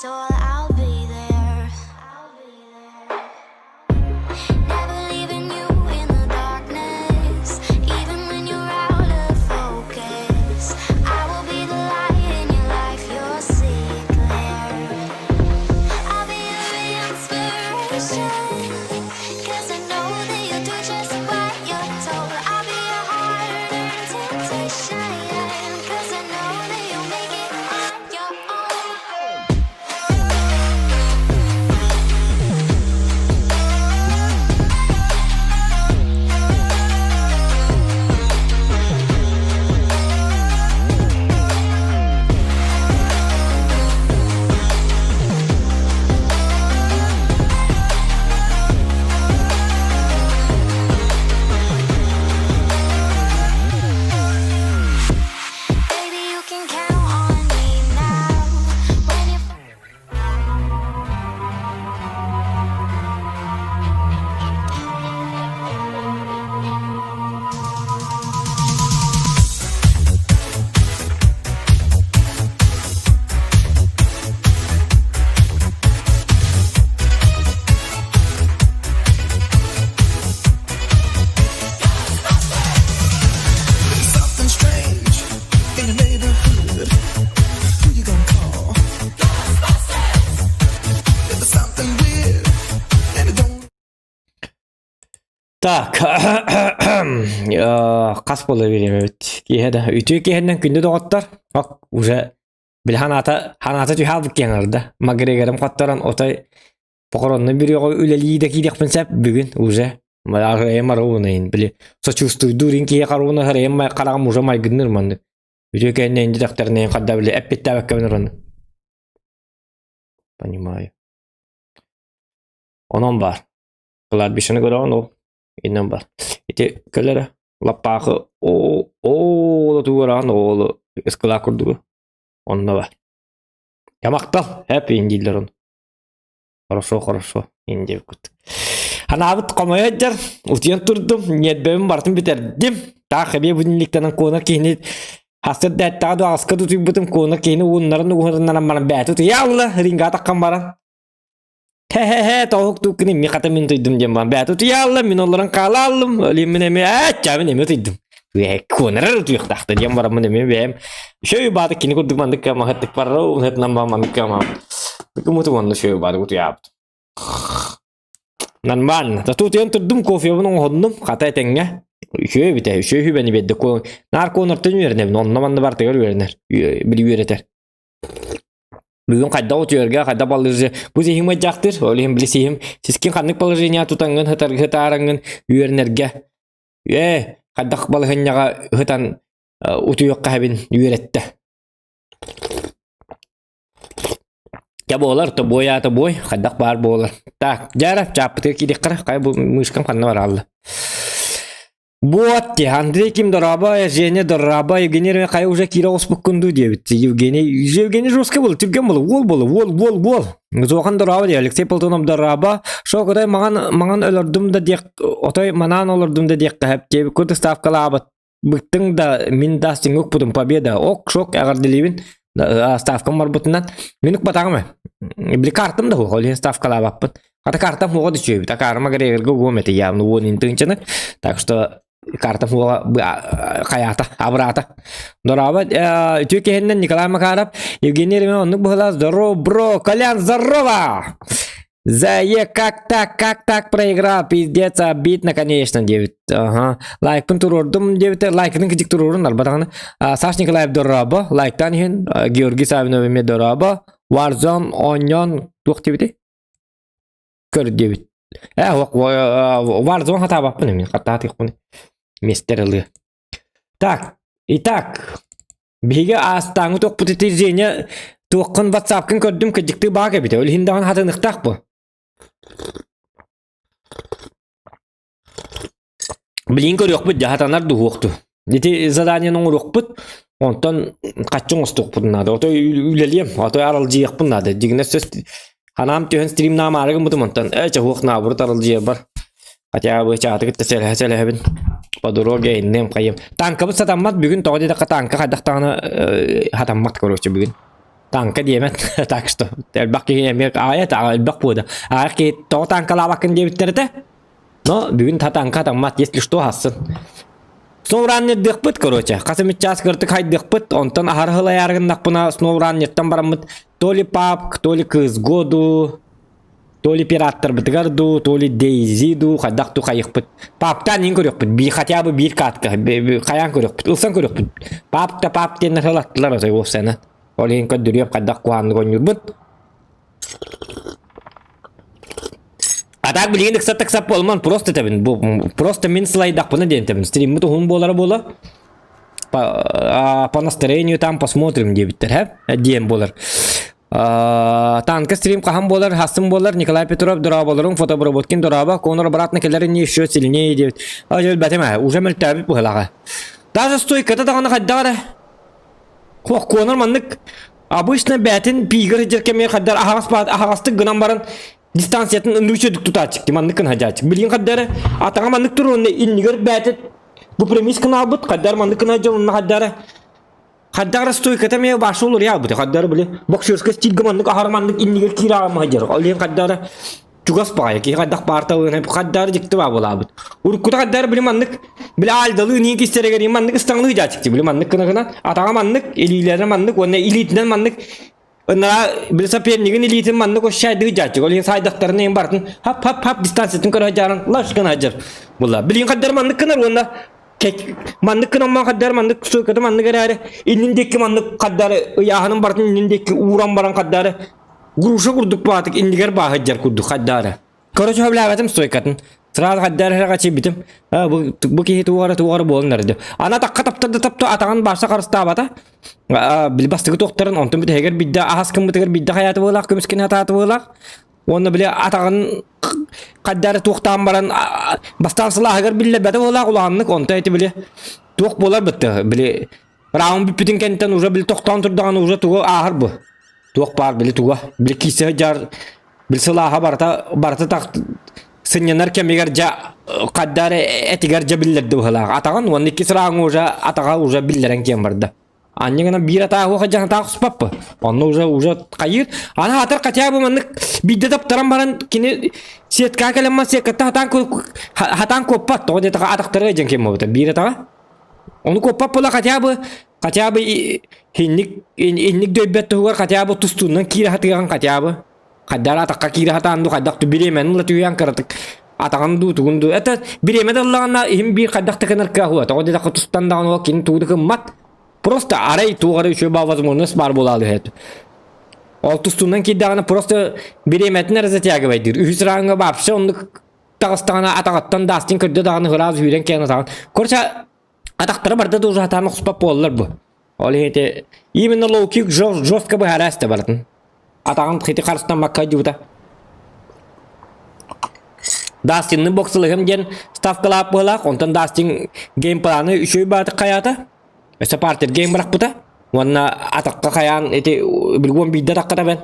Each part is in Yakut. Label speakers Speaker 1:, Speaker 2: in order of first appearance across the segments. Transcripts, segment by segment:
Speaker 1: soul, I'll be there. Never leaving you in the darkness, even when you're out of focus. I will be the light in your life, you'll see it clear. I'll be your inspiration, 'cause I know that you'll do just what you're told. I'll be your hard-earned temptation, 'cause I know that you'll make it on your own. Baby, you can count on me now. When you
Speaker 2: Something strange in your neighborhood. Who you gonna call? If there's something weird and it don't
Speaker 3: Так, хас буола бириэмэбит? Киэһэ да үтүө киэһэннэн күндү доҕоттор. Ок, уже били ханаата ханаата түһаалбыт киэҥ арда. Макгрегорым хотторон отой похоронный бүрүөҕэ үлэлии да киириэхпин сөп бүгүн уже. Арыйым аруунайын били сочувствуйдуур ин киһи харуuna харайым хараҕым уже майгынныр маннык. Үтүө киэһэннэн инди дохторнайын хадда били эппиттээбэккэбин орон. Понимаю. Онон бар. Кладбищены көрөҕүн ол иннэн бар. Ити кэлэрэ лаппаахы оо оо тугураан оолу ыскылаа курдугу онно бар. Ямактал хэп индииллэр ону. Хорошо, хорошо индиэбиккут. Ханаабыт хомойо дьар, утуйан турдум, ньиэрбэбин барытын бүтэрдим. Таах эбиэ будильниктанан куонар киһини хастыр дээттаҕа ду аҕыска тутуйбутум куонар киһини ууннарын уһуннаран баран бээтэ утуйаалла ринга таххан баран Хе-хе-хе, тоһук тууккун имми хата мин туйдум диэн баан. Бээтэ утуйаалла, мин олорон хаалааллым. Олин мин эмиэ аачча мин эмиэ утуйдум. Куонарар утуйуохтаахта диэн бараммын эмиэ бэйэм. Шөй бааты кини курдук маннык кыамаһыттык барра уһатынан баа маннык кыамаһым. Кымытым онно шөй бааты утуйаабыт. Нормально. Тату утуйан турдум, кофебун оҥоһуннум. Хата этэҥҥэ. Үчүгэй эбитэ, үчүгэй хүбэни биэрдэ. Наар куонартан үөрэнэбин, онно манна бартыгар үөрэнэр, били үөрэтэр. Бүгүн хайдах утуйарга, хайдах балыырга бу сиһим ыдьахтыр, ол иһин били сиһим сискин ханнык положение тутаҥҥын ытарга ытаараҥҥын үөрэнэргэ ээ хайдах балаһыанньаҕа ытан утуйуохха эбин үөрэттэ. Дьэ буолар, тобуой аата буой, хайдах баар буолар. Так, дьара, чааппытыгар киириэххэ хайа бу мышкам ханна бараалла. Вот, Андрей ким дорообо, Женя дорообо, Евгений хайа уже киирэ оҕуспуккун дуу диэбит. Евгений, Евгений жестко был, түргэн был, уол был, уол, уол, уол. Зохан дорообо диэ, Алексей Платонов дорообо. Шок отой маҥан, маҥан өлөрдүм да диэх, отой манаан олордум да диэххэ сөп диэбит. Курдук ставкалаабыт. Быттыҥ да, мин да укпутум победа. Ок, шок, эҕэрдэлиибин. Ставкам барбытынан. Мин укпатаҕым ээ. Били картам да суох, ол иһин ставкалаабаппын. Хата картам хуоҕа да үчүгэйбит. Акаарыма Грегорга угуом этэ явно уон интынчаны. Так что картам хуоҕа хайаата, абыраата. Дорообо, үтүө киһиннэн Николай Макаров, Евгений Ремин оннук быһылаа. Здорово, бро, Колян, здорово! Зае, как так, как так проиграл, пиздец, обидно, конечно, диэбит. Ага. Лайкпын туруордум диэбитэ, лайкын кидик туруорун албатаҕына. Саш Николаев дорообо, лайктаан иһин, Георгий Савинов эмиэ дорообо, Warzone оонньоон туох диэбитий? Көр диэбит. Ээ, Warzone хатаабаппын эмиэ, хаттаатыахпын. Мистер ылыа. Так, итак, биһиги аастааҥҥы туохпут ити Женя туоххун ватсапкын көрдүм кырдьыктыы баак эбитэ. Ол иһин даҕаны хатыныхтаах бу. Билигин көрүөхпүт дьэ хатанар дуһуохту. Ити заданиены оҥоруохпут, онтон хаччы оҥостуохпут наада. Отой үлэлиэм, отой аралдьыйыахпын наада. Дьиҥинэ сөс ханаам түһэн стримнаамаары гыммытым онтон ээ чоһуох наоборот аралдьыйарбар. Хотя бы чааты кытта сэлэһэ-сэлэһэбин. По дороге иннем хайым. Танкабыт сатаммат бүгүн тоҕо диэтэххэ танка хайдах даҕаны хатаммат короче бүгүн. Танка диэмэт, так что элбэх киһи эмиэ аҕайа элбэх буода. Аҕайах киһи тоҕо танкалаабаккын диэбиттэр этэ. Но бүгүн та танка таммат, если что аһассын. Сноураннердыахпыт, короче. Хас эмит чаас кыртык хайдыахпыт, онтон аһары һылайааргыннахпына сноураннертан бараммыт то ли папк, то ли кыз году, то ли пираттарбытыгар дуу, то ли Дейзи дуу, хайдах дуу хайыхпыт. Паптаан иин көрүөхпүт, би хотя бы биир катка, хайаан көрүөхпүт, ылсан көрүөхпүт. Пап та пап диэн ылаттылар отой уопсайынан. Ол иһин көрдөрүөм хайдах куһааннык оонньуурбут. А так билигин ыксат ыксат буолман просто этэбин. Бу просто мин слайдахпына диэн этэбин. Стриммит уһун буолара буола. По, по настроению там посмотрим диэбиттэр, һэ? Диэн буолар. Танка стрим хаһан буолар, хасын буолар, Николай Петров дорооболорун, фотоброботкин дорообо, Конор обратно кэлэр не еще сильнее диэбит. А өлбэтим ээ, уже мөлтөөбүт быһылаҕа. Даже стойката даҕаны хайдах эрэ. Хуох Конор маннык обычно бээтин пиигэр сылдьар кэмигэр хайдар аһаҕас аһаҕастык гынан баран дистанциятын ынырык тутааччык маннык гына сылдьааччык. Билигин хайдар эрэ атаҕа маннык турар уонна иннигэр бээтэ бу премис гына албыт, хайдар маннык гына сылдьар уонна хайдар эрэ Хайдах эрэ стойката эмиэ баша уларыйа албыта. Хайдах эрэ били боксерскай стильгэ маннык аһара маннык иннигэр киирэ аҕаммаһа дьэр. Ол иһин хайдах эрэ чугас баҕайы киһи хайдах баарталыын хайдах эрэ дьикти баа буолаабыт. Уруккута хайдах эрэ били маннык били аальдалыы ниин кистэригэр маннык ыстаҥалыы дьаачыкты били маннык гына гына атаҕа маннык илиилэрэ маннык уонна илиитинэн маннык Ынаа били сопернигин илиитин маннык ощайдыы дьааччык. Ол иһин саайдахтарын иһин барытын хап-хап-хап дистанциятын көрө дьааран лаш гына дьар. Була. Билигин хайдар маннык гынар уонна маннык гынан хайдар маннык стойката маннык эрээри иннин диэки маннык хайдары ыйааһынын барытын иннин диэки ууран баран хайдары груша курдук баатык иннигэр бааһы дьар курдук хайдары. Короче, сөбүлээбэтим стойкатын. Сразу хайдары эрэ чийбитим. Бу, бу киһи тугара тугара буолан эрдэ. Ана атахха таптарды тапту атаҕын барса харыстаабата. Били бастакы туохтарын онтон бүтэһигэр бидде аһас кыммытыгар бидде хайааты буолаах көмүскэни хатааты буолаах. Уонна били атаҕын хайдары туохтаан баран бастаан сылааһыгар биллэрбэтэ буолаах улааннык онто эти били туох буолар бытты били раунд бүппүтүн кэнниттэн уже били тохтоон турдаҕына уже тугу ааһар бу туох баар били туга били киисэ дьар Бил сылааһа барыта барыта так сынньанар кэмигэр дьэ хаддар этигэр дьэ биллэрди быһылаах. Атаҕын уонна икки сырааҥҥа уже атаҕа уже биллэрэн киэн барда. Анньа гынан биир атааһы уха атаах успаппы. Онно уже уже хайыр. Аны атар хотя бы маннык биирдэ таптаран баран кини сеткаҕа кэлэн сеткатта хатаан хатаан куоппат. Тоҕо диэтэхэ атахтара дьэн ким буолбута. Биир атаҕа. Ону куоппат буола хотя бы хотя бы инник инник дөйбөт туһугар хотя бы тустуунан киирэ хатыаҕын хотя бы. Хайдах атахха киирэ сатаан дуу, хайдах бириэмэни ыла түһүөн кыратык атаҕын дуу, тугун дуу. Это бириэмэ да ыллаҕына иһин биир хайдах да гынар кыах уо. Тоҕо диэтэххэ тустан даҕаны ол кини тугу да гыммат. Просто арай туох эрэ үчүгэй баа возможность баар буолаалы үһү. Ол тустуунан киирдэҕинэ просто бириэмэтин эрэ затягивайдыыр. Үһүс раундҥа вообще оннук таҕыстаҕына атаҕыттан Дастин көрдө даҕаны ыраас үүрэн кэлэн атаҕын. Короче, атахтара барда да уже сатаан охсупат буоллар бу. Ол иһин ити именно лоу-кик жестко быһаараа истэ барытын. Атаҕын хити харыстаммакка дьубута. Дастинны боксалыһым диэн ставкалаах быһалаах, онтон Дастин геймпланы үчүгэй баатык хайаата. Өссө партер гейм бырахпыта. Уонна атахха хайаан ити билгуон биирдэ атахха табен.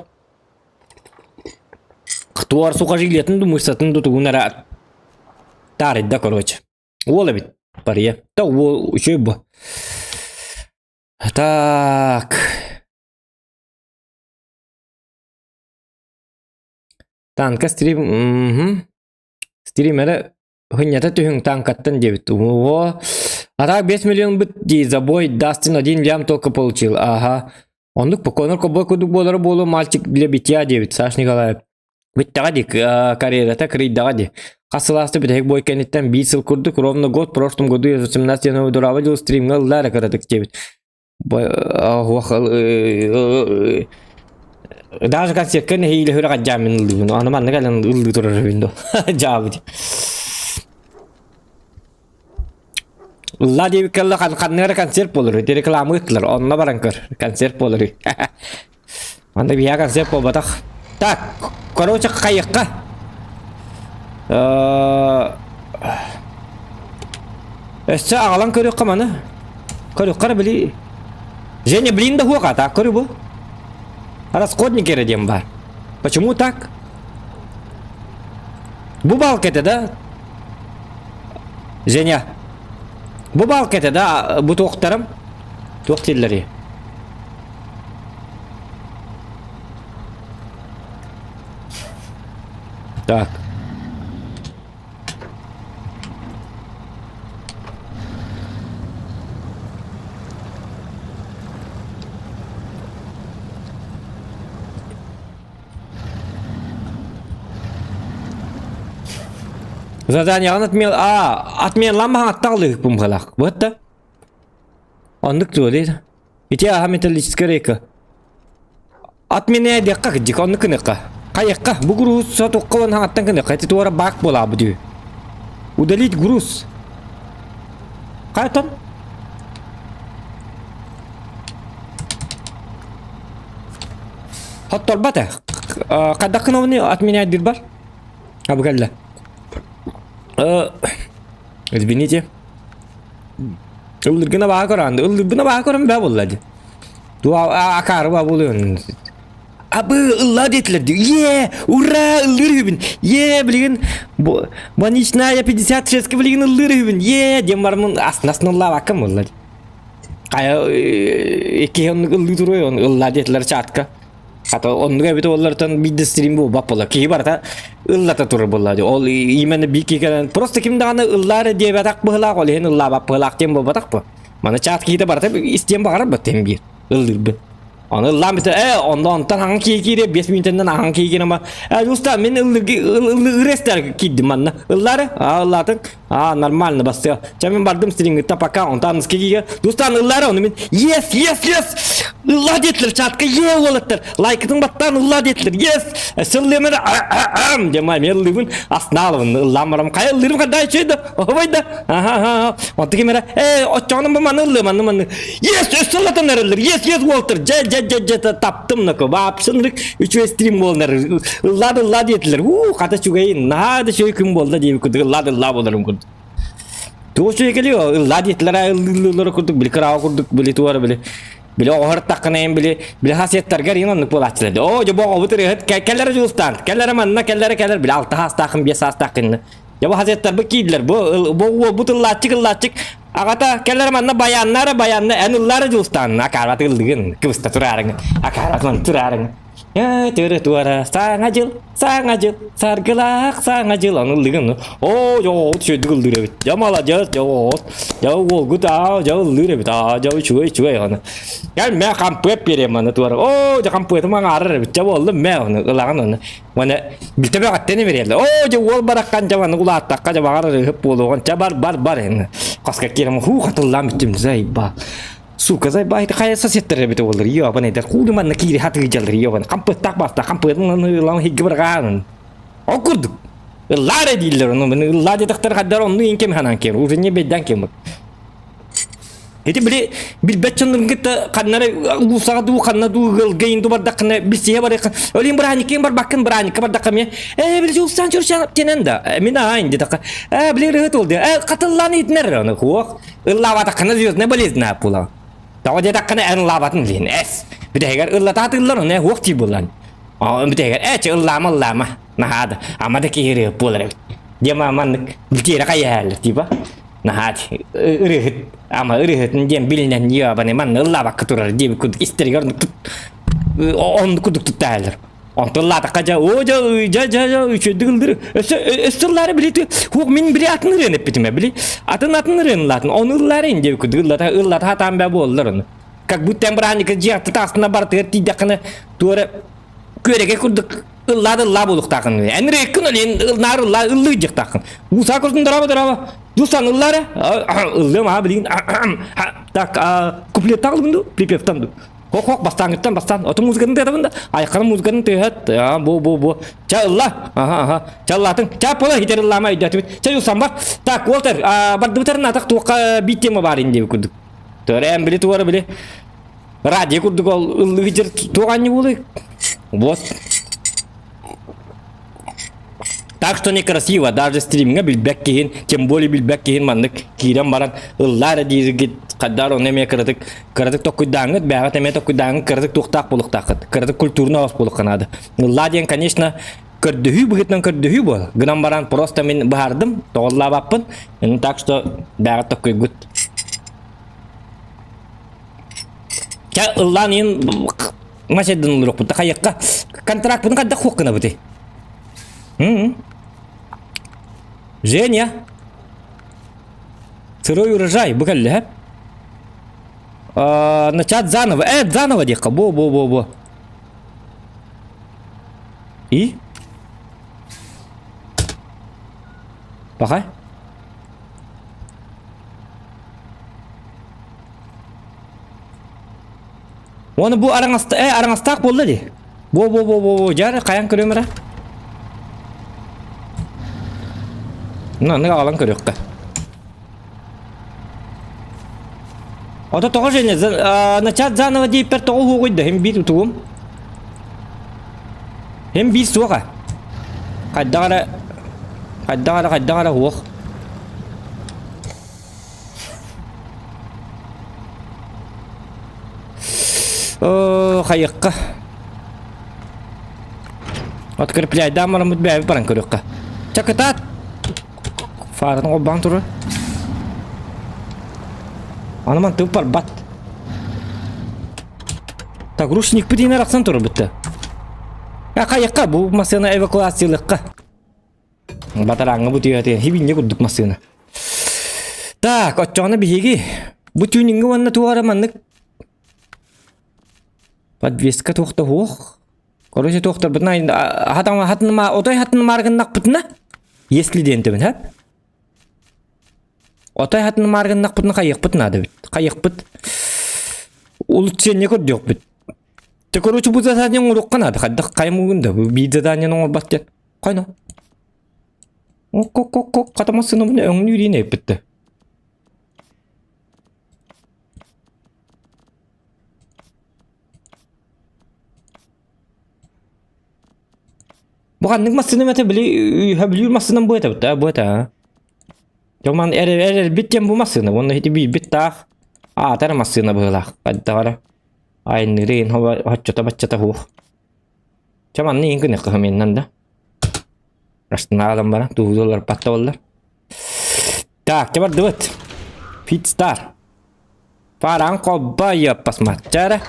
Speaker 3: Туар сухожилиетын ду мышцатын ду тугун эрэ таарыйда короче. Уол эбит пария. Та уол үчүгэй бу. Так. Танка стрим, мгм. Стрим эрэ хынньата түһүҥ танкаттан диэбит. Ого. А так 5 миллион быт дии забой Дастин один лям только получил. Ага. Оннук Конор Кобой курдук буолара буолуо мальчик для битья диэбит Саш Николаев. Бүттэҕэ дии карьерата кырыйдаҕа дии. Хас сылааста бүтэһик бой кэнниттэн биир сыл курдук ровно год в прошлом году я 18 января дурава дьыл стримҥа ыллаа эрэ кыратык диэбит. Даже концертка нэһиилэ хүрэх адьааммын ыллыыбын. Аны манна кэлэн ыллыы турар үһүн дуо. Дьаабыт. Ыллаа диэбиккэ ылла ханна эрэ концерт буолар. Ити реклама ыыттылар. Онно баран көр. Концерт буолар. Манна биһиэхэ концерт буолбатах. Так, короче, хайыахха. Өссө аҕалан көрүөххэ маны. Көрүөххэ эрэ били. Женя, блин да хуоха, так көрү бу. Расходник эрэ диэн бар. Почему так? Бу балка это, да? Женя. Бу балка это, да? Бу туохтарым? Туох дииллэрий? Так. Заданиеҕын отмен... А, отменламаһаҥ аттаҕалыыһыкпын быһалаах. Быһытта. Оннук туо диир. Ити аһа металлическая рейка. Отменяй диэххэ кырдьык, оннук гыныахха. Хайыахха, бу груз сотукка уонна хаҥаттан гыныахха. Ити туора бак буолаабыт үһү. Удалить груз. Хайатан? Хотторбат ээ. Хайдах гынабыный отменять диир бар? Абы кэллэ. Извините. Ыллыргына баҕа көрөн, ыллырбына баҕа көрөн бээ буолла дии. Туа акаарыба буолуон. Абы ылла диэтилэр дии. Е, ура, ыллыыр үһүбүн. Е, билигин больничная 56 билигин ыллыыр үһүбүн. Е, диэн бараммын астына ыллаабаккам буолла дии. Хайа икки оннук ыллыы туруой, ылла диэтилэр чатка. Хата оннук эбит уоллартан биирдэ стрим буолбат буолла. Киһи барыта ыллата турар буолла. Ол именно биир киһи кэлэн просто ким даҕаны ыллаар диэбэтэх быһылаах, ол иһин ыллаабат быһылаах диэн буолбатах бу. Маны чат киһитэ барыта истиэн баҕарар бу тем биир ыллыырбын. Аны ыллаан бүтэ, э, онно онтон хаҥан киһи киириэ, 5 мүнүүтэннэн хаҥан киһи киирэн ба, э, уста, мин ыллыыр эстэр киирдим манна. Ыллаары, а, ыллаатыҥ, а, нормально бастыа. Чэ, мин бардым стрингыттан пока, онтон аныскы киигэ, дустан ыллаары, ону мин, yes, yes, yes, ыллаа диэтилэр чатка, е уолаттар, лайкытын баттаан ыллаа диэтилэр, yes, сыллыам эрэ, диэн маа, мен ыллыыбын, астынаалыбын, ыллаан барам, хайа ыллыырым хадаа үчүгэй да, оһобой да, аха, аха, онту ким эрэ, э, оччоҕуна бу маны ыллыам, манны, манны, Yes, өссө ыллатан эрэллэр. Yes, yes, Уолтер. Дьэ, дьэ, дьэ, дьэ, таптым нако. Вообще үчүгэй стрим буолан эрэр. Ыллаа ыллаа диэтилэр. Уу, хата үчүгэй, наһаа да үчүгэй күн буолла диэбит курдук. Ыллаа ыллаа буоларым курдук. Туох үчүгэй кэлиэ, ыллаа диэтилэр, ыллыыллар курдук, били кырааҕа курдук, били туора, били били оҕоһор таххына били били хасиеттаргар иин оннук буолааччылар. Оо, дьэ, бу оҕобут ырыаһыт кэллэрэ дьулустаан, кэллэрэ манна, кэллэрэ кэлэр, били алта саастааххын, биэс саастааххын. Дьэ, бу хасиеттарбыт киирдилэр. Бу бу уолбут ыллааччык ыллааччык Аҕата кэлэр манна баяннара баянна эн ыллаара дьулустаан акаарат ыллыгын кыбыста тураарыҥ акаарат тураарыҥ төрө туора саҥа дьыл саҥа дьыл саргылаах саҥа дьыл аны ыллыгын оо дьоҕоот үчүгэйдик ыллыыр эбит дьэ маладьыас дьоҕоот дьэ уолгут аа дьэ ыллыыр эбит аа дьэ үчүгэй үчүгэй аны кэл мэ хампыап биэриэм аны туора оо дьэ хампыатым аҥаарар эбит дьэ буоллум мэ аны ылаҕын аны Маны бүтэбэҕиттэн имириэллэр. Оо, дьэ уол бараххан дьэ маны улааттахха дьэ баҕар ырыһып буолуоҕун. Чэ бар бар бар эн. Хаска киирэн хуу хатыллаан бүттүм зайба. Сука зайба это хайа соседтар эбит уоллар. Ёбан эдэр хууду манна киири хатыыдьаллар ёбан. Хампыттаах баста хампытын ылан хигги баргаанын. Ол курдук. Ыллаар дииллэр ону мин ыллаа диэтэхтэр хаддар онну ин кем ханан кем. Уже не беддан кем. Ити били билбэт дьоннорун кытта ханна эрэ уулуссаҕа дуу, ханна дуу ыалга иин дуу бардаххына билсиһэ барыаххын. Олин бырааниккын барбаккын, бырааникка бардахха эмиэ ээ били Дьулустаан Чурчанов тенен да мин аайн диэтэххэ ээ били ырыһыт ол диэ ээ хатыллаан иитинэр ону хуох ыллаабатаххына звездная болезнь буолаҕын. Тоҕо диэтэххинэ эн ыллаабатын диэн эс бүтэһигэр ыллатаатыллар ону хуох дии буолан. Бүтэһигэр ээ чэ ыллаама ыллаама наһаа да ама да киһи ырыһыт буолар эбит. Диэ маннык бүтиэрэ хайаһаллар типа наһаа ырыһыт ама ырыһытын диэн билинэн ёбаны манна ыллаабакка турар диэбит курдук истэригэр оннук курдук туттааллар онтон ыллаатахха дьэ оо дьэ дьэ дьэ дьэ үчүгэйдик ыллыр өссө өссө ыллаары били хуох мин били атын ырыаны эппитим били атын атын ырыаны ыллаатын ону ыллаары ин диэбит курдук ыллата ыллата сатаан бээ буоллар ону как будто эн бырааһынньыкка дьиэҕэ таастына барытыгар тиийдэххинэ туора күөрэгэй курдук ыллаа да ыллаа буолуохтааххын. Эн ырыаккын олен наар ыллаа ыллыы дьахтааххын. Уусаа курдун дороба дороба. Дусан ыллаа эрэ. Ыллыам аа билигин. Так, куплеттаах ылбын дуу, припевтан дуу. Хох хох бастааҥҥыттан бастаан. Оту музыкатын тыатабын да. Айханын музыкатын тыаһат. Бу бу бу. Ча ылла. Аха аха. Ча ыллаатыҥ. Ча пола хитер ыллаама өйдөөтүбүт. Ча юсан бар. Так, Уолтер, бардыбытарын атах туохха биир тема баар ин диэбит курдук. Төрөөн били туора били. Радио курдук ол ыллыы дьэр туох анньы буолуй? Вот. Так что некрасиво, даже стримҥа билбэт киһин, тем более билбэт киһин маннык киирэн баран ыллаар дииргит хаддар ону эмиэ кыратык кыратык токкуйдааҥҥыт, бэҕэт эмиэ токкуйдааҥҥыт кыратык туохтаах буолуохтааххыт, кыратык культурный оҕус буолуохха наада. Ыллаа диэн, конечно, көрдөһүү быһыытынан көрдөһүү буол. Гынан баран просто мин быһаардым, тоҕоллаабаппын. Так что бэҕэт токкуйгут. Чэ, ыллаан иһин мас эрдэн олоруохпут да хайыахха контракпытын хайдах хуох гынабытый? М-м. Женя! Сырой урожай, бу кэллэ А, начать заново. Э, заново диэххэ. Бо, бо, бо, бо. И? Пока. Оны бу араҥаста э араҥастаах буолла дии. Бо бо бо бо бо дьары хайан көрүөм эрэ. Ну, аны аҕалан көрүөххэ. Ото тоҕо Женя начать заново диэппэр тоҕо уһугуйда хим биир утугум. Хим биир суоҕа. Хайдах эрэ хайдах эрэ хайдах эрэ уох. Оо, хайыахха. Открепляйдаан бараммыт бэйэбит баран көрүөххэ. Чакытаат! Фаратын холбоон турар. Аны мантык барбат. Так, ручникпыт иһин арахсан турар бытта. А хайыахха, бу массыына эвакуациялыахха. Батарааҥҥа бу түһэтигэр хибинньэ курдук массыына. Так, оччоҕуна биһиги бу түүнүҥҥэ уонна туох эрэ маннык подвеска туох да суох. Короче, туохтарбытына хатан хатыныма отой хатынымаары гыннахпытына если диэн тэбин хэп. Отой хатынымаары гыннахпытына хайыахпыт наада эбит. Хайыахпыт улучшение көрдүөхпүт. Те короче бу задание оҥоруохха наада. Хайдах хаймыгын да биир задание оҥорбат диэн. Хайна. Ок-ок-ок-ок, хата массыынабын өҥнүүр иин эппитте. Бу ханнык массыынам этэ били үһэ массыынам бу этэ бу бу этэ. Дьоман эрэр эрэрбит диэн бу массыына уонна ити биирбит таах аатар массыына быһыылаах хайдаҕара айанныырын хоччото баччата суох. Чэ манна иин гыныахха хамыйыннан да. Астанаҕа баран тууһулар баттабаллар. Так, чэ бардыбыт. Фитстар. Паран холба посмотря.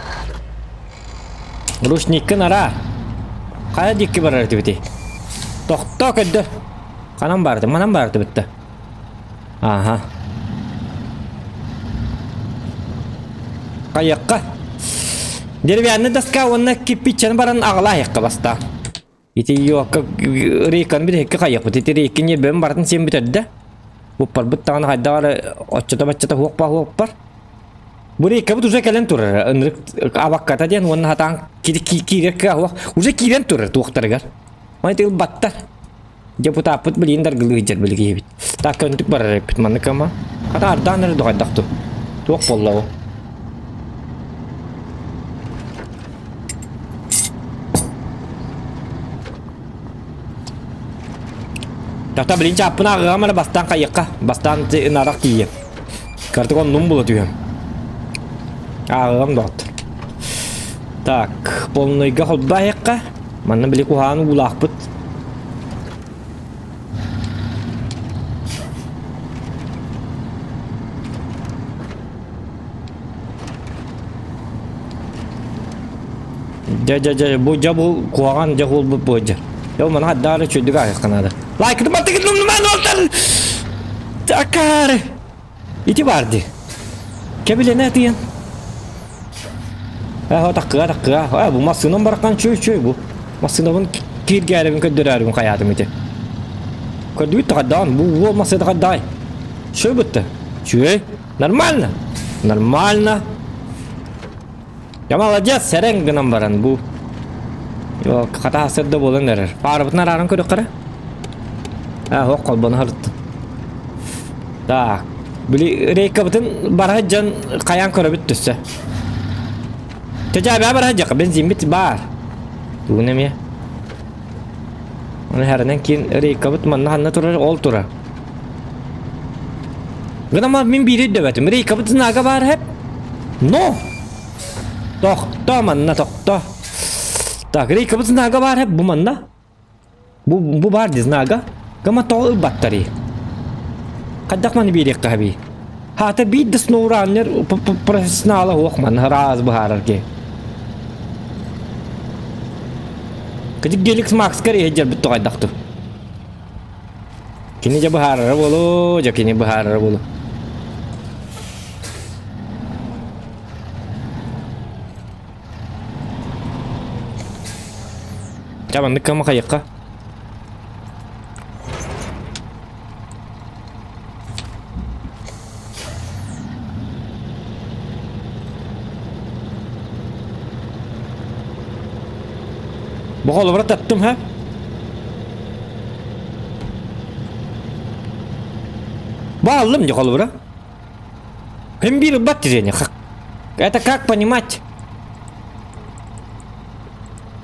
Speaker 3: Ручниккын ара. Хайа диэки барар этибитий? Тохтоо көрдөр. Ханан барды, манан барды битте. Ага. Хайыахха. Деревянный доска уонна кирпиччэни баран аҕалаайахха бастаан. Ити йокка рейканы бүтэһиккэ хайыахпыт. Ити рейки ньиэрбэбин барытын сиэн бүтэрдэ. Буппарбыт даҕаны хайдах эрэ оччото-баччата суох баар Бу рейкабыт уже кэлэн турар. Ынырык абакката диэн уонна хатаан киирэр кыах уже киирэн турар туохтарыгар. Маны тыл баттар. Депутаппыт билигин даргылыы сылдьар били киһибит. Так көнтүк барар эппит маннык ама. Хата ардаан эрэ дохайдахтым. Туох буолла ол? Тата билин чааппын ааҕыам эрэ бастаан хайыахха. Бастаан ынарах тиийиэм. Картык оннум була түһүөм. Ааҕыам доҕоттор. Так, полнойга холбоо Манна били куһаҕан уулаахпыт. Дьэ дьэ дьэ бу дьэ бу куһаҕан дьэ буолбут буо дьэ. Дьэ маны хаддаары чөйдүк аайахха наада. Лайкытын баттыгын умнумаан уолтар! Акаары! Ити баар дии. Кэбилэнэ атыйан. Ээ, таккыга таккыга. Ээ, бу массыынам бараххан чүй-чүй бу. Массыынабын кииргээрибин көрдөрөөрүбүн хайаатым ити. Көрдүгүт да хайдаҕын, бу уол массыына хайдаҕай? Чүй бытты. Чүй. Нормально. Нормально. Я молодец, сэрэн гынан баран бу. Йо, хата сырда буолан эрэр. Паарабытын арааран көрөххө Ээ, ох холбоно сырыттым. Так, били рейкабытын бара дьон хайаан көрөбүт түссе. Тэжээбээ бара дьака бензинбит баар. Тугун эмиэ. Оны хэрэнэн киин рейкабыт манна ханна турар, ол турар. Гынама мин биири өйдөбөтүм. Рейкабыт знага баар хэп. Но! Тохто манна тохто. Так, рейкабыт знага баар хэп бу манна. Бу, бу баар дии знага. Гама тоҕо ылбаттарый? Хайдах маны биэриэххэ хаби? Хаата биир да сноураннер профессионала суох манна ыраас быһаарар киһи. Кыдык Геликс Макскар иһдьэрбит тоҕайдахтым. Кини дьэ быһаарара буолуо, дьэ кини быһаарара буолуо. Ча маннык кама хайыкка. Бу холобура таптым ха. Бааллым дьэ холобура. Ким биир ылбат Женя. Это как понимать?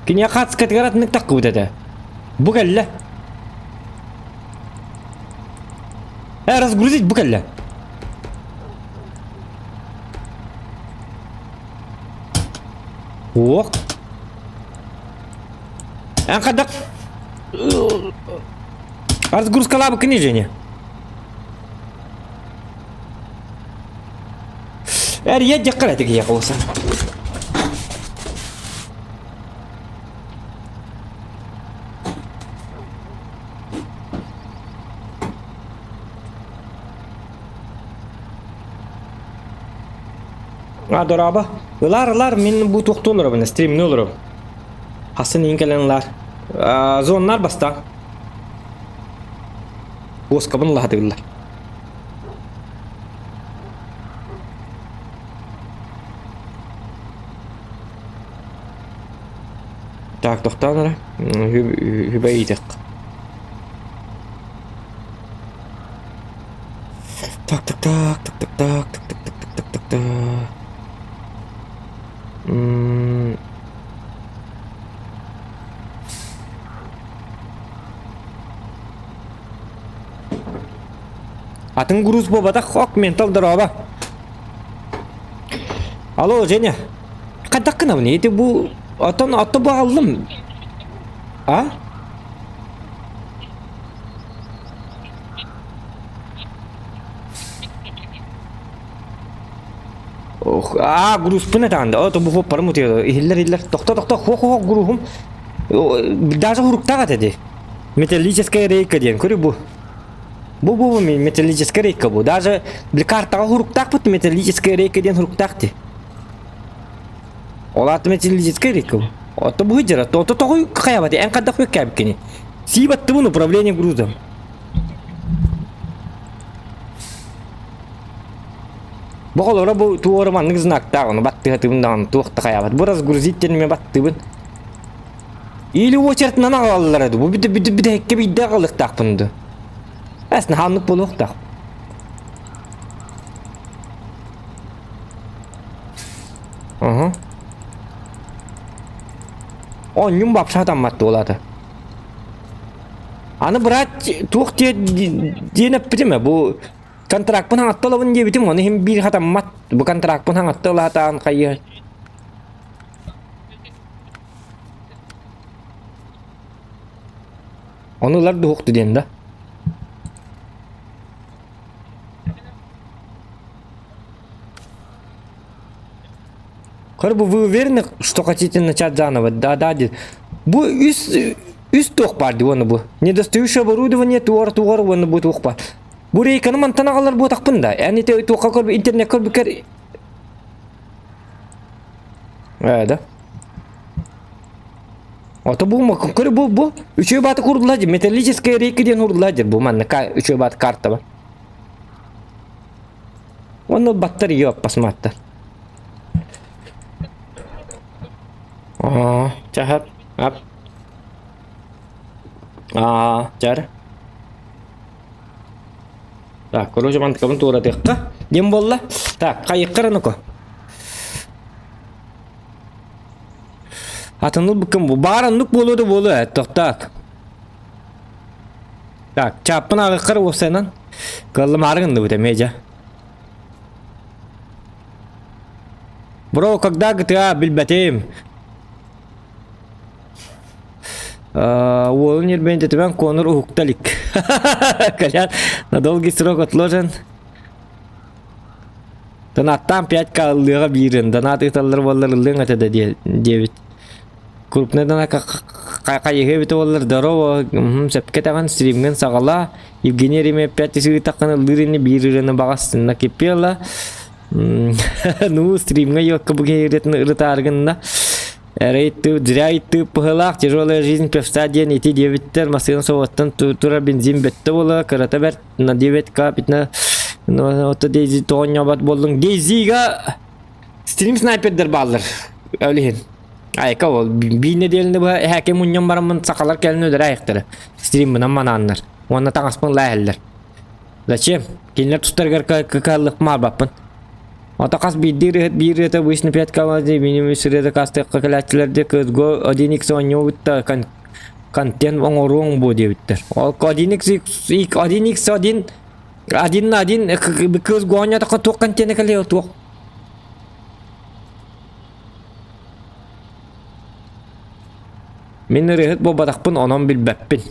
Speaker 3: Киниэхэ ацкатыгар атыннык таххыбыт этэ. Бу кэллэ. Э, разгрузить бу кэллэ. Ох. Эн хайдах разгрузкалаабыккын Женя? Эрийэ дьаххар этик ийэ холоса. А, дорообо. Ылаар, ылаар, мин бу туохтуу олоробун, стримни олоробун. Хасын иин кэлэн ылаар. Зоннар бастаан. Куоскабын ылаһатыыллар. Так, тохтоон эрэ. Хүбэ иитэх. Так, так, так, так, так, так, так, так, так, так, так, так. М Атын груз буолбатах, ок, ментал дороба. Алло, Женя. Хайдах гынабын? Ити бу оттон отто бу аҕаллым. А? Ох, аа, грузпун этаанда. Ото бу хоппарым утуйа. Иһиллэр иһиллэр. Тохто тохто, хо хо груһум. Даже хуруктаах этэ дии. Металлическая рейка диэн. Көрү бу. Бу бу металлическая рейка бу. Даже били картаҕа хуруктаахпыт металлическая рейка диэн хуруктаах дии. Ол аата металлическая рейка бу. Ото бу дьара. Ото тоҕу хайабат. Эн хайдах үөккээбиккини. Сии баттыбын управление грузом. Бу холоро бу туора маннык знактаах ону баттыһатыбын даҕаны туох да хайаабат. Бу разгрузить диэн баттыбын. Или очередынан аҕалаллара дуу? Бу бүтэ бүтэ бүтэһиккэ биирдэ аҕалыахтаахпын дуу? Эс наһааннык буолуохтаах. Аха. Онньум бапша хатаммат буолаата. Аны брат туох диэ диэн эппитим ээ бу контракпын хаҥатта ылабын диэбитим ону иһин биир хатаммат бу контракпын хаҥатта ылаатаан хайыа Ону ылар дуһукту диэн да. Көр, вы уверены, что хотите начать заново? Да, да, дед. Бу үс үс туох баар дии уонна бу. Недостающее оборудование туор туор уонна бу туох баар. Бу рейканы мантан аҕалар буотахпын да. Эн ити туохха көр интернет көрбүккэр Ээ да. Ото бу көрө бу бу үчүгэй бааты курдулар дии металлическая рейка диэн урдулар дии бу манна үчүгэй бааты карта бар. Онно баттар ее посмотр. Аа, чахап, ап. Аа, чар. Так, короче, мантыкабын туоратыахха. Диэн буолла. Так, хайыккар аныко. Атыныл буккун бу. Баар оннук буолуо да буолуо ээ, тохтоот. Так, чааппын ааҕыаххар уопсайынан. Кыаллымаары гынныбыт эмиэ дьэ. Бро, когда GTA билбэтим. Уолун ньирбэйин Конор уһукта илик. Колян на долгий срок отложен. Донаттаан 5К ыллыаҕа биирин, донат ыыталлар буоллар ыллыаҥ этэ да диэбит. Крупный донат. Хайыһы эбитэ буоллар, здорово, сөпкө этэҕин, стримҥин саҕалаа. Евгений Еремеев опять ыытаххына ыллыыр ини биир ырыаны баҕас накипела. Ну, стримҥа елка бу киһи ырыатын ырытааргынна. Эрэй зря ыйытыы быһыылаах, тяжелая жизнь певца диэн ити диэбиттэр, массыына собуоттан турар бензин бөттө буола, кырата бэрт, на 9 капитна, ото Дейзи тоҕонньообот буоллуҥ. Дейзига стрим снайпердер бааллар, ол иһин. Айка ол, биир нэдиэлэни быһа эһээкэй мунньан бараммын сахалар кэлэн өлөрө айахтара. Стриммынан манааннар. Уонна таҥаспын лээһэллэр. Зачем? Кинилэр тустарыгар кыһаллык маарбаппын. Ото хас биирдии ырыаһыт биир ырыата обычно пять команды минимум сырыата кастыахха кэлээччилэр дии CSGO 1x оонньуубут да контент оҥоруоҥ буо диэбиттэр. Ол 1x 1x1 один на один CSGO оонньоотоххо туох контена кэлиэ туох. Мин ырыаһыт буолбатахпын онон билбэппин.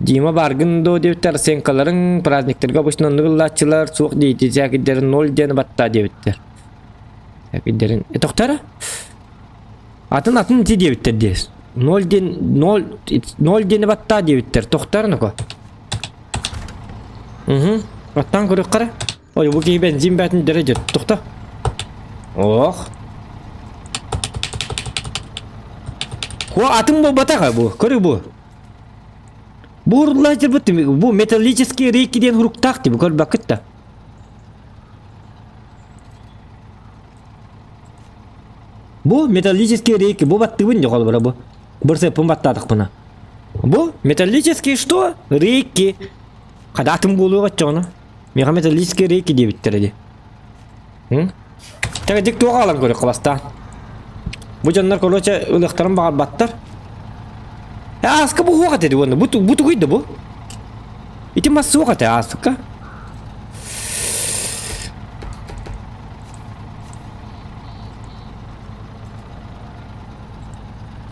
Speaker 3: Дима бааргын дуо диэбиттэр оценкаларыҥ праздниктарга обычно оннук ыллааччылар суох диэти сээкэйдэрин ноль диэн баттаа диэбиттэр. Сээкэйдэрин тохтоо Атын атын ити диэбиттэр диэс. Ноль диэн ноль ноль диэни баттаа диэбиттэр. Тохтоор ноко. Угу. Баттаан көрүөххэ Ой, бу киһи бензин бээтин дэрэ дьэ. Тохто. Ох. Ко атын буолбатах бу. Көрү бу. Бу урурлаачырбыт бу металлический рейки диэн хуруктаах ти бу көрбөккүт да. Бу металлический рейки бу баттыыбын дьэ холобура бу. Бырсыппын баттаатахпына. Бу металлический что? Рейки. Хадаатын буолуох оччоҕуна. Миэхэ металлический рейки диэбиттэрэ дии. Тэгэдик туох аҕалан көрүөххэ бастаан. Бу дьоннор короче ылыахтарын баҕарбаттар. Э, ааска бу суох этэ уонна бу бу тугуй да бу? Ити мас суох этэ ааска.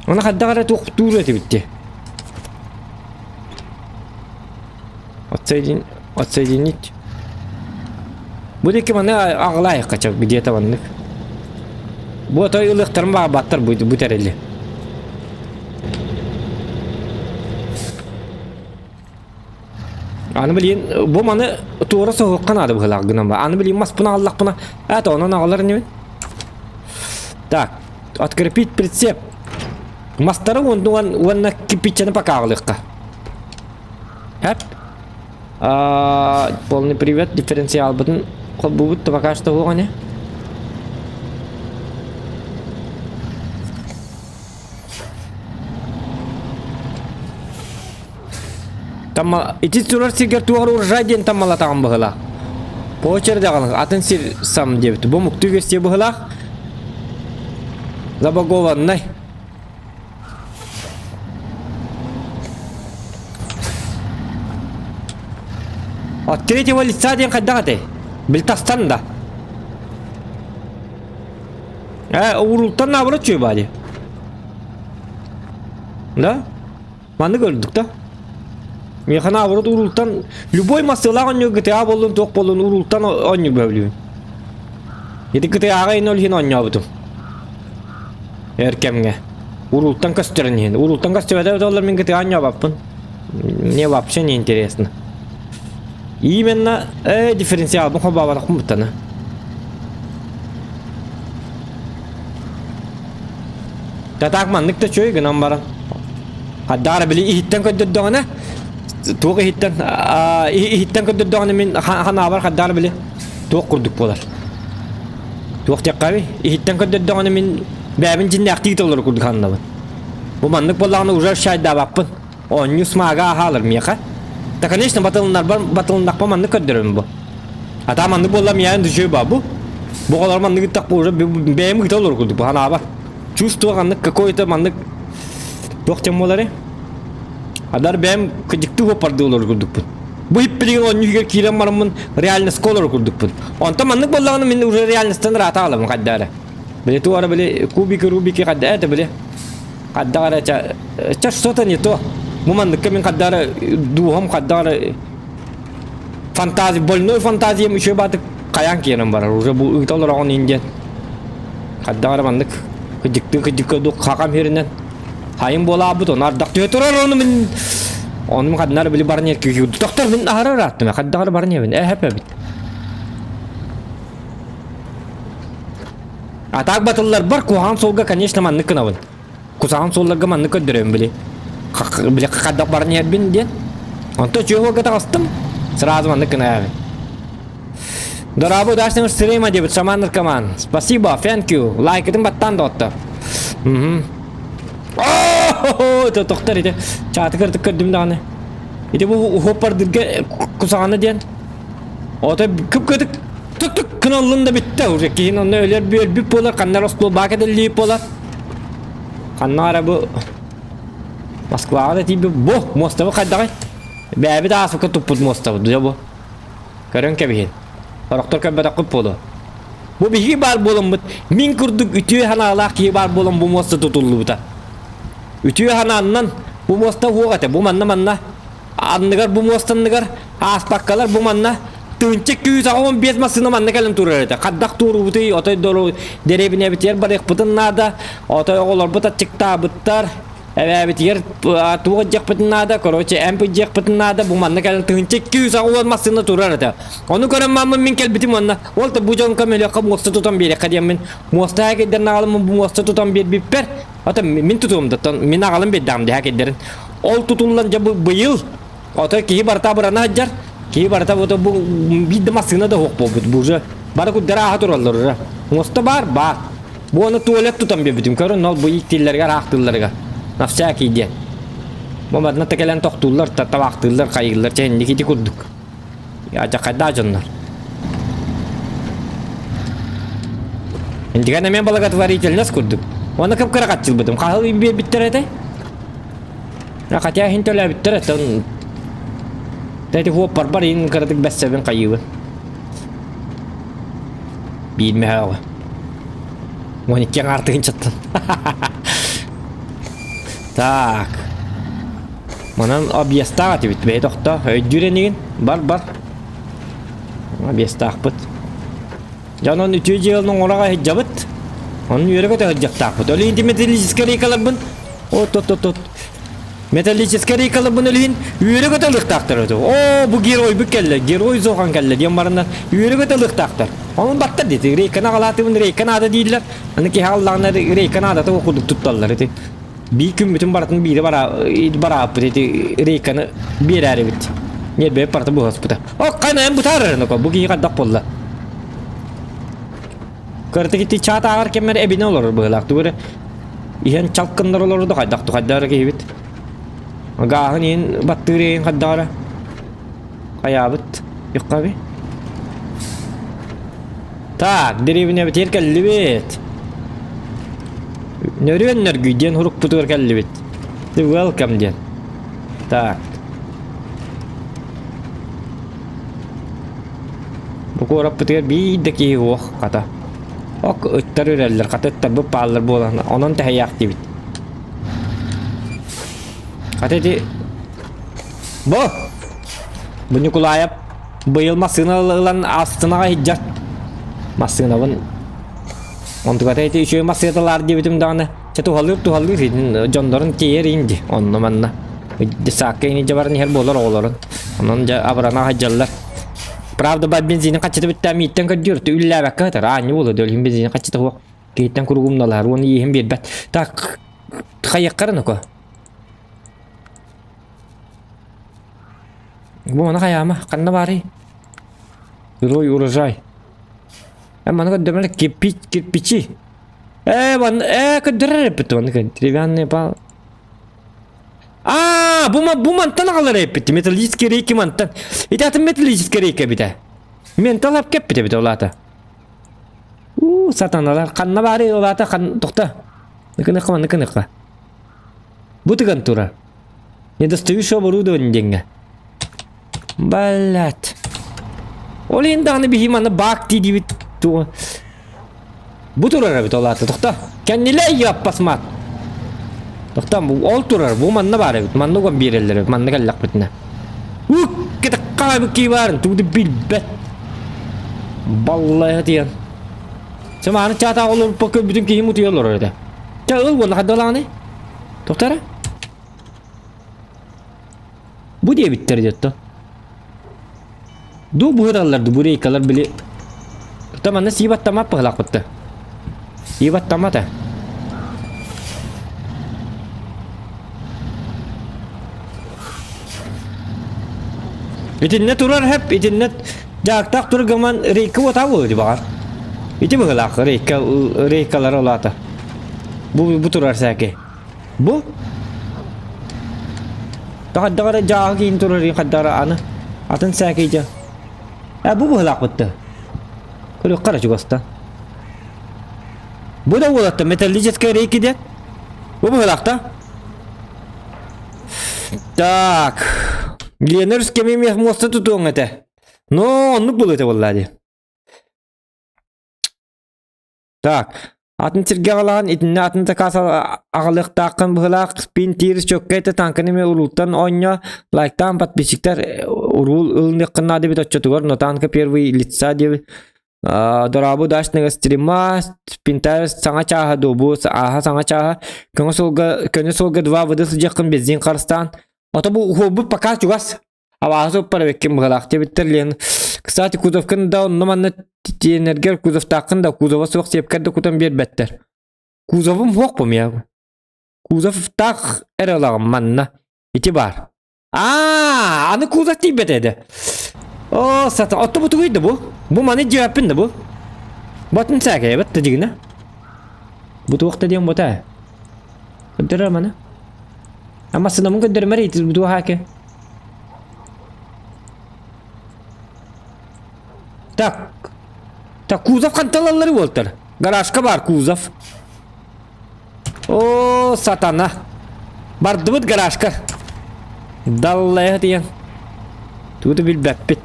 Speaker 3: Оны хайдах эрэ туохтуур этибит дии. Отсоедин... Отсоединить. Бу диэки маны аҕалаайыкка ча где-то маннык. Бу отой ылыахтарын баҕарбаттар бу, бу тэрили. Аны билин бу маны туора соһуохха наада быһыылаах гынан ба. Аны билин маспын аҕаллахпына, это онон аҕалар инибин. Так, открепить прицеп. Мастары уонна уонна кирпиччэни пока аҕалыахха. Хэп. Полный привет, дифференциалбытын холбуубут да пока что уоҕа не. Тамма ити турар сиргэр туох урожай диэн таммалатаҕын быһылаах. Почер даҕаны атын сир сам диэбит. Бу муктуу версия быһылаах. Забагованнай. От третьего лица диэн хайдах этэй? Билтастан да. Э, уурултан наоборот чуй бади. Да? Маннык көрдүк да. Миэхэ наоборот уурултан любой массыылаах онньуу GTA буоллун туох буоллун уурултан онньуу бөбүлүүн. Ити GTA-ҕа ин ол иһин оонньообутум. Эр кэмҥэ. Уруултан көстөрүн иһин. Уруултан көстүбэтэ доллар мин GTA оонньообоппун. Мне вообще не интересно. Именно э, дифференциалбын холбообатахпын буттана. Татаак маннык да чөй гынан баран. Хаддаара били иһиттэн көрдөрдөҕүнэ туох иһиттэн иһиттэн көрдөрдөҕүнэ мин ханаабар хаддаара били туох курдук буолар. Туох диэххэ иһиттэн көрдөрдөҕүнэ мин бэйэбин дьиннээхтии толору курдук сананабын. Бу маннык буоллаҕына уже чайдаабаппын. Оонньуу смага аһаалар миэхэ. Да, конечно, батылыннарбар батылыннахпа маннык көрдөрөбүн бу. А маннык буолла миэхэ дучуй ба бу. Бу оҕолор маннык ыттах бу уже бэйэм ыыта олору курдук бу ханаабар. Чувство ханнык какой-то маннык туох тем буолары. Адар бэйэм кыдьыктыы хуоппардыы олору курдукпун. Бу иппилигин оонньууга киирэн бараммын реальностька олору курдукпун. Онтон маннык буоллаҕына мин уже реальностьтан ыраата аҕалабын хайда эрэ. Били туора били кубики рубики хайда это били хайдах эрэ ча ча что-то не то. Бу манныкка мин хайда эрэ дууһам хайдах эрэ фантазия больной фантазиям үчүгэй баатык хайаан киирэн барар уже бу ыыта олороҕун индиэн. Хайдах эрэ маннык кыдьыктыы кыдьыкка дуу хахам иһэринэн хайын буолаабыт ону ардах түһэ турар ону мин ону мин ханна эрэ били баран иһэр тохтор мин аһара ырааттым хайдах эрэ баран иһэбин ээ эбит А так батылларбар куһаҕан суолга конечно маннык гынабын. Кусаҕан суолларга маннык көрдөрөбүн били. Били хайдах баран иһэрбин диэн. Онтон үчүгэй суолга таҕыстым. Сразу маннык гынабын. Дорабы удачного стрима диэбит шаман наркоман. Спасибо, thank you. Лайкытын баттаан доҕоттор. Мгм. Оо, тохтор ити. Чааты кырдык көрдүм даҕаны. Ити бу уһуоппардырга кусаҕана диэн. Ото кып-кытык түк-түк кыналлын да бүттэ уже киһин онно өлөр өлбүт буолар ханна эрэ остуолбаа кэтиллиит буолар ханна эрэ бу Москваҕа да тиийбит бу муостабыт хайдаҕый бээбит ааспыкка туппут муостабыт дьэ бу көрөн кэбиһин сорохтор көрбөтөххүт буолуо бу биһиги баар буоламмыт мин курдук үтүө санаалаах киһи баар буолан бу муоста тутуллубута үтүө санааннан бу муоста уһуох этэ бу манна манна Анныгар бу муостанныгар ааспаккалар бу манна тыынча 285 массыына манна кэлэн турар этэ. Хаддах туоруубутуй, отой дору дэриэбинэбитигэр барыахпытын наада, отой оҕолорбут аччыктаабыттар, эбээбитигэр туох дьиэхпитин наада, короче, эмп дьиэхпитин наада, бу манна кэлэн тыынча 280 массыына турар этэ. Ону көрөн маммын мин кэлбитим уонна ол да бу дьонко мөлүөххэ муоста тутан биэриэххэ диэммин муоста хакердэрин аҕалым бу муоста тутан биэрбиппэр Ата мин тутуом да мин аҕалым биэрдэҕим дии хакердэрин. Ол тутуллан дьэ бу быйыл ото киһи барыта абырана сылдьар. Киһи барыта вот бу биир да массыына да суох буолбут. Бу уже бары курдары ааһа тураллар уже. Муоста баар, баар. Бу аны туалет тутан биэрбитим. Көрөн ол бу ииктииллэригэр аахтыылларыгар. На всякий диэн. Бу манна та кэлэн тохтууллар, табаахтыыллар, хайыыллар, чэ инники ити курдук. Дьахайдаа дьоннор. Индигэн эмиэ благотворительность курдук. Уонна кып-кыра хаччылбытым. Хаһыл биэрбиттэр этэй? Хотя иһин төлөөбүттэр этэ. Тэти хуоппарбар иһин кыратык бэссэбин хайыыбын. Биир мөһөөҕө. 12 аҥаартыгын чаттан. Так. Манан объезтаах этибит. Бэйэ тохто. Өйдүүр энигин. Бар, бар. Объезтаахпыт. Дьэ онон үтүө дьыаланы оҥоро сылдьабыт. Онон үөрэ-көтө сылдьыахтаахпыт. Ол иһин металлическай рейкаларбын от-от-от-от металлическай рейкаларбын ол иһин үөрэ-көтө ылыахтаахтар этэ. Оо, бу геройбут кэллэ, герой Зохан кэллэ диэн бараннар үөрэ-көтө ылыахтаахтар. Онон баттар диэти рейканы аҕалаатыбын рейка наада дииллэр. Аны киһи аҕаллаҕына рейка наадата курдук тутталлар ити. Биир күммүтүн барытын биирэ барааппыт ити рейканы биэрээрибит. Ньиэрбэбит барыта буһаспыта. О, хайнаан бытаарар ноко, бу киһи хайдах буолла? Кыртык ити чаат ааҕар кэммэр эбинэ олорор быһыылаах. Тугу эрэ иһэн чалкыннар олордо хайдах хайдах эрэ киһибит. Гааһын иһин баттыыр иһин хайдах эрэ хайаабыт. Юххаби. Так, дэриэбинэбитигэр кэллибит. Нөрүөн нөргүй диэн урукпутугар кэллибит. Welcome диэн. Так. Бу куораппытыгар биир да киһи суох хата. Ок ыттар үрэллэр, хата ыттарбыт бааллар буолан, онон тэһийээх диибит. Хата ити Бу! Бу Ньукулаайап быйыл массыына ылан астынаҕа иһдьэр. Массыынабын онтуката ити үчүгэй массыыталаар диэбитим даҕаны чэ туһалыыр туһалыыр дьоннорун тиэйэр инди онно манна десакка ини дьэ баран иһэр буолар оҕолорун онон дьэ абырана сылдьаллар правда ба бензини хаччыта бүттээн мииттэн көрдүүр үллээбэккэ сытар аанньа буолуо дөлүн бензини хаччыта суох киһиттэн куругумналаһар уонна иэһин биэрбэт так хайыаххара ноко Бу маны хайаама, ханна баарый? Герой урожай. Э, маны көрдөмөр кирпич, кирпичи. Э, маны, э, көрдөрөр эппит маны деревянные пал. А, бу бу мантан аҕалар эппит, металлический рейки мантан. Ити атын металлический рейка эбитэ. Ментал ап кеппит эбит олаата. У, сатаналар, ханна баарый олаата, хан, тохта. Ныкыныхха, ныкыныхха. Бу тыган турар. Недостающее оборудование диэҥҥэ. Блядь. Ол иһин даҕаны биһи маны баак дии диибит тугу. Бу турар эбит ол аата тохто. Кэннилэ яппасмат. Тохто бу ол турар бу манна баар эбит. Манна уган биэрэллэр эбит. Манна кэллэхпитинэ. Ук кетеккаабы кии баарын тугу да билбэт. Баллайа диэн. Сымааны чаатаах олорбуппа көрбүтүм киһим утуйа олорор этэ. Чэ ыл уонна хардалаҕыный? Тоқтара? Бу диэбиттэр диэттон. Ду быһыраллар ду бу рейкалар били. Та манна сии баттамат быһылаахпытта. Сии баттамата. Итиннэ турар хэп, итиннэ дьаактаах тургаман рейка уотаа буолуо дии баҕар. Ити быһылаах рейка рейкалара улаата. Бу бу турар сээки. Бу Хайдах эрэ дьааһы киин турар хайдах эрэ аны атын сээкэй дьэ. Э бу быһылаахпытта. Көрүөххэ эрэ чугастан. Бу да уолатта металлическая рейки диэн. Бу быһылаахта. Так. Лена өрүскэ эмиэ муоста тутуоҥ этэ. Но оннук буолуо этэ буоллаа дии. Так, атын сиргэ аҕалаҕын, итиннэ атын заказ аҕалыахтааххын быһыылаах, спин тиир чөккө этэ танканы эмиэ уруултан оонньоо, лайктаан подписчиктар уруул ылыныаххын наада эбит оччотугар, но танка первый лица диэбит. Дорообу дачныга стрима, спинтайр саҥа чааһа дуобу, ааһа саҥа чааһа, көҥө суолга, көнө суолга два выды сылдьыаххын бензин харыстаан. Ото бу уһуобут пока чугас. Абааһы суоппар эбиккин быһалаах диэбиттэр Лен. Кстати, кузовкын да онно манна тиэнэргэр кузовтааххын да кузова суох сиэпкэр да кутан биэрбэттэр. Кузовым суох бу миэхэ. Кузовтаах эрэ ылаҕым манна. Ити баар. Аа, аны кузов тиийбэт этэ. Оо, сата, отто бу тугуй да бу? Бу маны дьиэппин да бу? Батын сээкэйэбит да дьигинэ. Бу туох да диэн бута. Көрдөрөр маны. Ама сынамын көрдөрмөр ити бу туохаке. Так. Так, кузов ханталаллары буолтар. Гаражка бар кузов. О, сатана. Бардыбыт гаражка. Даллайа диэн. Тугу билбэппит.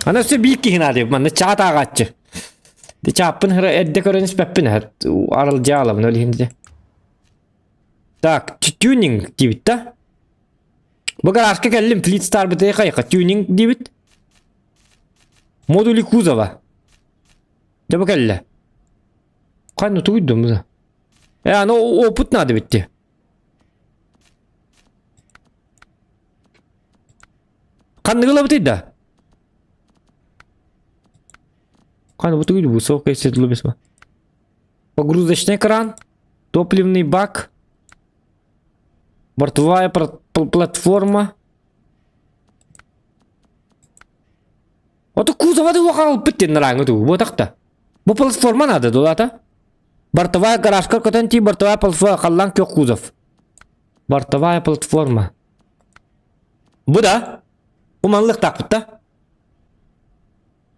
Speaker 3: Аны өссө биир киһи наада манна чаат ааҕааччы. Де чааппын хара эрдэ көрөн испэппин аралдьаалабын ол иһин Так, тюнинг диэбит да? Бу гаражка кэллим, Fleet Star бытыйа хайха, тюнинг диэбит. Модули кузова. Дьэ бу кэллэ. Ханна тугуйдум бу? Э, аны опыт надо битти. Ханныгы ылабытый да? Ханна бу тугуйду бу высокая седло Погрузочный кран, топливный бак, бортовая платформа. Ото кузова да хаалбыт диэн нарааҥы тугу буотахта. Бу платформа надо дулата. Бортовая гаражка көтөн тии бортовая платформа халлаан күөх кузов. Бортовая платформа. Бу да. Бу манлык да.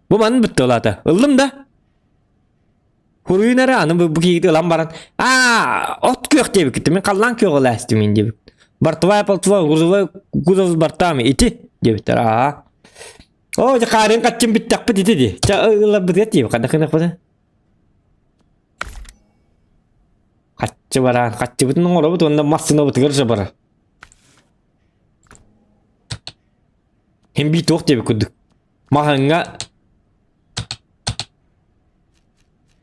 Speaker 3: Бу манын бүтті олата. Ыллым да. Хуруйун эрэ аны бу киһи ылан баран аа от күөх диэбиккит мин халлаан күөҕэ ылаастым мин диэбит. Бортовая платформа грузовой кузов с бортами ити диэбиттэр аа. Оо дьэ хаарын хаччын бүттэхпит ити ди. Ча ыларбытыгар тиийбит ханна гыныахпыт Хаччы бараан хаччыбытын оҥоробут уонна массыынабытыгар же барар. Хим бии туох диэбит курдук. Маһыҥҥа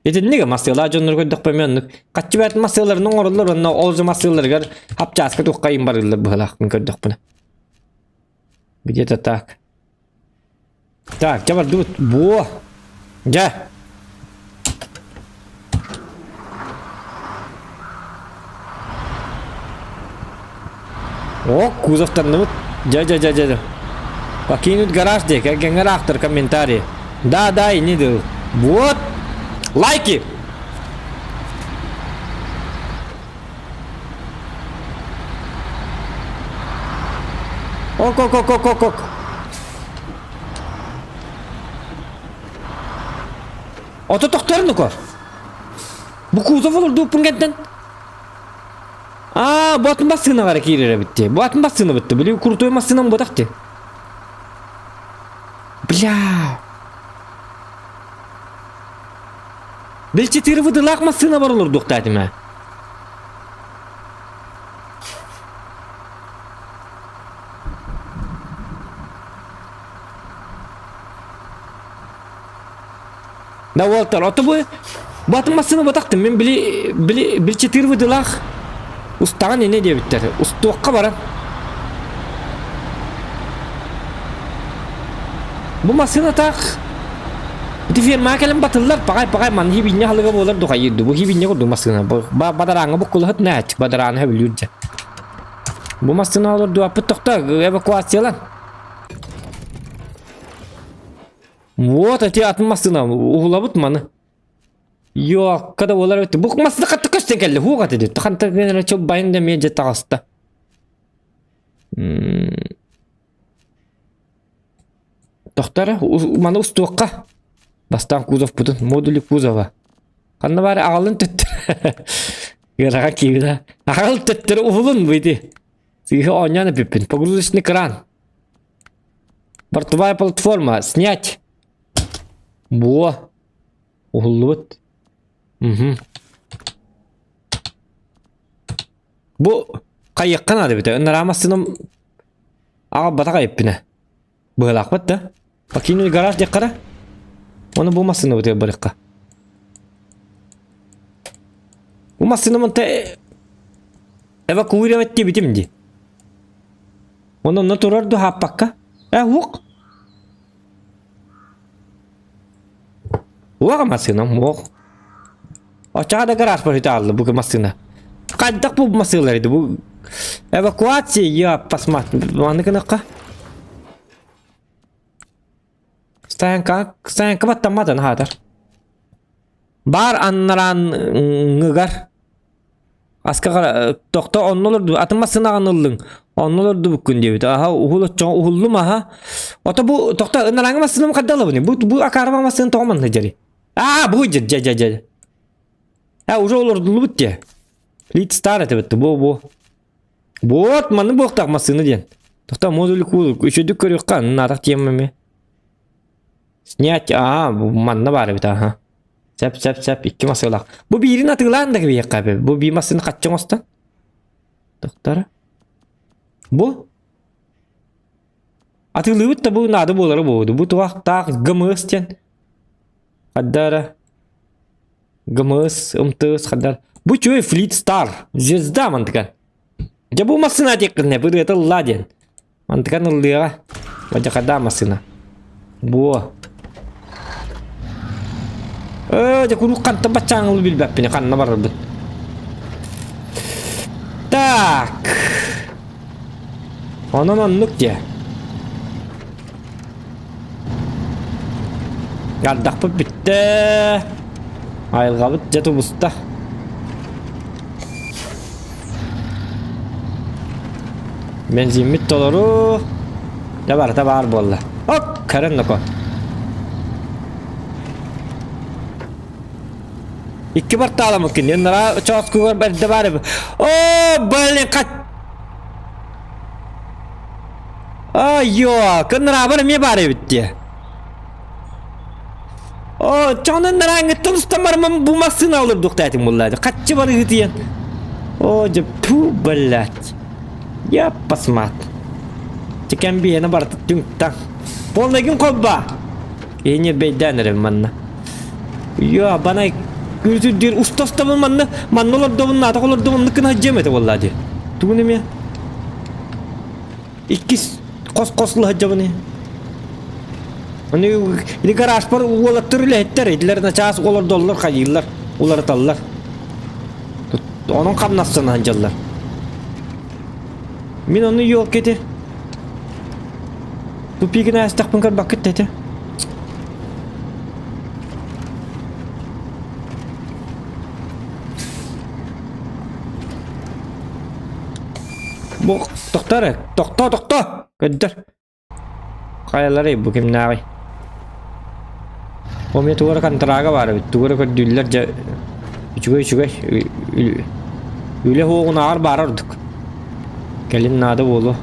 Speaker 3: Итинник массыылаах дьоннору көрдөхпө эмиэ оннук. Хаччы бэрт массыыларын оҥороллор уонна ол же массыыларыгар хапчааска туххайын барыыллар быһалаахпын көрдөхпүнэ. Где-то так. Так, дьэ бардыбыт. Буо. Дьэ. О, кузовтанныбыт. Дьэ, дьэ, дьэ, дьэ. Покинуть гараж диэ, кэргэҥҥэр аахтар комментарий. Да, да, ини дыл. Вот. Лайки! Ок, ок, ок, ок, ок, ок. Ото тохторун уко. Бу кузов олордууппун кэнтэн. Аа, бу атын массыынаҕа эрэ киирэр эбит дии. Бу атын массыына бытты. Били крутой массыынам буотах дии. Бля. Бил четыре выдылаах массыына бар олордуохтаатым ээ. Да уолтар, ото бу бу массыына батахтым. Мен били били били выдылаах устаҕан ине диэбиттэр. Устуохха баран. Бу массыына таах Ити фирмаҕа кэлэн батыллар, паҕай паҕай манна хибинньэ халыга буолар духайырды. Бу хибинньэ курдук массыына. Бадарааҥҥа буккулаһыт нээч, бадарааны хөбүлүүр дьэ. Бу массыына олордуаппыт тохто, эвакуациялан. Вот эти атын массыына уһулабыт маны. Йоокка да буолар эбит. Бу массыына хатта көстөн кэллэ. Хуох аты дит. Ханта генера чоп байын да мен же таҕыста. Тохтор маны устуохха. Бастаан кузовпутун модули кузова. Ханна баары аҕалын төттөр. Ыарахан киирдэ. Аҕал төттөрү уһулун быйды. Сыыһа оонньоон эпиппин. Погрузочный кран. Бортовая платформа. Снять. Буо. Уһуллубут. Угу. Бу хайыахха наада эбитэ. Ынараа массыынам аҕалбатах айыппына. Быһалаахпыт да. Покинули гараж диэххэ Оны бу массыынабытыгар барыахха. Бу массыынам онто эвакуировать диэбитим дии. Онно онно турар ду хааппакка. Э, уох. Уох массыынам, уох. Оччоҕо да гараж барыта бу массыына. Хайдах бу массыылар edi бу эвакуация я посмотри. Маны гынакка. Стоянка, стоянка баттамматын хаатар. Бар аннараан ҥыгар. Аска тохто онно олорду атын массыынаҕын ыллыҥ. Онно олорду буккун диэбит. Аха уһул оччоҕо уһуллум аха. Ото бу тохто ынарааҥы массыынам хайда ылабыный? Бу бу акаарыма массыына тоҕо манна дьэри? Аа бу дьэ дьэ дьэ дьэ. А уже олордуллубут дьэ. Лит стар этибит бу бу. Вот манны буохтаах массыына диэн. Тохто модуль кул үчүдүк көрүөххэ наадах тиэмэми. Снять аа манна баар эбит аха. Сеп сеп сеп икки массыылаах. Бу биирин атыылаан да кэбиһиэххэ бу биир массыына хаччы оҥостон. Тохтор. Бу атыылыыбыт да бу наада буолара буолуо. Бу туох таах ГМС диэн. Хаддара ГМС, МТС хаддар. Бу чуй Флит Стар, звезда мантыкан. Дьэ бу массыына диэккинэ бырыата ылла диэн. Мантыкан ыллыаҕа. Бадьакада массыына. Буо. Ээ, дьэ куруук хантан баччааҥылы билбэппин, ханна барарбын. Так. Онон оннук дьэ. Ардахпыт бүттэ. Айылҕабыт дьэ тубуста. Бензиммит толору. Дьэ барыта баар буолла. Оп, көрөн ноко. Икки бартааламмыт кинини нара чооскугар бэрдэ баар. О, блин, хат Айо, кыннараабар эмиэ баар эбит дии. О, чоҥон нарааҥҥыттан устан барымам бу массыына олордуохтаатым буллаады. Хаччы барыһытыйан. О, дьэ, ту, блядь. Я посмат. Чекэн биһиэнэ барыта түҥ-таҥ. Полнайгын холба. Киһини бэйдээн эрэ манна. Йо, банай күрүтүрдүүр устостабын манна, манна олордобун, наатах олордобун, оннук гына сылдьыам этэ буоллаа дии. Тугун эмиэ? Иккис хос-хос сылдьабын. Аны ити гаражпар уолаттар үлэһиттэр, итилэр начаас олордоллор, хайыыллар, уларыталлар. Онон хамнастан сылдьаллар. Мин ону ёлка ити. Тупигин аастахпын көрбөккүт да ити. Бу тохтоо эрэ, тохтоо, тохтоо! Көрдөр. Хайаларый бу кимнээҕий? Ол эмиэ тугу эрэ контрага баар эбит, тугу эрэ көрдүүллэр дьэ үчүгэй үчүгэй үлэ уоҕунааҕар баара ордук. Кэлин наада буолуо.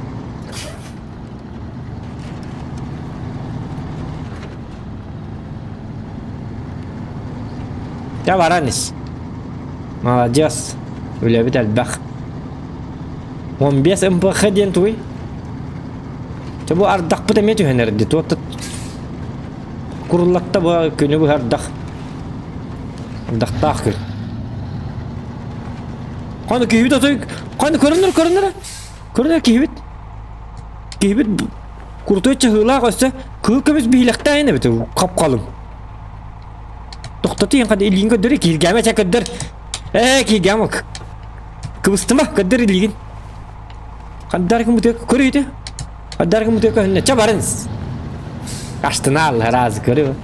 Speaker 3: Дьэ баран ис. Маладьыас. Үлэбит элбэх. 15 МПХ диэн тугуй? Чэ бу ардахпыт эмиэ түһэн эрдэ. Туотта куруллатта бу күнү быһа ардах. Ардахтаах күн. Ханна киһибит отой ханна көрүнэр көрүнэр көрүнэр киһибит. Киһибит крутой чаһыылаах өссө кыһыл көмүс биһилэхтээх эбит хап-халыҥ. Тохтотуйан ханна илиин көрдөр киһиргээмэ чэ көрдөр. Ээ киһиргээмэ кыбыстыма көрдөр илиигин. Хандар кым көрүйдү. Хандар кым көһүннэ чэ барын. Астынаал раз көрү.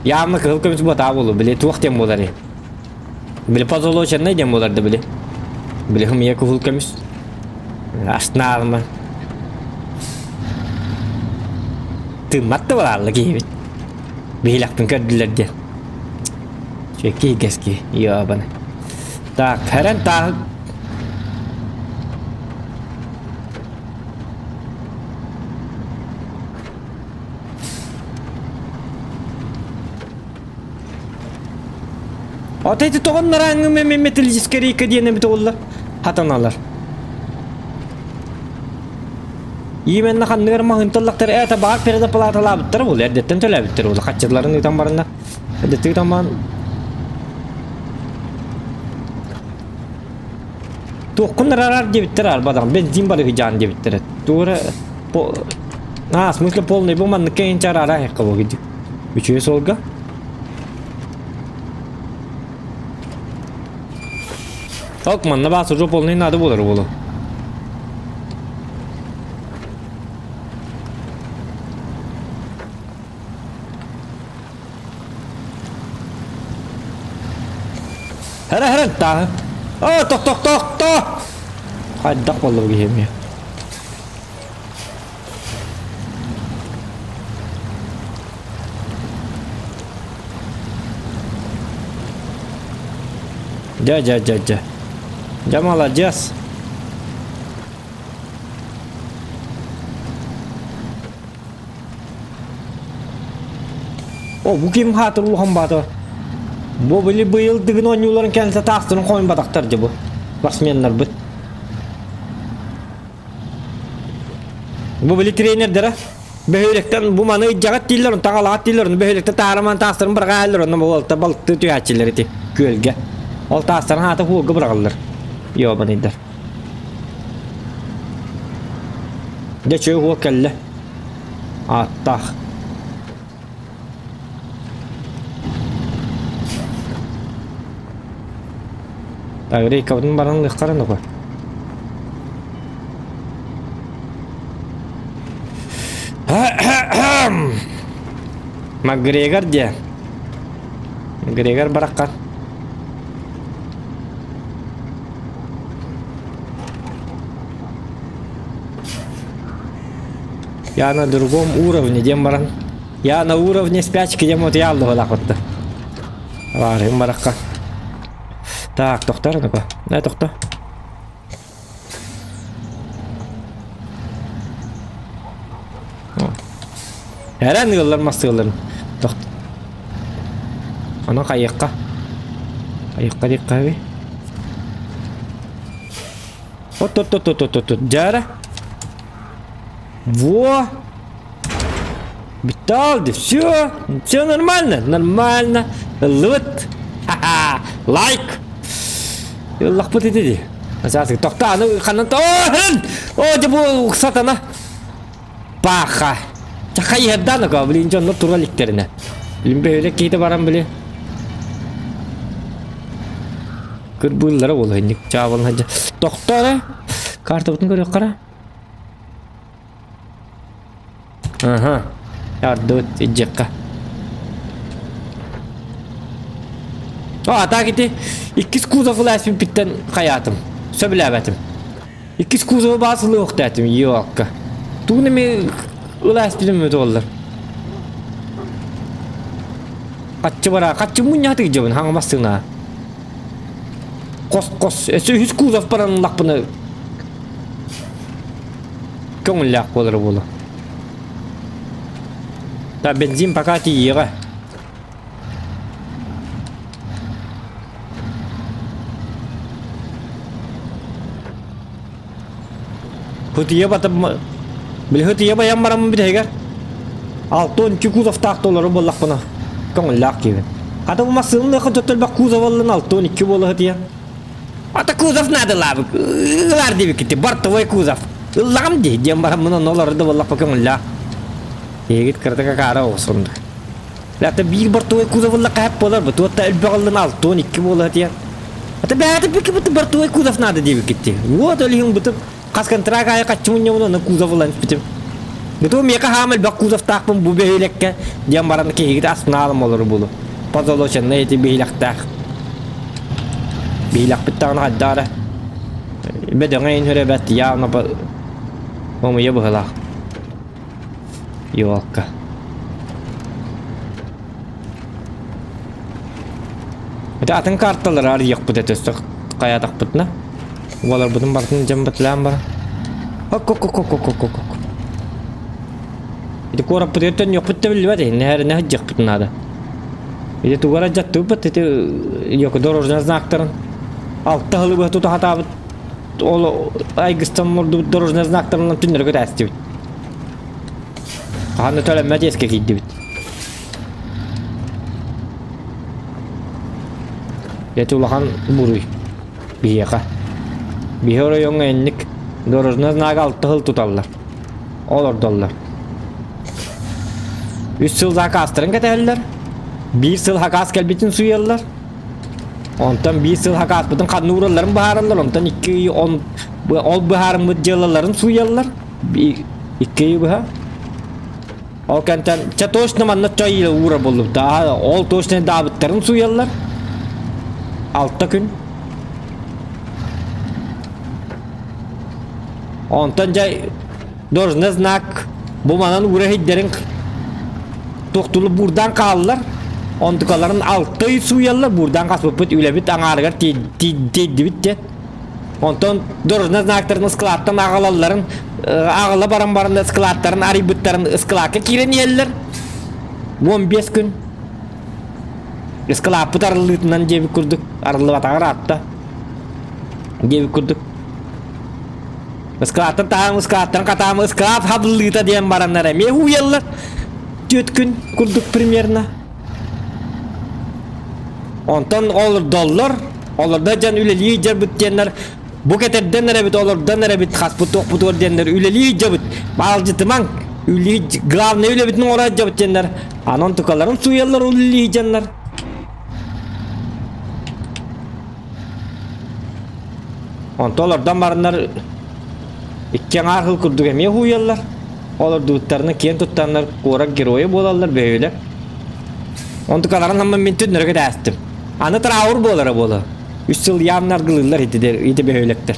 Speaker 3: Явно кыһыл көмүс буотаа буолу, били туох диэн буолар Били позолоченный диэн буолар да били. Били хымия кыһыл көмүс. Астынаалма. Тыыммат да буолаалла киһибит. Биһилэхпин көрдүлэр диэн. Чекки киһи, ёбаны. Так, хэрэн тааһы Ата ити тоҕоннорааҥҥы металлическая рейка диэн эбит оллар хатаналар. Именно ханныгар маһынталлахтар это баар предоплаталаабыттар буолла эрдэттэн төлөөбүттэр буолла хаччыларын ыытан баранна эрдэттэн ыытан баран Туоххун араар диэбиттэр арбадаҕым бензин барыһыдьаан диэбиттэрэ. Туора по А, в смысле полный бу манныкка инча араара айахха буолуо Үчүгэй суолга. Ок, манна баас уже полный надо буолар буолу. Хара хара тааһы. О, тох тох тох тох. Хайдах буолла бу киһи эмиэ. Дьэ дьэ дьэ дьэ. Дьэ маладьыас. О, бу ким хаатыр улахан баата? Бу били быйыл дыгын оонньууларын кэнсэ таастарын хойунбатахтар дьэ бу. Спортсменнарбыт. Бу били тренердэрэ бөһүөлэктэн бу маны ыдьаҕат дииллэр, онтон аҕалаҕат дииллэр, ону бөһүөлэктэн таарыман таастарын быраҕааллар, онно буолта балыктыы түһээччилэр ити күөлгэ. Ол таастарын аата хуолга быраҕаллар. Ёбаныйдар. Дьэ чүө хуол кэллэ. Ааттаах. Так, рейкабытын баран ылыаххара нохо. Макгрегор диэ. Макгрегор бараххан. Я на другом уровне диэн баран. Я на уровне спячки диэн вот я аллыһылаах Баарым барахха. Так, тохтор ну-ка. Да, тохто. Эрэн ыаллар мастыыларын. Тохт. Аны хайыахха. Хайыахха диэххэ эби. От от от от от от Дьара. Во! Виталди, все, все нормально, нормально. Ыллыбыт. Ха-ха, лайк. Ыллахпыт ити ди. Сейчас тохта, аны ханан О, О, дьэ бу сатана. Паха. Чахайырдан ко, блин, дьоннор тура иликтеринэ. Блин, бөһүөлэк киһитэ баран, били. Кырбыыллара буолуо инник чаабылын сылдьа. Тохтоо эрэ. Картабытын көрүөххэ эрэ. Аха. Ардыбыт илдьиэххэ. О, а так ити иккис кузов ылааспиппиттэн хайаатым. Сөбүлээбэтим. Иккис кузовы баас ылыахтаатым, ёкка. Тугун эми ылааспитим өтө оллар. Хаччы бара, хаччы мунньаатык дьабын, хаҥамассыына. Хос-хос, өссө үһүс кузов баран ыллахпына көҥүллээх буолара буолуо. Да, бензин пока тиийиэҕэ. Хытыйа батым били хытыйа байан бараммын бүтэһигэр. 62 кузовтаах толору буоллахпына көҥүллээх киһибин. Хата бу массыынаны дьот элбэх кузов ыллын 62 буола сытыйан. Ата кузов наадалаабыт. Ылар диэбиккити бортовой кузов. Ыллаҕым дии диэн баран мунан олору да буоллахпа көҥүллээх. Эһигит кыратык акаара оҕусунду. Ата биир бортовой кузов ыллахха хэп буолар бу. Туотта элбэх ыллын 62 буола сытыйан. Ата бэйэтэ бикки бортовой кузов надо диэбиккити. Вот ол иһин бутуп Хас контракт аайы хаччы мунньабын онно кузов ылан испитим. Буту миэхэ хаам элбэх кузовтаахпын бу бөһүөлэккэ диэн баран киһигит астынаалым олору булу. Позолоченный эти биһилэхтээх. Биһилэхпит даҕаны хайдах эрэ бөдөҥө иһин өрөбөт явно омуйа быһылаах. Елка. Это атын карталары арыйыахпыт этэ өссө хайаатахпытына. Уоларбытын барытын дьон бытылаан баран. Хок-хок-хок-хок-хок-хок. Ити куораппытыгар төннүөхпүт да биллибэт, нэһэринэ сылдьыахпыт наада. Ити тугу эрэ дьаттыыбыт, ити ёко дорожный знактарын алта сылы быһа тута сатаабыт ол айгыстан олордубут дорожный знактарынан түннэри көтээстибит. Хаһан да төлөммөт иэскэ киирдибит. Ити улахан буруй биһиэхэ. Биһи оройуоҥҥа инник дорожный знага алта сыл туталлар. Олордоллор. Үс сыл заказтарын кэтэһэллэр. Биир сыл хакаас кэлбитин суйаллар. Онтон биир сыл хакааспытын ханна ууралларын быһаараллар. Онтон икки ый он, ол быһаарыммыт дьыалаларын суйаллар. Икки ыйы быһа. Ол кэнтэн чэ точно манна чай уура буоллубута. Ол точно даабыттарын суйаллар. Алта күн. Онтон дьэ должный знак бу манан уура иһиддэрин тохтулу буурдаан хааллар. Онтукаларын алта ый сууйаллар, буурдаан хаспыппыт үлэбит аҥаарыгар тиийдибит диэн. Онтон дорожный знактарын ыскылааттан аҕалалларын, аҕала баран баран ыскылааттарын арыйбыттарын ыскылаакка киирэн иһэллэр. 15 күн. Ыскылааппыт арыллыытынан диэбит курдук, арыллыбатаҕар аатта диэбит курдук. Ыскылааттан таһаам, ыскылааттан хатаам, ыскылаат хабыллыыта диэн бараннар эмиэ уйаллар. Түөрт күн курдук примерно. Онтон олордоллор, олордо дьон үлэлии дьарбыт диэннэр бу кэтэрдэн эрэбит, олордон эрэбит, хаспыт туохпутугар диэннэр үлэлии дьабыт, баалдьытымаҥ, үлэлии главное үлэбитин оҥоро дьабыт диэннэр, анон тукаларын сууйаллар үлэлии дьоннор. Онтон олордон бараннар икки аҥаар сыл курдук эмиэ уһуйаллар. Олордубуттарына киэн туттаннар куорат геройа буолаллар бөһүөлэк. Онтукаларын хаммын мин түннөрө кэтээстим. Аны траур буолара буола. Үс сыл явно аргылыыллар ити, ити бөһүөлэктэр.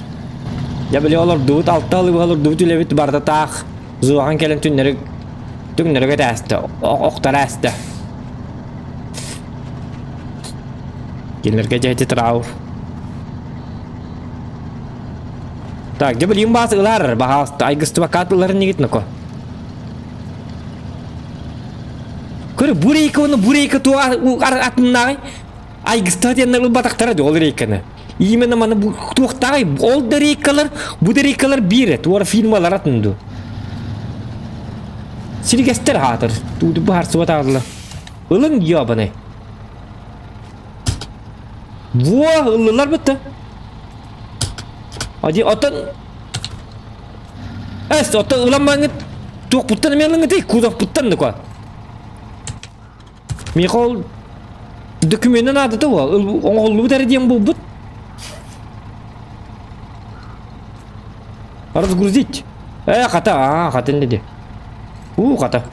Speaker 3: Дьэ били олордубут, алта ылы олордубут үлэбит барыта таах зуахан кэлэн түннөрү түҥнөрү кэтээстэ, охторо ээстэ. Кинилэргэ дьэ ити траур. Так, дьэ билигин баас ылар, баһаалыста, айгыстыбакка ылар иннигит ноко. Көрө, бу рейка уонна бу рейка туох атыннааҕый? Айгыстыга диэннэр ылбатахтара дии ол рейканы. Именно маны бу туохтааҕый? Ол да рейкалар, бу да рейкалар биир, туора фирмалар атын дуу. Сиригэстэр аатыр, тууту быһаарсыбат аалла. Ылыҥ ёбаный. Во, ыллылар бытта. Ади оттон Эс, оттон ылан бараҥҥыт туохпуттан эмиэ ылыҥҥытый? Кузовпуттан да Миэхэ ол докумена наадата буол. Оҥоһуллубут эрэ диэн буолбут. Разгрузить. Э, хата, а, хата инде. У, хата.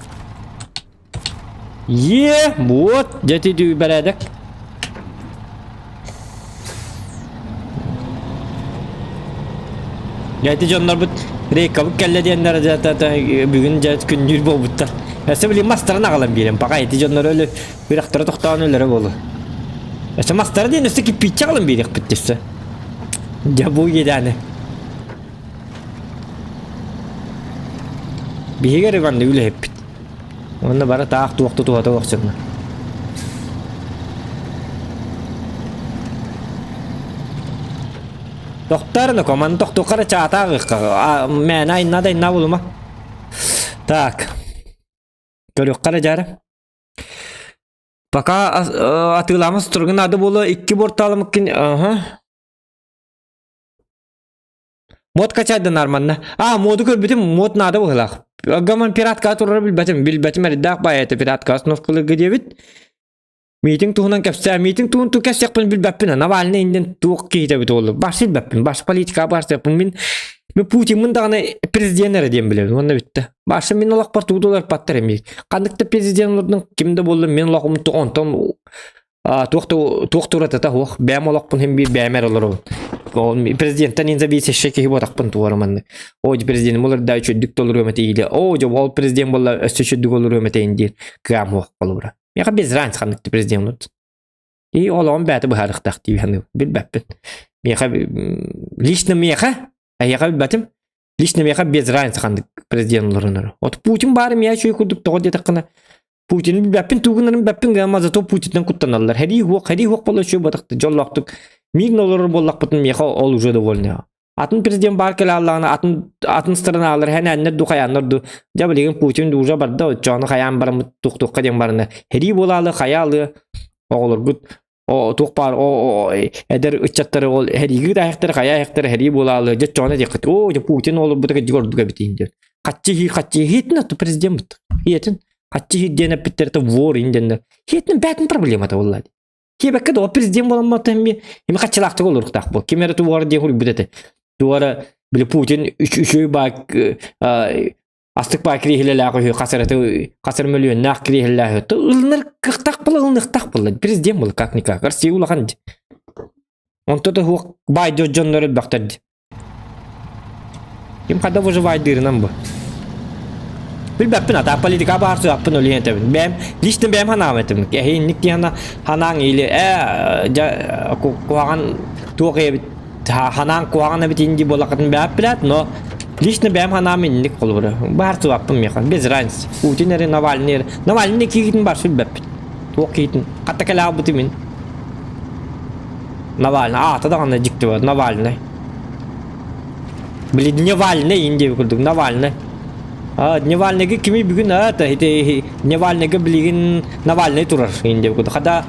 Speaker 3: Е, вот, дьэ ити бэрээдэк. Дьэ ити дьоннорбут рейкабыт кэллэ диэннэр дьэ бүгүн дьэ күннүүр буолбуттар. Өссө билигин мастарын аҕалан биэрэн, пока ити дьоннор өлө үрэхтэрэ тохтоон өлөрө буолуо. Өссө мастара диэн өссө кирпииччэ аҕалан биэриэхпит өссө. Дьэ бу иэдээни. Биһиги эрэ манна үлэһиппит. Уонна бары таах туох да туһата охсунна. Тохтор команда тохтуохха чаатааҕыхха мээнэ айна да айна булума. Так. Көрүөххэ эрэ дьаара. Пока атыылаамас тургун наада буолуо икки борталамыккин аха. Мод качайда нормально. А, моду көрбүтүм, мод наада быһылаах. Гаман пиратка турара билбэтим, билбэтим эрдээх баайа пиратка остановкаларга диэбит. Митинг туһунан кэпсээ, митинг туһун ту кэпсиэхпин билбэппин, Навальный инден туох киһитэ эбит ол. Бас билбэппин, бас политика барсыаппын мин мен Путинмын даҕаны президент эрэ диэн билэбин уонна бүттэ. Башы мин олохпор тугу да уларыппаттар эмиэ. Ханнык да президент олордун ким да буоллун мин олоҕум онтон туох да туох туратата суох. Бэйэм олохпун хим биир бэйэм эрэ олоробун. Ол президенттэн независящий киһи буотахпын туора маннык. О президент болар да үчүдүк толоруом этэ или о жо ол президент болла өссө үчүдүк олоруом этэ диир кыам суох холобура. Миэхэ без разницы ханнык президент олордун. И олоҕум бэйэтэ быһаарыахтаах дии саныыбын. Билбэппин. Миэхэ лично миэхэ эйиэхэ билбэтим. Лично миэхэ без разницы ханнык президент олорунар. Вот Путин баары миэхэ үчүгэй курдук тоҕо диэтэххинэ Путин билбэппин тугунарын билбэппин гына зато Путинтан куттаналлар. Хэрии хуох, хэрии хуох буолла үчүгэй буотахты дьоллоохтук мирно олорор буоллахпытын миэхэ ол уже довольны. Атын президент баар кэлэ аллаҕына атын атын страналар хэнээннэр ду хайааннар ду дьэ билигин Путин уже барда оччоҕуна хайаан бараммыт тух-туохха диэн барына хэрии буолаалы хайаалы оҕолоргут о туох баар о эдэр ыччаттары ол хэриигит аһыктары хайа аһыктары хэрии буолаалы дьэ оччоҕуна диэххит о дьэ Путин олорбута кырдьык ордук эбит диэн хаччы хии хаччы хиитин атту президент хиэтин хаччы хиит диэн эппиттэрэ вор ин диэннэр хиэтин бээтин проблемата буолла Киэбэккэ да президент буолан баттан эми эми хаччылаахтык олоруктаах бу. Ким эрэ туора диэн хуруйбут этэ. Туора били Путин үчүгэй баак астык баа кириэһилэлээх үһү хасараты хасар мөлүйүөннээх кириэһилэлээх үһү. Ылынар кыахтаах була ылыныахтаах буолла. Президент була как никак. Россия улахан ди. Онто да хуох баай дьоннор элбэхтэр ди. Ким хада выживайдыырынан бу. Билбэппин ата политика баар суаппын өлүйэн этэбин. Бэйэм лично бэйэм ханаам этим. Эһиинник диэн ханаан или ээ дьэ куһаҕан туох эбит ханаан куһаҕан эбит инди буолакатын бэйэп билээт, но лично бэйэм ханаам инник холобура. Баар суаппын миэхэ. Без разницы. Путин эрэ Навальный эрэ. Навальный киһитин бар билбэппин. Туох киһитин. Хатта кэлээбитим мин. Навальный. Аата даҕаны дьикти бар. Навальный. Били Дневальный ин диэбит курдук Навальный. А, Дневальныйга кими бүгүн а, ити Дневальныйга билигин Навальный турар ин диэбит курдук. Хада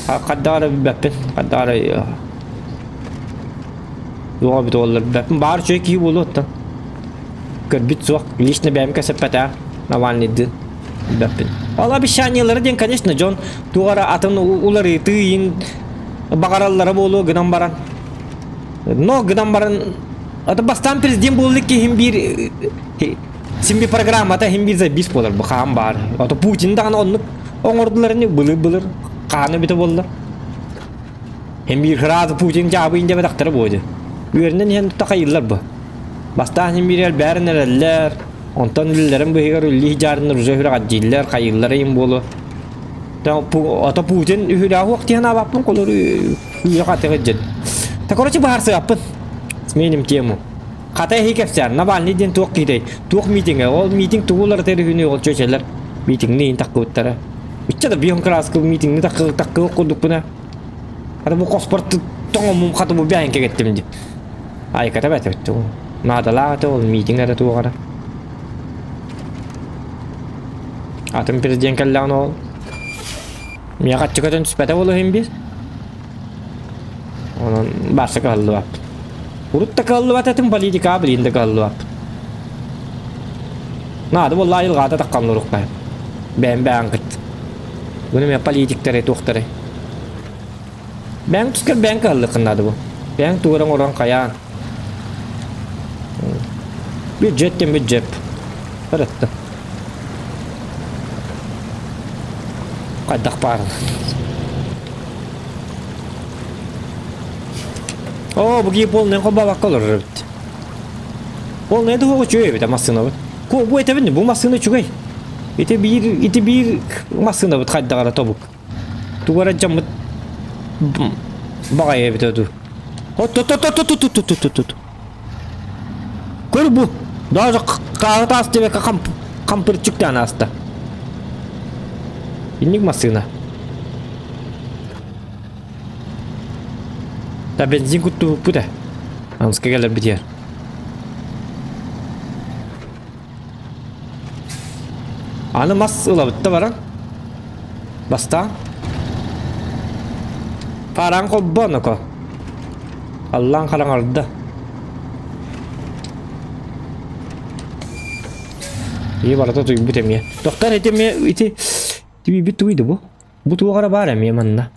Speaker 3: хаддаара билбэппин. Хаддаара Туоҕа эбит уоллар билбэппин. Баар үчүгэй киһи буолуо оттон. Көрбүт суох. Лично бэйэм кэсэппэтэ Навальныйдыын. Билбэппин. Ол обещаниелары диэн, конечно, дьон туох эрэ атын уларытыы иин баҕараллара буолуо гынан баран. Но гынан баран это бастаан президент буолла киһим биир син bir программата хим биир забис буолар бу хаан баар. Ото Путин даҕаны оннук оҥордулар ини былыр-былыр хааны бүтэ буолла. Хим биир сразу Путин дьаабыйын диэбэтэхтэрэ буолуо. Үөрэнэн иһэн такайыллар бу. Бастаан хим биир элбээрин эрэллэр, онтон үлэлэрин быһыгар үллии дьаарыннар уже үрэҕэддииллэр, хайыыллар ыйын буолуо. Ото Путин үһүлээх уох диэн аабаппын колор үөх атыгы дьин. Та короче быһаарсыаппын. Сменим тему. Хата эһи кэпсээн Навальный диэн туох киитэй? Туох митингэ? Ол митинг тугу уларытар үһүнүй ол чөчөлөр митингни ин таккыбыттара. Иччэ да бион краска митингни таккы таккы курдукпуна. Хата бу хоспор тоҥомум хата бу бэйэн кэгеттим ди. Айката бэт Наадалаах этэ ол митинг эрэ туоҕара. Атын президент кэллэҕинэ ол миэхэ аччык өтөн түспэтэ буолуо иһин биир. Онон барса кыһаллыбаппын. Урут да кыһаллыбат этим политикаҕа билигин да кыһаллыбаппын. Наада буолла айылҕата таххан уруккайым. Бэйэм бэйэҥ кыт. Буну мен политиктары туохтары. Бэйэҥ түскэр бэйэҥ кыһаллыаххын наада бу. Бэйэҥ тугу эрэ оҥорон хайаан. Бюджет диэн бюджет. Барытта. Хайдах баарын. Оо, бу киһи полный холбообокко олорор эбит. Полный да үчүгэй эбит массыынабыт. Ку бу этэбин бу массыына үчүгэй. Ити биир ити биир массыынабыт хайдах эрэ тобук. Тугу эрэ дьаммыт баҕайы эбитэ дуу. От-от-от-от-от-от-от-от. Көр бу. Даже хааҕы таас диэбэккэ хампырчыктаан ааста. Инник массыына. Да бензин куттубуппут ээ. Амска кэлэрбитигэр. Аны мас ылабыт да баран. Бастаан. Параан холбооноко. Аллаан хараҥарда. Ийэ барыта утуйбут эмиэ. Доктор ити эмиэ ити тибийбит тугуй да бу? Бу туох эрэ баар эмиэ манна.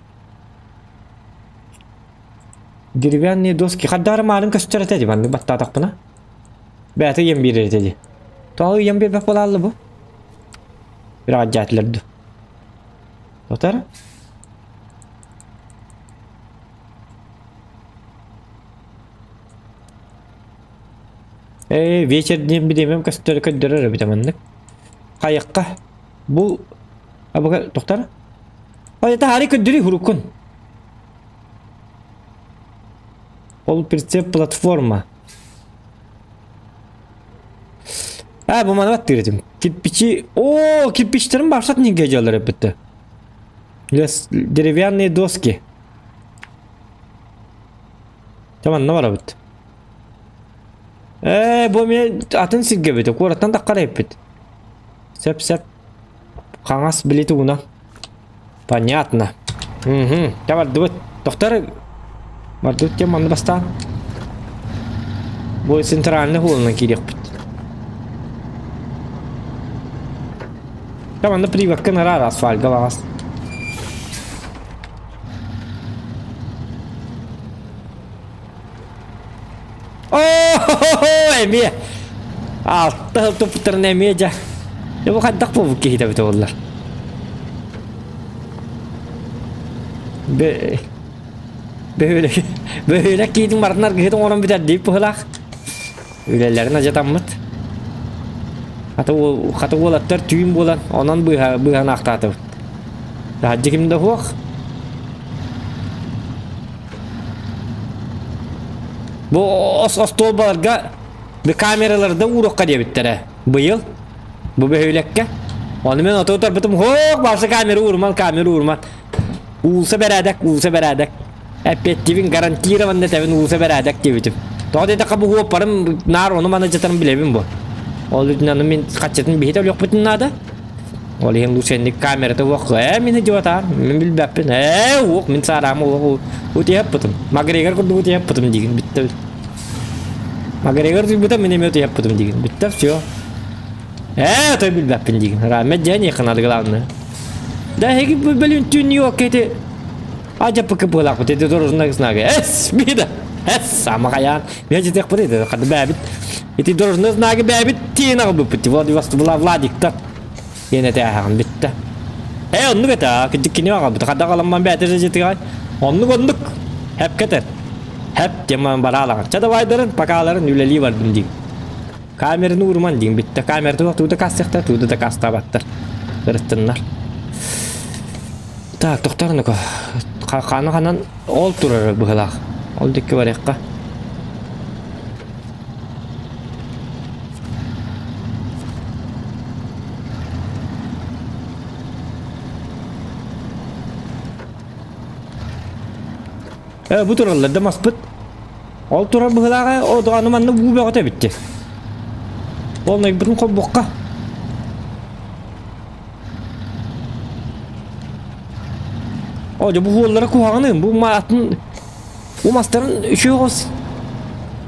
Speaker 3: Деревянные доски. Хардары маарын көстөр этэ дии маннык баттаатахпына. Бэйэтэ ыйан биэрэр этэ дии. Тоҕо ыйан биэрбэт буолаалла бу? Үрэҕэлдьээтилэр дуу. Доктор? Ээ, вечер диэн бириэмэм көстөр көрдөрөр эбитэ маннык. Хайыкка бу абыга доктор? Ой, это хари көрдөрүй хуруккун. Ол прицеп платформа. А, бу маны баттыыр этим. Кирпичи... О, кирпичтерим барсат неге дьалар эппитте. Лес деревянные доски. Таманна барабыт. Ээ, бу эмиэ атын сиргэ эбит, куораттан таххар эппит. Сөп-сөп. Хаҥас билити уна. Понятно. Угу. Дьэ бардыбыт. Доктор, бардыбыт диэн манна бастаан. Бу центральный холунан киириэхпит. Дьэ манна приводка нара асфальга лаҕас. Оо, эмиэ. Алта сыл туппуттарын эмиэ дьэ. Дьэ бу хайдах буолбут киһитэ эбитэ буоллар. Бөһүөлэк бөһүөлэк киһитин барытын аргыһыт оҥорон бүтэрдии быһыылаах. Үлэлэрин адьатаммыт. Хата уол хата уолаттар түүн буолан онон быыһа быыһанаахтаатыбыт. Таһырдьа ким да суох. Бу ос остуолбаларга камераларда ууруохха диэбиттэрэ. Быйыл бу бөһүөлэккэ. Ону мен оту утарбытым хоох барса камера ууруман, камера ууруман. Уулса бэрээдэк, уулса бэрээдэк. Эппиэттиибин гарантированно этэбин уулса бэрээдэк диэбитим. Тоҕо диэтэххэ бу уоппарым наар ону маны дьатарын билэбин бу. Ол үрдүнэн аны мин хаччытын биһи төлүөхпүтүн наада. Ол иһин лучше камерата уох ээ мин идиотаан мин билбэппин ээ уох мин саараама уох утуйаппытым Макгрегор курдук утуйаппытым диигин бүттэ Макгрегор утуйбута мин эмиэ утуйаппытым диигин бүттэ все ээ той билбэппин диигин Рамет дьэ не надо главное да эһиги бөлүн түүн Нью-Йоркка ити ажаппыкы быалаахпыт ити дорожный знага эс бида эс самахаян мен жетекпит ити хады бэбит Ити дорожный знагы бэйэбит тиийэн аҕалбыппыт Владиктар диэн этээһэҕин бүттэ. Ээ оннук этэ кырдьык кини аҕалбыт хада аҕаламман бэйэтэ дьэтигай оннук оннук хэп кэтэр хэп диэн бараалаҕын ча давайдарын покаларын үлэлии бардым диин камераны ууруман диин бүттэ камерата тугу да кассыахтар тугу да кастаабаттар ырыттыннар так тохтор ну-ка ханы ханан ол турар быһылаах ол дикки барыахха Э, бу тураллар да маспыт. Ол турар быһылааҕа, о, аны манна уу бөҕөтө эбитти. Ол найбытын холбуохха. О, дьэ бу хуоллара куһаҕаны, бу атын Бу мастарын үчүгэй оҕус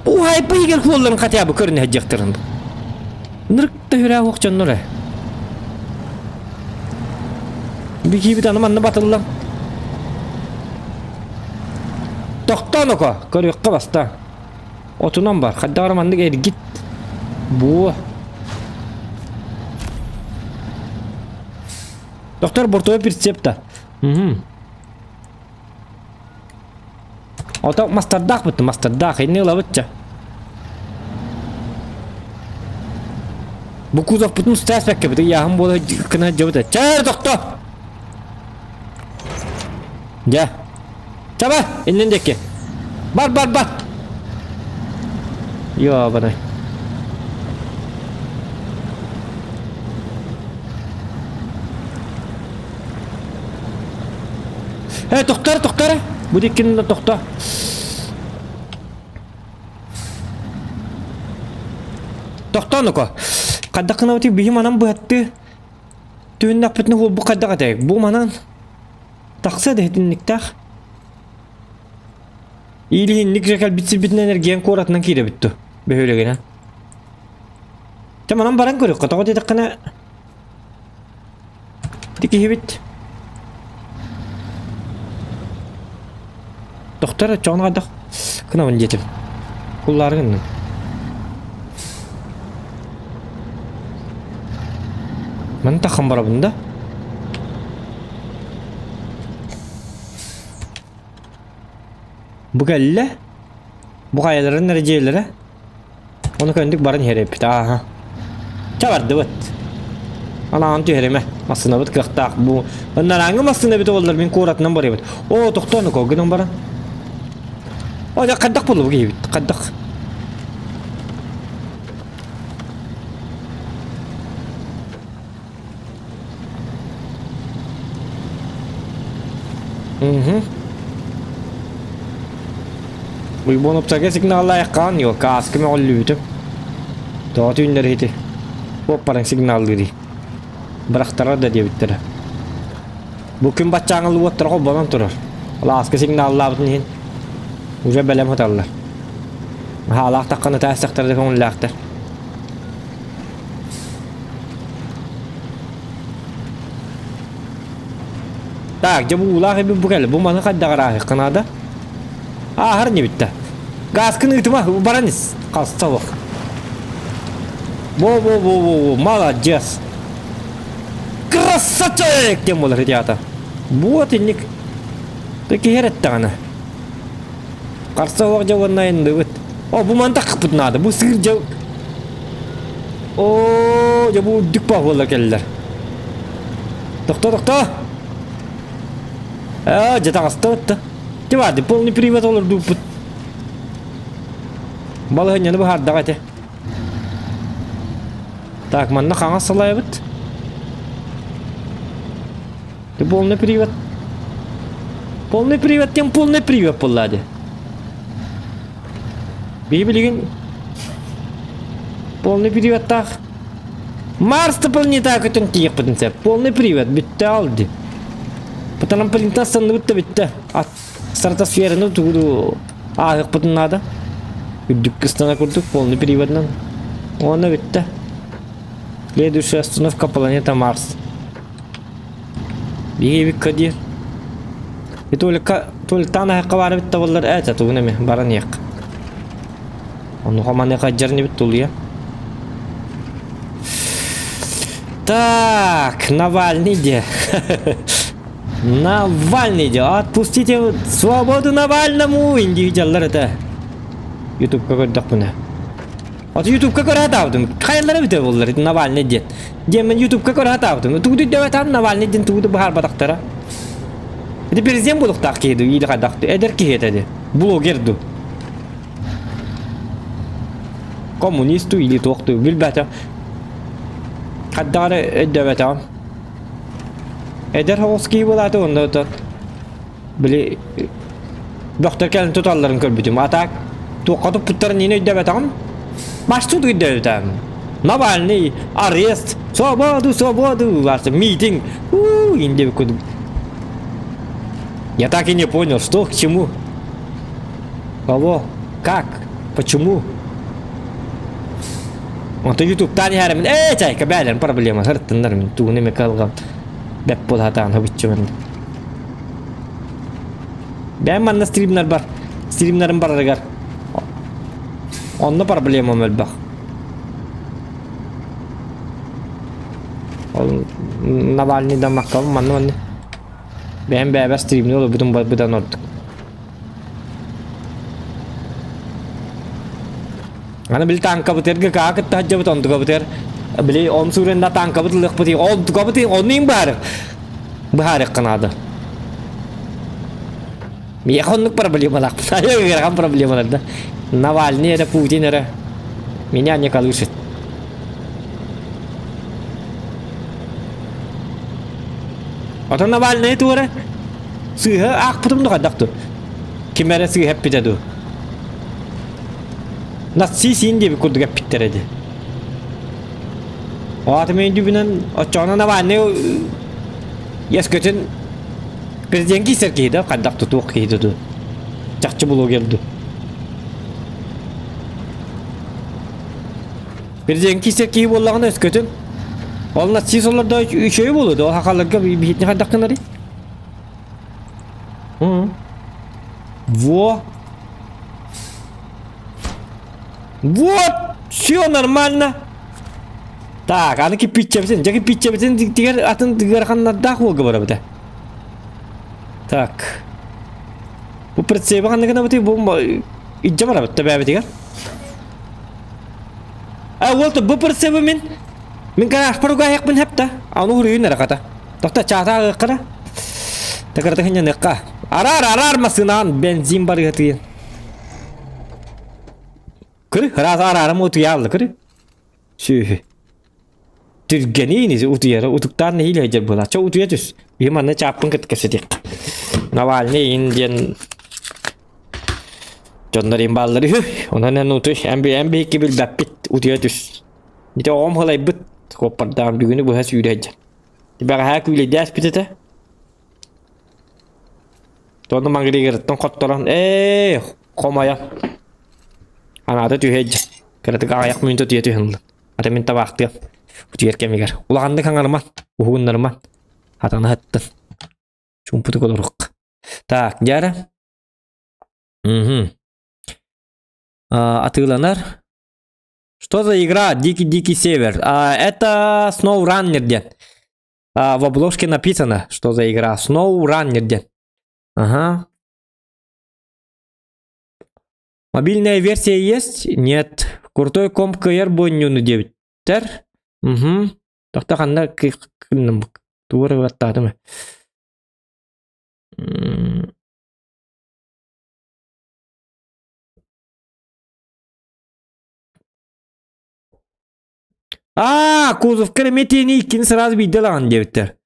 Speaker 3: уһайба иһигэр хуолларын хотя бы көрүнэ сылдьыахтарын. Ынырык да сүрээ уох дьоннор ээ. Бикиибит аны манна батыллан. Тохтоон око, көрүөххэ баста. Отунан бар, хайдах эрэ маннык эргит. Буо. Доктор бортовой прицеп-то. Угу. Ото мастардаах бутtu мастардаах инни ылабыт ча. Бу кузовпутун устааспакка бит ыйааһын буола гына дьабыта. Чээр тохто! Дьэ. Чаба, иннин диэки. Бар, бар, бар. Ёбаный. Э, тохтор, тохтор. Бу диккин тохто. Тохто ну-ка. Хайдах гынабытый биһи манан быһатты. Түһүннэхпитинэ уолбут хайдах этэй? Бу манан тахса да итинниктээх. Иилиһинник же кэлбит сирбитинэн эргийэн куоратынан киирэбит ту бөһүөлэгинэн. Чэ манан баран көрүөххэ тоҕо диэтэххинэ ити киһибит Тохтор оччоҕуна хайдах гынабын диэтим. Куллаары гынным. Маны таххан барабын да? Бу кэллэ. Бу хайаларын эрэ дьиэлэрэ. Ону көндүк баран иһэр эбиппит. Ааха. Чэ бардыбыт. Анаан түһэримэ. Массыынабыт кыахтаах. Бу ынарааҥҥы массыына эбит буоллар мин куоратынан барыйбыт. Оо, тохтоону кол гынан баран. О, дьэ хайдах буолла бу киһибит? Хайдах? Угу. Уйбуонуптарга сигналлаайаххаан йо, кааска мөҕүллүбүтүм. Тоҕо түүннэр иһити? Уоппаран сигналлыырый. Бырахтарар да диэбиттэрэ. Бу күн баччааҥы уоттара холбонон турар. Лааска сигналлаабытын иһин уже бэлэм сыталлар. Хаалаах тахханы таассахтар да көҥүллээхтэр. Так, дьэ бу уулаах эбит бу кэлэ. Бу маны хайдах арааһыахха наада? Ааһар ини бүттэ. Газкын ыытыма, баран ис. Хаста олох. Во-во-во-во-во, молодец. Красавчик! Диэн буолар ити аата. Вот инник. Киһи эрэттэҕинэ. Харса суох дьэ уонна айанныыбыт. О, бу мантах хаппыт наада. Бу сыыр дьэ... О, дьэ бу үрдүк буола кэллэр. Тохто, тохто! Аа, дьэ таҕыста бытта. Ти барды, полный привод олордууппут. Балаһынньаны быһаардаҕа этэ. Так, манна хаҥас салайабыт. Ты полный привод. Полный привод тем полный привод буолла дии. Биһи билигин полный приводтаах Марс планета көтөн тиийиэхпитин сөп. Полный привод бүттэ ал дии. Потому планета санныбыт да бүттэ. Ат стратосфераны тугу ааһыахпытын наада. Үрдүк ыстана курдук полный приводынан. Уонна бүттэ. Следующая остановка планета Марс. Биһиэбиккэ диир. И только Толиктаан аһыкка баар эбит да буоллар ээ тугун эмэ баран иһиэх. Онуоха маныаха дьарнибит тулуйа. Так, Навальный де. Навальный де. Отпустите свободу Навальному! Индивидуаллар это. Ютубка көрдөхпүнэ. Аты Ютубка көрө сатаабытым. Хайалара бүтэ буоллар Навальный диэн. Диэн Ютубка көрө сатаабытым. Тугу дөбөтам Навальный диэн тугу быһаарбатахтара. Ити президент буолуохтаах киһи дуу, или хайдах эдэр киһи этэ дии. Блогер дуу. Коммунист дуу или туох дуу билбэтим. Хайдах эрэ өйдөөбөтөҕүм. Эдэр соҕус киһи буолааты онно Били бөхтөр кэлэн туталларын көрбүтүм. А так туохха туппуттарын иин өйдөөбөтөҕүм. Маршрут өйдөөбүтүм. Навальный, арест, свободу, свободу, митинг. У, инде куда. Я так и не понял, что к чему. Кого? Как? Почему? Онто ютубтан иһэрим ээ чайка бээлэрин проблема сырыттыннар мин тугун эме калгам бэп буолатаан хабыччымын Бэйэм манна стримнар бар. Стримнарым барарыгар. Онно проблемам элбэх. Ол Навальный да маккабын манна манна. Бэйэм бэйэбэр стримни олорбутум быдан ордук. Аны били танкабытырга каа кытта сылдьабыт онтукабытыгар били он сууренна танкабыт ылыахпытый онтукабытый ону им баар быһаарыахха наада. Миэхэ оннук проблемалаахпын. Ыарахан проблемалар да. Навальный эрэ, Путин эрэ. Меня не колышет. Отон Навальный туора сыыһа аахпытым да хайдах дуу? Ким эрэ сыыһа эппитэ дуу? Наци сиин диэбит курдук эппиттэрэ дии. Аата мен дүбүнэн оччоҕуна Навальный ескөтүн президент киисэр киһи да хайдах тутуох киһи туту чахчы блогер ду президент киисэр киһи буоллаҕына өскөтүн ол нацист олордо үчүгэй буолуо да ол хахаларга биһитини хайдах гынарый Во! Вот! Все нормально. Так, аны киппиччэбитин, дьэ киппиччэбитин тигэр атын ыараханнардаах уолга барабыта. Так. Бу прицеби ханна гынабытый бу илдьэ барабыт төбөөбүтүгэр. А уол бу прицеби мин мин гаражпар угаайахпын хэпта. Аны уруйун эрэ хата. Тохто чаата ааҕыахха Такарата хынньаныахха. Араар, араар массыынаан бензин барыһытыйын. Көрү, ыраас араарым утуйаалла көрү. Сүөһү. Түргэниин утуйара утуктаан нэһиилэ сылдьар буолаа. Чэ утуйа түс. Биһи манна чааппын кытта кэпсэтиэх. Навальный ин диэн дьоннор им бааллар үһү. Онон эн утуй. Эн би эн биһикки билбэппит. Утуйа түс. Ити оҕом халайбыт. Куоппардаан бүгүнү быһа сүүрэ сылдьар. Бэҕэһээ күүлэйдээспит этэ. Тону Макгрегортан хотторон, ээ, хомойо. Анаата түһэ илдьэ. Кыратык аҕыйах мүнүүтэ утуйа түһэн ылла. Ата мин табаахтыам. Утуйар кэмигэр. Улаханнык хаҥарыман, уһугуннарыман. Хатана хаттын. Чуумпутук олорук. Так, дьара. Угу. Атыыланар. Что за игра Дикий-Дикий Север? А, это SnowRunner диэн. А, в обложке написано, что за игра. SnowRunner диэн. Ага. Мобильная версия есть? Нет. Крутой комп кыайар буонньууну диэбиттэр. Угу. Тохто ханна тугу эрэ баттаатым. Аа, кузовка эмиэ тиэни иккини сразу биирдэ ылаҕын диэбиттэр.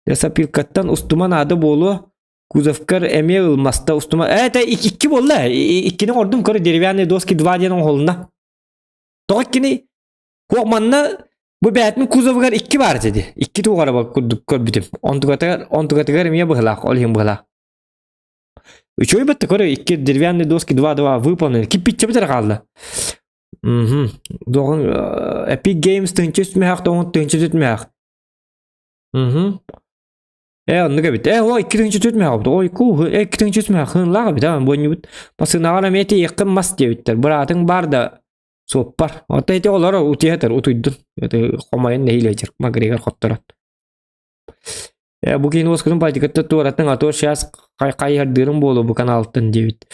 Speaker 3: Лесопилкаттан устума наада буолуо. Кузовкар эмиэ ылмаста устума. Э, это икки буолла. Иккини оҥордум көр деревянные доски два диэн оҥоһулунна. Тоҕо иккини? Хуох манна бу бээтин кузовыгар икки баар этэ дии. Икки туҕара курдук көрбүтүм. Онтугатыгар онтугатыгар эмиэ быһылаах, ол иһин быһылаах. Үчүгэй бэтте көрө икки деревянные доски 2-2 выполнены. Киппиччэбит эрэ хаалла. Мгм. Доҕун Epic Games тыһыынча үс мөһөөх тоҕун тыһыынча түөрт мөһөөх. Мгм. Э, оннук эбит. Э, о, 2 тыһыынча 4 мөһөөх. Ой, ку, э, 2 тыһыынча 3 мөһөөх. Хыынлаах эбит, а, буонньубут. Массыынаҕар эмиэ тиийиэххин мас диэбиттэр. Быраатыҥ бар да суоппар. Оттон ити олоро утуйа утуйдун. Это хомойон нэһиилэ Макгрегор хотторон. Э, бу киһини уоскутун политикатта туораттыҥ, а то сейчас хайһардыырым буолуо бу каналтан диэбит.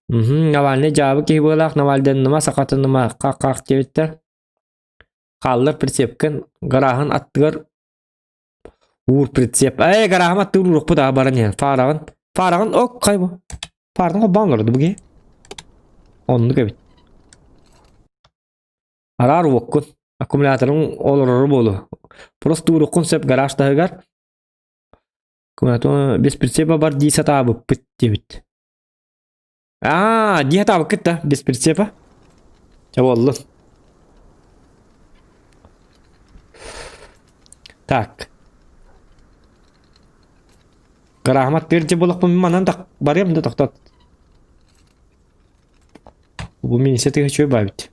Speaker 3: Мхм, Навальный дьаабы киһи быалаах, Навальданныма, сахатыныма, хах-хах диэбиттэр. Хааллар прицепкин гарааһын аттыгар уур прицеп. Ээ, гарааһым аттыгар ууруохпут аа баран иһэн. Фараҕын, фараҕын ок хай бу. Фараҕын холбоон олорду бу киһи. Оннук эбит. Араар уоккун, аккумуляторыҥ олороро буолуо. Просто ууруккун сөп гараж таһыгар. Аккумулятор без прицепа бар дии сатаабыппыт диэбит. Аа, дии сатаабыккыт да, без прицепа. Чэ буоллун. Так. Гарааһым аттыгар дьэ буоллахпын манан барыам да тохтот. Бу миисэ тыһа үчүгэй баабит.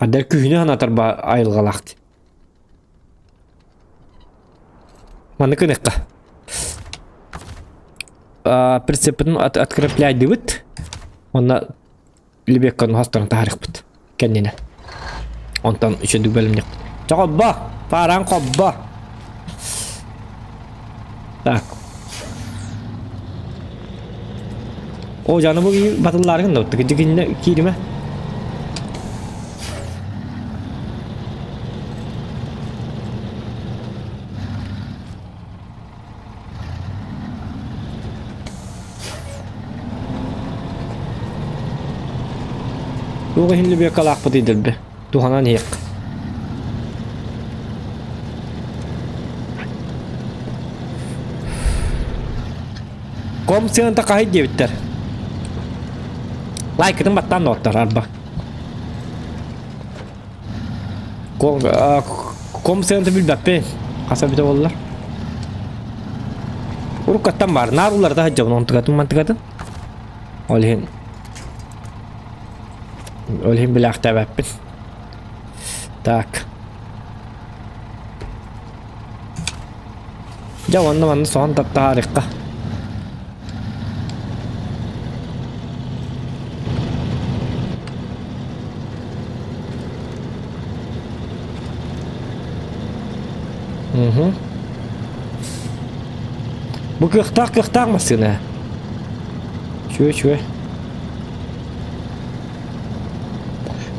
Speaker 3: Адар күһүнү санатар ба айылҕалаах дии. Маннык гыныахха. Прицеппитин открепляйдыбыт. Онно Лебекканы хосторон таһаарыахпыт кэннинэ. Онтон үчүгдүк бэлэмниэхпит. Чэ хоббо! Фараан хоббо! Так. О, жаны бу батыллааргын да дьигинне кииримэ. Туох иһин лүбүөккалаахпытый дэлби. Туһанан иһиэх. Ком сыаната хаһый диэбиттэр. Лайкытын баттаан доҕоттор арба. Ком сыанты билбэппин. Хаса бүтэ боллар. Уруккаттан бар. Наар уларда сылдьабын онтукатын мантыкатын. Ол иһин ол иһин билээхтээбэппин. Так. Дьэ уонна манна соһон таптаһаарыахха. Угу. Бу кыахтаах кыахтаах массыына. Чүө чүө.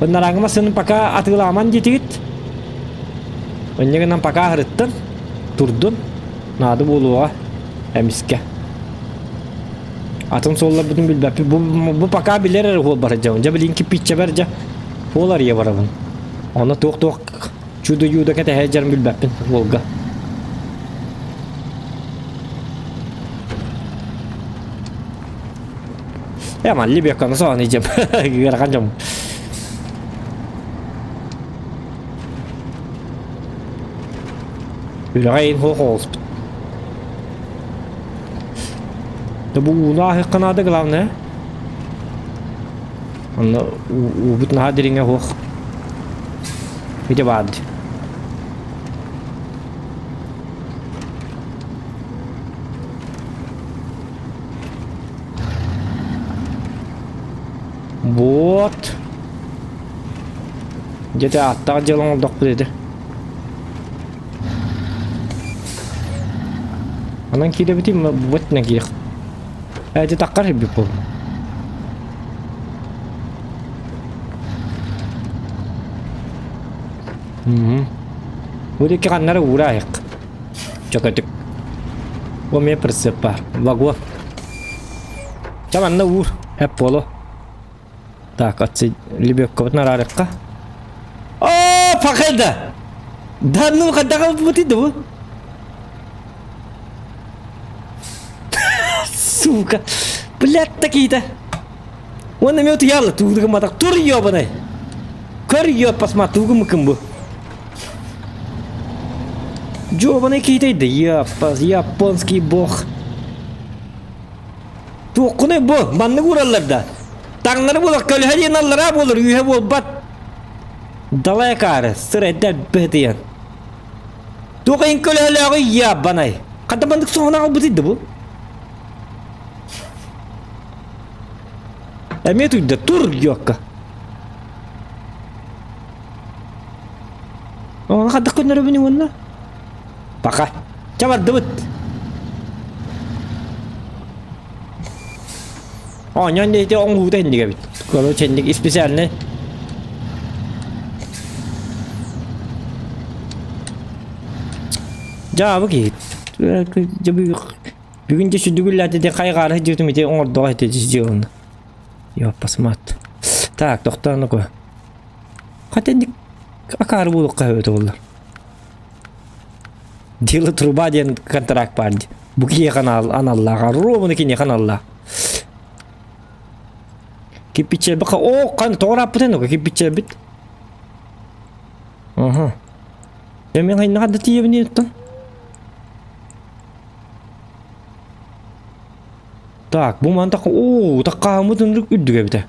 Speaker 3: Быннараҥы массыынын пока атыылааман диэтигит. Инньэ гынан пока аһырыттын, турдун, наада буолуоҕа эмискэ. Атын суолларбытын билбэппит. Бу, бу пока билэр эрэ уол бар дьон. Дьэ билин киппиччэбэр дьэ уол арыйа барабын. Онно туох-туох чудо-юдо кэтэһэ дьарым билбэппин уолга. Э, малли бекканы соҕан идем. Ыарахан дьон. Үлэҕэ иһин хуох оҕуспут. Да бу ууну ааһыахха наада главное. Онно уубут наһаа дириҥэ хуох. Ити баар дии. Вот. Где-то аттаах дьыала оҥордохпут ити. Онон киирэбитим вот на киирэх. Эти таккар ирбит буолла. Угу. Бу диэки ханнара уураайык. Чөкөтүк. Бу эмиэ прицеп баар. Вагон. Чэ манна уур. Эп буолуо. Так, отцы лебедкабытын араарыахха. О, пахайда! Да ну, хайдах ылбытый да бу? Сука! Блядь, такие-то! Он эмиэ утуйаалла туугу матах тур ёбаный! Көр ёп посмотри тугу мыкын бу. Жобаный киитэй да японский бог. Туоххунай бу маннык уураллар да. Таҥнары буолар көлөһө диэн аллараа буолар үөһэ буолбат. Далай акаары сырайдар быһытыйан. Туох иһин көлөһөлөөҕүй ябанай. Хата маннык соһон аҕалбытый да бу. Эмиэ туйда тур диэкка. Ону хайдах көннөрөбүн уонна? Пока. Чэ бардыбыт. Оонньоон диэти оҥоһуута инник эбит. Короче, инник специальный. Дьаабы киһи. Бүгүн дьэ сүдүгүллээтэ де хайҕаары сылдьыбытым ити оҥордоҕо ити сделано. Ёппасмат. Так, тохтоон око. Хотя инник акаары буолуохха сөбө буоллар. Дело труба диэн контракт баар дии. Бу киһиэхэ аналлаах, ровно киниэхэ аналлаах. Кирпиччэбит о, хан тоҕо ырааппытын око кирпиччэбит. Аха. Дьэ мен хайнаҕа да тиийэбин оттон. Так, бу мантах оо, таккааммыт ынырык үрдүк эбитэ.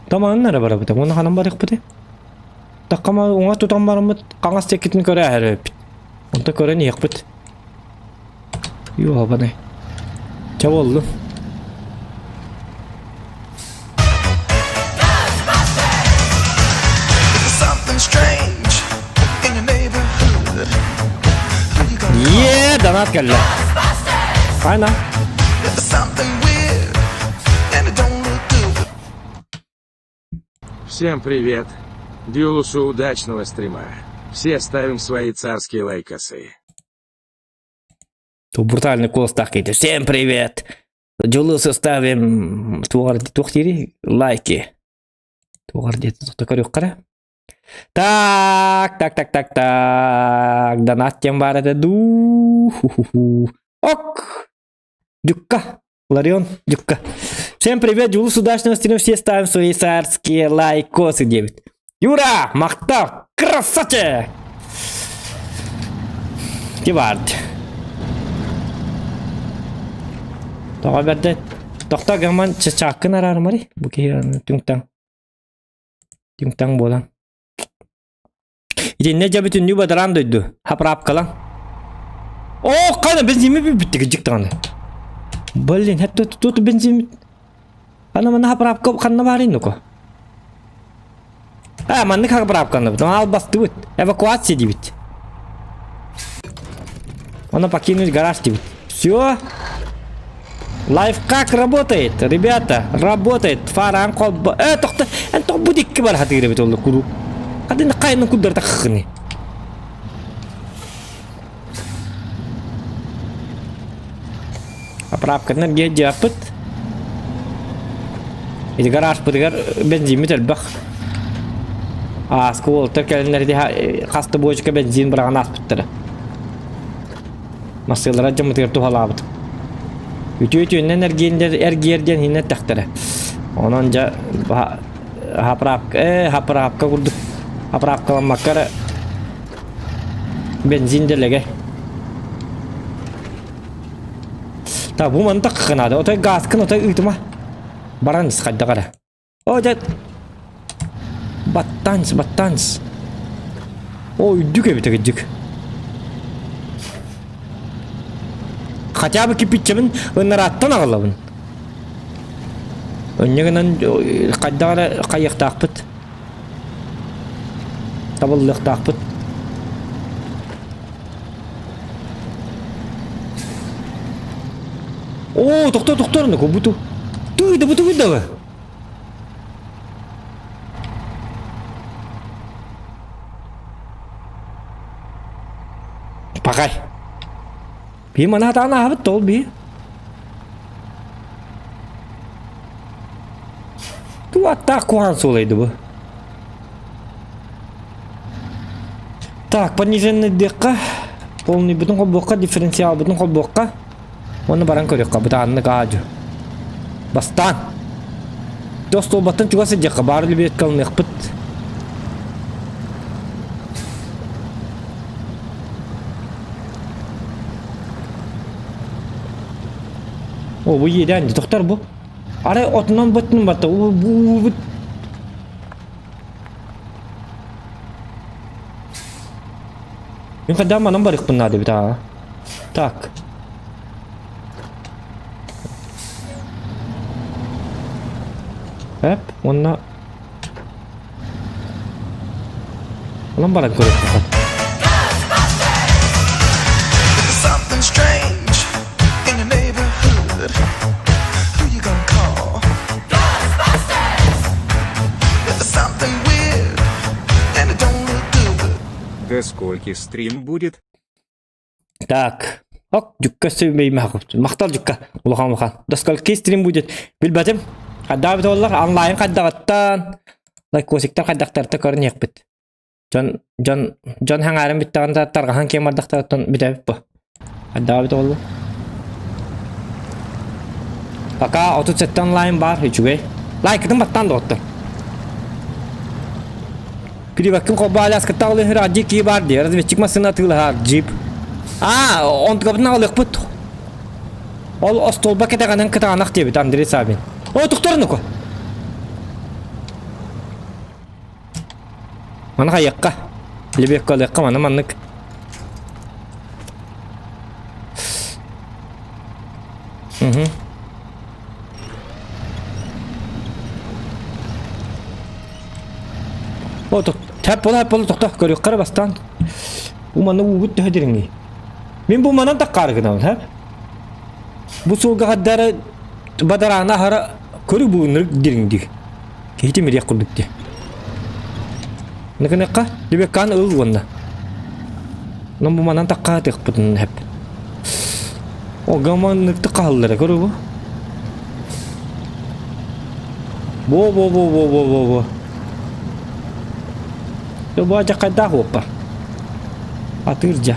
Speaker 3: Таманын эрэ барабыта, уонна ханан барыахпытый? Таккама уҥа тутан бараммыт хаҥас диэккитин көрө эһэрбиппит. Онто көрөн иһиэхпит. Ёбаный. Чэ буоллун.
Speaker 2: Something strange in your neighborhood. Who you gonna call?
Speaker 3: Е, донат кэллэ. Айна.
Speaker 2: If there's something weird and it don't look good.
Speaker 4: Всем привет. Дюлусу удачного стрима. Все ставим свои царские лайкосы.
Speaker 3: Брутальный куоластаах киһитэ. Всем привет! Дьолу составим туох дири лайки. Туох диэтэ тохто көрүөххэ эрэ. Так, так, так, так, так. Донат диэн баар этэ дуу. Ок! Дюкка. Ларион Дюкка. Всем привет, Дьулус удачного стрима, все ставим свои царские лайкосы диэбит. Юра, махтал, красавчик! Тибард. Тоҕо бэрдэ тохто гаман чачааккын араармари бу киһи түҥтаҥ түҥтаҥ буолан Итиннэ дьэ бүтүннүү бадараан дойду. Хапыраапкалан. Оо, қана бензинми бүттүк дьик даҕаны. Блин, это тут бензин. Ана мана хапыраапка ханна баарый нуко? А, маннык хапыраапканы албастыбыт. Эвакуация диибит. Она покинуть гараж диибит. Все. Лайфхак работает, ребята, работает. Фаран колбо. Э, тохто, эн тоқ бу дикки бар хатыгыр эбит олла куру. Хадын кайны куддар таххыны. Оправканан ге жапыт. Ити гаражпытыгар бензиммит элбэх. Ааскы уолтар кэлиннэр хаста бочка бензин быраҕан ааспыттара. Массыылара дьоммутугар туһалаабыт. Үтүө үтүөннэн эргиэндэр эргиэр диэн иһинэ эттэхтэрэ. Онон дьэ хаправка э хаправка курдук хаправкаламмакка эрэ бензин дэлэгэй. Так бу мантак наада. Отой газкын отой ыытыма. Баран ис хайдах эрэ. О, дьэ баттанс, баттанс. О, үрдүк эбит кырдьык. Хотя бы кирпиччэбин ынарааттан аҕалабын. Онньо гынан хайдах эрэ хайыахтаахпыт. Табыллыахтаахпыт. Оо, тохтоо, тохтоо, буту. Туй да, буту да. Пахай. Би манаатаан ааһабыт да ол би. Туаттаах куһаҕан суолайды бу. Так, пониженный диэххэ, полныйбытын холбуохха, дифференциалбытын холбуохха. Уонна баран көрүөххэ, бытааннык аадьу. Бастаан. Остуолбаттан чугас сылдьыахха, баар лүбүөткэ ылыныахпыт. О, бу иэдээн, тохтор бу. Арай отунан быттын батта, бу Мин хайдах манан барыахпын наада эбит аа. Так. Эп, уонна Онон баран көрүөххэ.
Speaker 2: Something strange in your neighborhood. Who you gonna call? Ghostbusters! If there's something weird and it don't look good.
Speaker 4: До скольки стрим будет?
Speaker 3: Так. Ок, дьукка сөймөймө Махтал дьукка. Улахан улахан. До скольки стрим будет? Билбэтим. Хайдаабыт оллар онлайн хайдаҕыттан лайкосиктар хайдахтарта көрүнүөхпүт. Дьон дьон дьон хаҥаарын бүттэҕин тарҕаһан киэн бардахтарыттан бүтэбит бу. Хайдаабыт оллу. Пока 37 онлайн бар үчүгэй. Лайкытын баттаан доҕоттор. Криваккын холбоо аляскаттан алыһыр адьи кии баар дии. Разведчик массыына атыылаһар джип. Аа, онтукабытын аҕалыахпыт. Ол остуолба кэтэҕинэн кытаанах диэбит Андрей Савин. О, тохторунуку. Маны хайыахха. Лебекка алыахха маны маннык. Угу. О, тэп була була тохто көрүөххэ эрэ бастаан. Бу манна уубут төһө дириҥий? Мин бу манан таккаары гынабын, һэ? Бу суолга хардары бадараана аһара көрү бууннурук дириҥдик. Киһи тимириэх курдук дии. Ныкыныкка, Лебеккаан ыл уонна. Онон бу манан таккаатыахпытын хэп. О, гаманныкты хааллара көрү бу. Бо бо бо бо бо бо бо. Бу дьахайдаах уоппар. Атыыр дьа.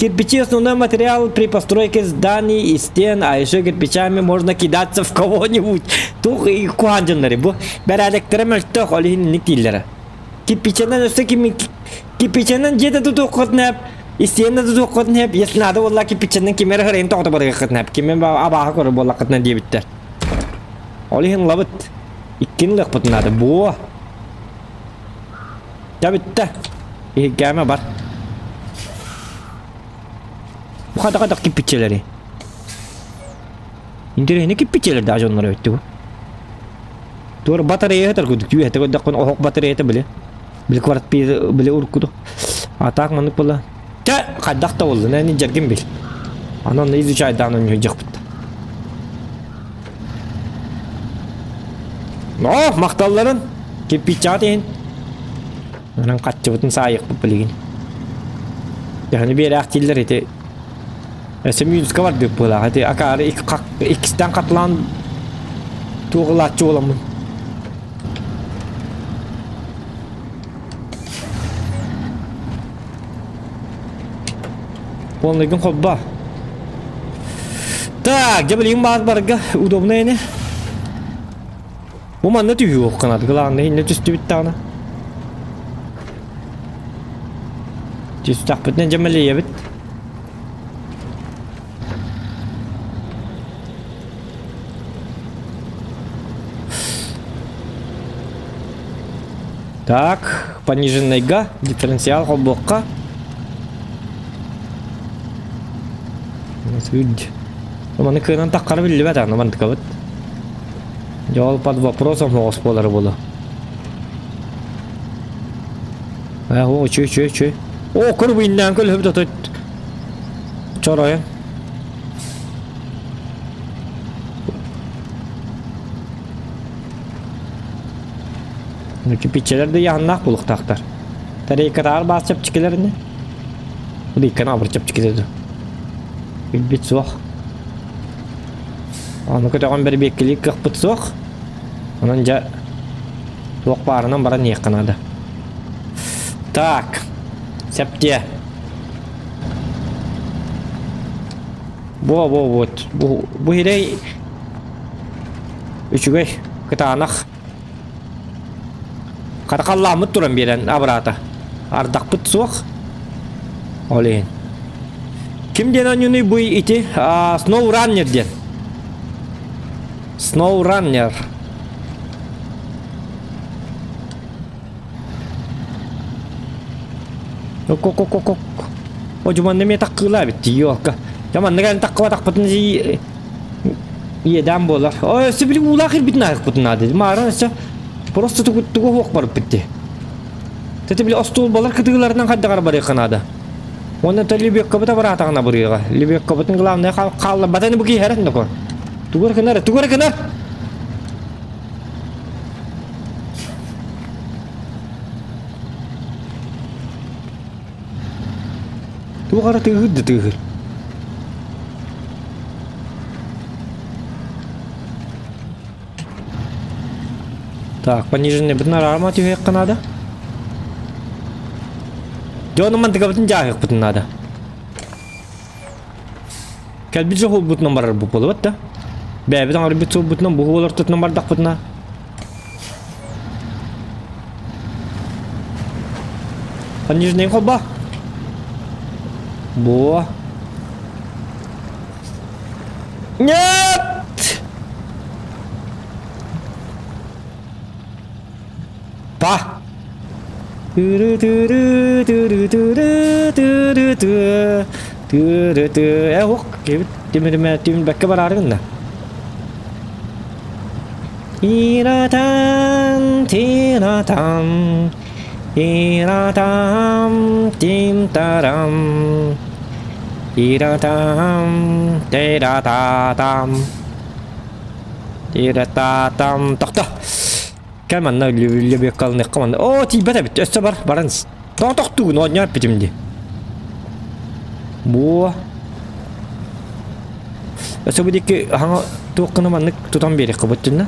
Speaker 3: Кирпичи основной материал при постройке зданий и стен, а еще кирпичами можно кидаться в кого-нибудь. Тух и куһаан дьоннор бу. Бэрээдэктэрэ мөлтөх, ол иһин инник дииллэрэ. Кирпиченэн өссө ким кирпиченэн дьиэ да тутуоххутун эп, истиэнэ да тутуоххутун эп, если надо буолла кирпиченэн ким эрэ хырайын тоҕото барыаххытын эп, ким абааһы көрөр буоллаххытына диэбиттэр. Ол иһин ылабыт. Иккини ылыахпытын наада. Буо. Дьэ бүттэ. Иһиргээмэ бар. Бу хата-хата кирпиччэлэри. Интэриэһинэй кирпиччэлэр да дьоннор эбит бу. Туор батарея ытар курдук түүһэтэ көрдөххүнэ оһох батареята били. Били квартира били уруккуту. А так маннык буолла. Чэ, хайдах да буоллун, эн дьэргин бил. Анан изучайдаан ойньойдьохпут. О, махталларын! Кирпиччаҕа иһин. Онон хаччыбытын саайыахпыт билигин. Төһөнү биэрээхтииллэр ити Өссө минуска барбыт быһыылаах. Ити акаары иккистээн хатылаан туох ылааччы буоламмын. Полныйгын холбоо. Так, дьэ билигин баар барга удобно ини. Бу манна түһүү канат главное инне түстүбүт даҕаны. Түстэхпитинэ дьэ мэлийэбит. Так, пониженныйга дифференциал холбуохха. Маны кыынан таххара биллибэт аны мантыкабыт. Дьэ ол под вопросом соҕус буолара буолуо. Ээ, о, үчү, үчү, үчү. О, курбуйнаан көлөһүбүт отут. Чоройон. Кипиччэлэр да яһаннаах булуктаахтар. Тарейкатаар баас чэпчикилэрини. Бу икканы абыр чэпчикилэр. Билбит суох. Ону көтөҕөн бэрбиэккилиир кыахпыт суох. Онон дьэ туох баарынан баран иһиэххэ наада. Так, септиэ. Бу бу вот бу бу хирей үчүгэй кытаанах Хата туран биэрэн абыраата. Ардахпыт суох. Ол иһин. Ким диэн оонньуунуй бу ити? Snow Runner диэн. Snow Runner. Ок-ок-ок-ок. О, дьуманна эмиэ таккыылаа эбит дии, ёлка. Дьэ маннык эн таккыбатахпытын иэдээн буолар. Ой, өссө били уулаах ирбитин аһыахпытын наада. Маарын өссө просто тугу тугу уһуох барыппыт дии. Тэти били остуолбалар кытыыларынан хайдаҕар барыахха наада. Уонна то лебедкабыт абыраатаҕына барыаҕа. Лебедкабытын главное хаалларбата бу киһи эрэн доко. Тугу эрэ гынар, тугу эрэ гынар. Туох эрэ тыаһыыр да тыаһыыр. Так, пониженный бытын араарма түһүөххэ наада. Дьону мантыкабытын дьааһыахпытын наада. Кэлбит дьоһулбутунан барар буолбут да. Бэйэбит оҥорбут суолбутунан бу уол ортотунан бардахпытына Пониженный холба. Бо. Нет! Па! Э, ох, кебит тимириме тимбекке бараарыгын да. Тиратам, тиратам, тиратам, тим-тарам, тиратам, тирататам, тирататам. Тохто! Кэл манна лебеккалыныахха манна. Оо, тиийбэт эбит. Өссө бар, баран. Тоҕо тохтуугун, оонньоо эппитим дии. Буо. Өссө бу диэки хаҥа туох гына маннык тутан биэриэххэ буттунна.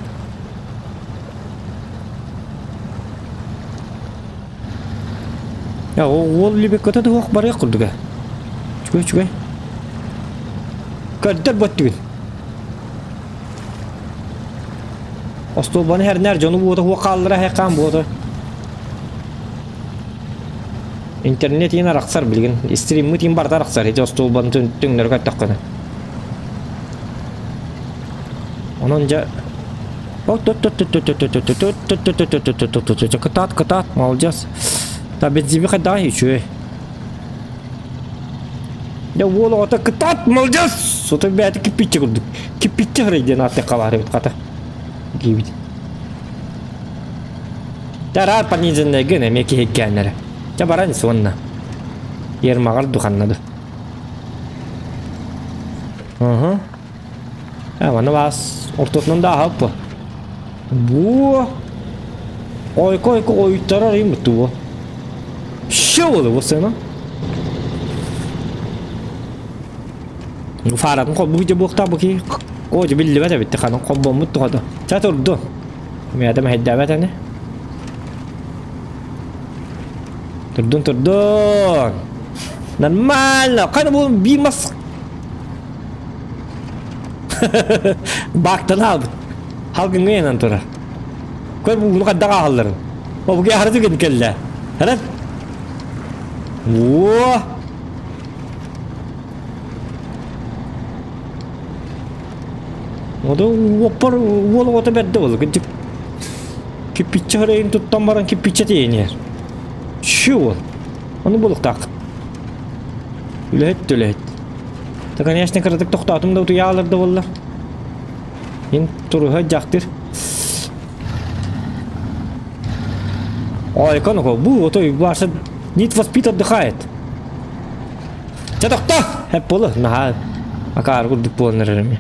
Speaker 3: Я уол лебекката туох барыах курдуга. Үчүгэй, үчүгэй. Көрдөр бөттүгүн. Остуолбаны хэрнэр дьону буота хуо хааллара хэкаан буота. Интернет иин арахсар билигин. Стриммит иин барыта арахсар. Ити остуолбаны түҥнөрү көттөххүнэ. Онон дьэ Кытаат, кытаат, молодец. Та бензиби хайдаҕый үчүгэй. Дьэ уол оҕото кытаат, молодец! Сото бэйэтэ киппиччэ курдук. Киппиччэ хырай диэн ааттыахха баар эбит хата. Диибит. Тараар пониженныйгын эмиэ киһиргээннэрэ. Дьэ баран суонна. Ермаҕар духаннады. Уһу. Маны баас ортотунан да аһаппы. Бу ойко-ойко ойуттарар им бу. Що было бу сына? Фаратын холбу же буохта бу ки. Кожа биллибэт эбит ханан холбоммут туһада. Ча турду. Миятым хэддээбэт аны. Турдун турдун. Нормально. Кана бу би мас Баактан хаалбыт. Халгыҥҥа ыйанан турар. Көр бу хайдах ааһалларын. О, бу аһары түгэн кэллэ. Харан. О! Ода уоппар уол оҕото бэрдэ буолла. Кырдьык кирпиччэ харайын туттан баран кирпиччэ тиэйэн иһэр. Чү уол. Ону буолуохтаах. Үлэһит да үлэһит. Да, конечно, кыратык тохтоотум да утуйаалар да буоллар. Ин туруһа дьахтыр. Ой, конуко, бу отой ваша Need for Speed отдыхает. Чэ тохто! Хэп болу, наһаа акаар курдук буолан эрэр эми.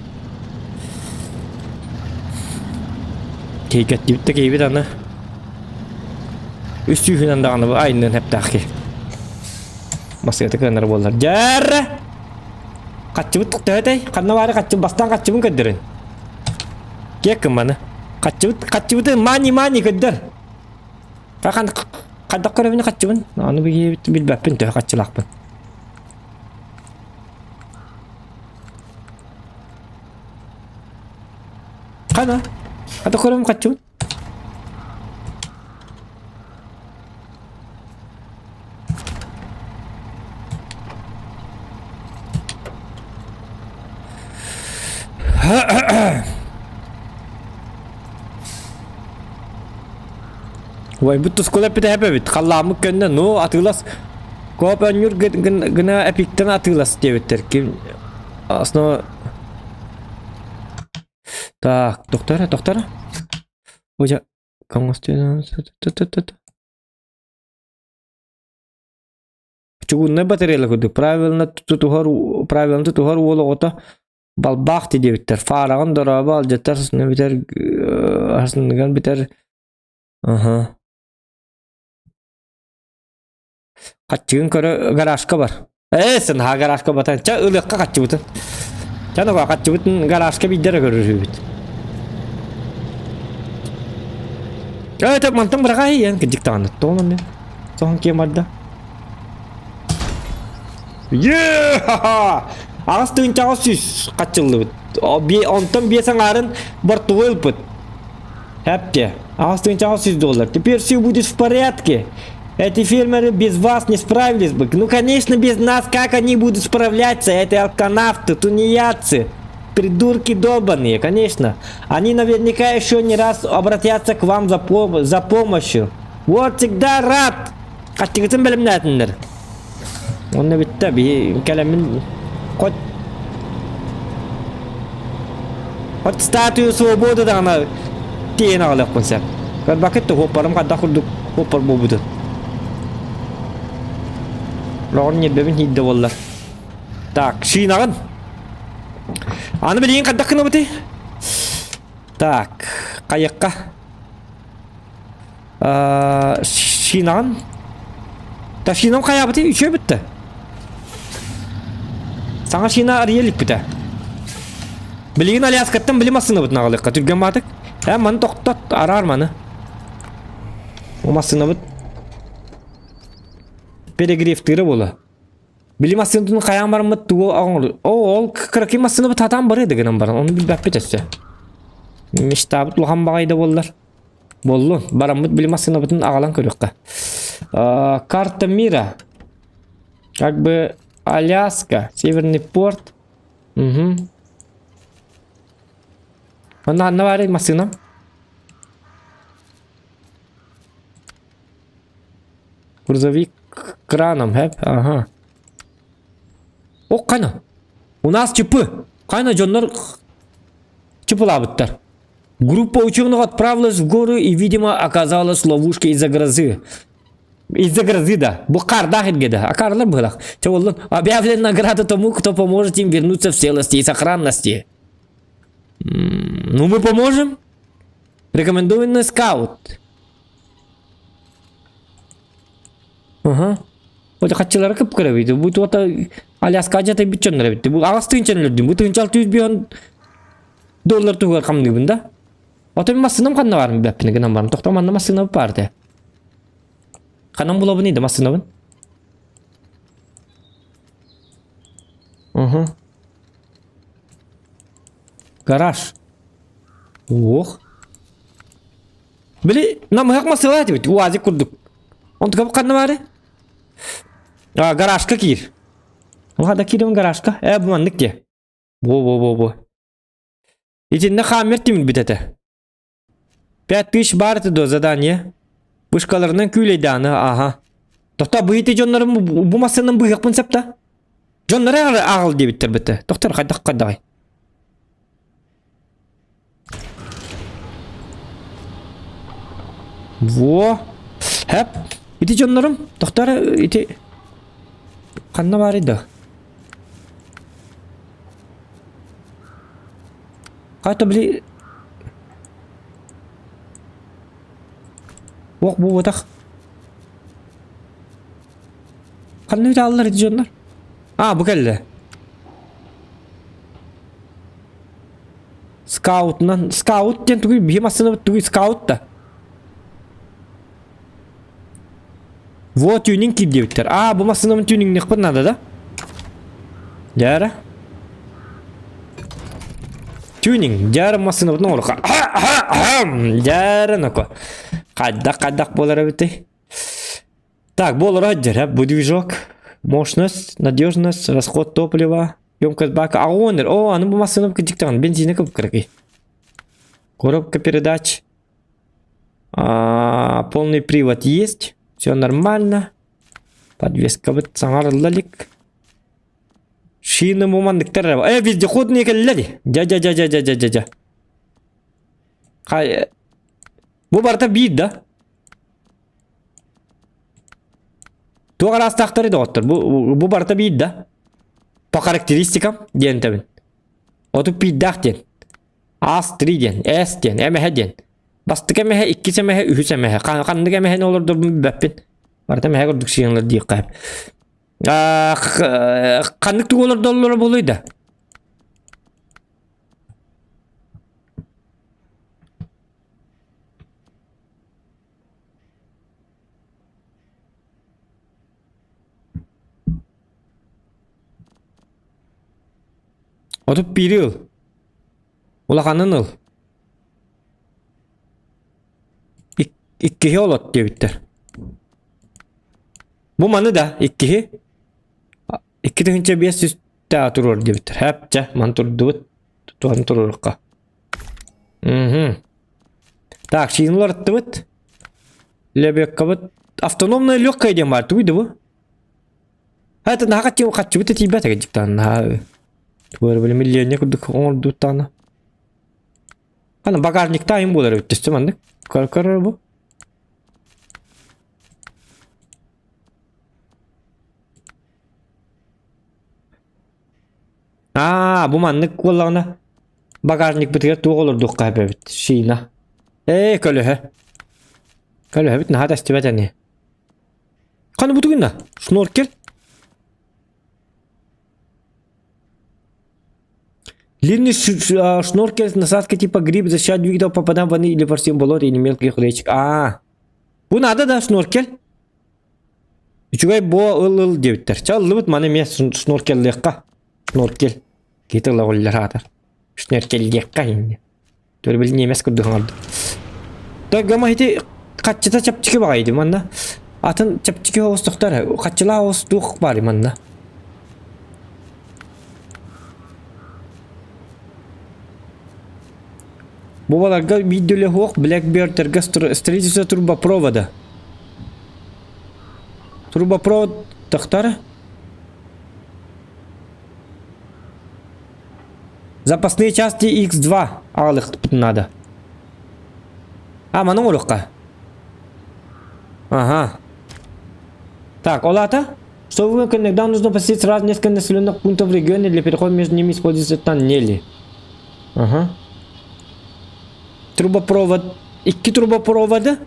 Speaker 3: Кейкеттибит да кейбит аны. Үс сүүһүнэн даҕаны бу айнын хэптаах ки. Массыата кыанар буоллар. Дьэррэ! Хаччыбыт төһөтэй? Ханна баары хаччы бастаан хаччыбын көрдөрүн. Киэк маны. Хаччыбыт хаччыбыты мани мани көрдөр. Хахан хайдах көрөбүн хаччыбын? Аны билбэппин төһө хаччылаахпын. Хана? Хайдах көрөбүн хаччыбын? Уойбут тускул эппитэ эбит. Халлааммыт көннө, ну атыылас. Коп өнньүр гына эпиктен атыылас диэбиттэр. Ким основа Так, доктора, доктора. Ожа, Чугуннай батареялар курдук правилно тутуһар правилно тутуһар уол оҕото балбаах диэбиттэр. Фаараҕын дорообо алдьатар сасына бүтэр аһасыныган бүтэр Аха. Хаччыгын көрө гаражка бар. Ээ, сынһаа гаражка батан. Ча ылыахха хаччыбытын. Ча нога хаччыбытын гаражка биирдэ эрэ көрөрүбүт. Ээ, так мантан быраҕай иэн кырдьык даҕаны. Тоҕо манна? Соһон киэн барда. Е-ха-ха! Аҕыс тыһыынчаҕа сүүс хаччыллыбыт. Онтон биэс аҥаарын бортугу ылбыт. Эпте, 8600 доллар. Теперь все будет в порядке. Эти фермеры без вас не справились бы. Ну, конечно, без нас как они будут справляться? Это алканавты, тунеядцы. Придурки долбаные, конечно. Они наверняка еще не раз обратятся к вам за, пом за помощью. Вот всегда рад. Хаттыгытын бэлэмнээтиннэр. Онно бүттэ биһи кэлэммин хоть хоть статую свободы даҕаны тиэйэн аҕалыахпын сөп. Көрбөккүт да хуоппарым хайдах курдук хуоппар буолбутун. Роҕор ньиэрбэбин иирдэ буоллар. Так, шинаҕын. Аны билигин хайдах гынабытый? Так, хайыахха? Шинаҕын Да шинам хайаабытый үчүгэй бүттэ. Саҥа шина арыйа иликпитэ. Билигин Аляскаттан били массыынабытын аҕалыахха түргэн баатык. Ээ маны тохтот, араар маны. Бу массыынабыт перегревтыыра буола. Били массыынатын хайаан бараммыт тугу оҥор О, ол кыракый массыынабыт хатаан барыа да гынан баран, ону билбэппит өссө. Мечтабыт улахан баҕайы да буоллар. Буоллун, бараммыт били массыынабытын аҕалан көрүөххэ. А, карта мира. Как бы Аляска, Северный порт. Угу. Онно ханна баарый массыынам? Грузовик краном, хэп, ага. О, қана. У нас ЧП. Қана дьоннор ЧПлаабыттар. Группа ученых отправилась в горы и, видимо, оказалась в ловушке из-за грозы. Из-за грозы, да. Бу хаардаах сиргэ да. Акаарылар быһылах. Чэ боллун. Объявлена награда тому, кто поможет им вернуться в целости и сохранности. Ну, мы поможем. Рекомендованный скаут. Ага. Вот хаччылары кып көрөбүйдү. Бу туота Аляска жата бүтчөннөр эбит. Бу аҕыс тыынчан өлөрдүм. Бу тыынча 605 доллар туһугар хамныыбын да. Ото мин массыынам ханна баарын билбэппин гынан барым. Тохтоо манна массыына баар этэ. Ханан булабын иде массыынабын? Угу. Гараж. Ох. Били намыһах массыына этибит. УАЗик курдук. Онтука ханна баары? А, гаражка киир. Хада киирим гаражка. Э, бу маннык дии. Во-во-во-во. Итиннэ Хаммер тимирбит этэ. 5000 баар этэ дуо задание? Вышкаларынан күүлэйдээн аха. Тохтоо бу ити дьоннорум бу массыынам быыһыахпын сөп да? Дьоннору аҕал диэбиттэр бытта. Тохтор хайдах хайдаҕай? Во. Хэп. Ити дьоннорум тохтор ити ханна баарый да? Хата били Ох буотах. Ханна үтааллар ити дьоннор? А, бу кэллэ. Скаутунан, скаут диэн тугуй биһи массыынабыт тугуй скаут да. Во тюнинг киир диэбиттэр. Аа, бу массыынабын тюнингниэхпин наада да? Дьаара. Тюнинг. Дьаара массыынабытын оҥоруохха. Дьаара ноко. Хайдах хайдах буолар эбитий? Так, буолара дьара бу движок. Мощность, надежность, расход топлива, емкость бака. Аҕонер. О, аны бу массыынам кырдьыктаҕын бензини кып-кыракый. Коробка передач. А, полный привод есть. Все нормально. Подвеска вот саҥарылла илик. Шина муманныктар э вездеходные кэллэ ди. Дя-дя-дя-дя-дя-дя-дя. Хай Бу барыта биир да? Туох араастаахтары доҕоттор? Бу, бу барыта биир да? По характеристикам диэн тэбин. Оту пиирдээх диэн. Ас-3 диэн, С диэн, эмэһэ диэн. Бастакы эмэһэ, иккис эмэһэ, үһүс эмэһэ. Ханнык эмэһэни олордорбун билбэппин. Барыта эмэһэ курдук сыаналар диэххэ. Ханнык тугу олордоллоро буолуой да? 31 ыл. Улаханын ыл. Иккиһи олот диэбиттэр. Бу маны да иккиһи 2500 таа туруор диэбиттэр. Хэп чэ маны турдубут. Туһан туруорукка. Мгм. Так, шиин уларыттыбыт. Лебеккабыт автономная легкая диэн баар тугуй да бу? Это наһаа хаччыбыт тиийбэт дьиктаан наһаа тугу эрэ били миллионер курдук оҥордуттаана. Аны багажниктаайын буолар эбит төстө маннык. Көр бу. Аа, бу маннык буоллаҕына багажникпытыгар туох олордуохха сөп эбит? Шина. Ээ, көлөһө. Көлөһөбүт наһаа тэстибэт ини. Ханы бу тугунна? Шноркель? Длинный шноркель с насадкой типа гриб защищает двигатель от попадания воды или порсин болот или мелких речек. А, бу надо да шноркель? Үчүгэй буо ыл-ыл диэбиттэр. Чэ ыллыбыт маны эмиэ сноркеллыахха. Сноркель. Киһи тыла оллар аатар. Сноркеллиэххэ инньэ. Төрбүл немец курдук оҥордум. Тойгомо ити хаччыта чэпчэки баҕайы манна. Атын чэпчэки оҕус тохтор. Хаччылаах оҕус туох баар манна. Бу баларга биир дүлэ суох Blackbeard-тэргэ строительство трубопровода. Трубопровод тохтор. Запасные части X2 аҕалыахпытын наада. А, маны оҥоруохха. Ага. Так, ол аата? Чтобы когда нужно посетить сразу несколько населенных пунктов в регионе для перехода между ними используются тоннели. Ага. Трубопровод. Икки трубопровода.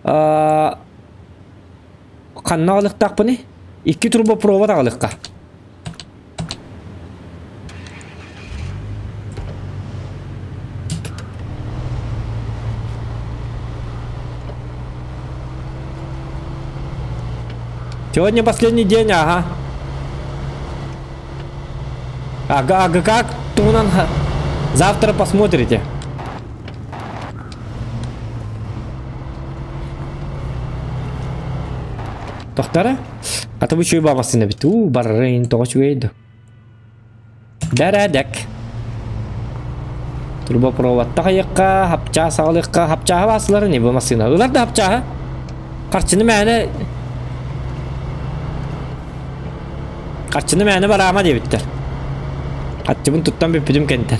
Speaker 3: А, ханна аҕалыахтаахпыный? Икки трубопровод аҕалыахха. Сегодня последний день, ага. Ага, ага, как тугунан завтра посмотрите. Тохтара? А то үчүгэй баҕасына эбит. Уу, барарын тоҕо үчүгэй да. Бэрээдэк. Трубопроводта хайыахха, хапчаас аҕалыахха, хапчааһы баасыларын не бу массыына. Ылар да хапчааһы. Харчыны мээнэ Харчыны мээнэ бараама диэбиттэр. Харчыбын туттан бүппүтүм кэнтэн.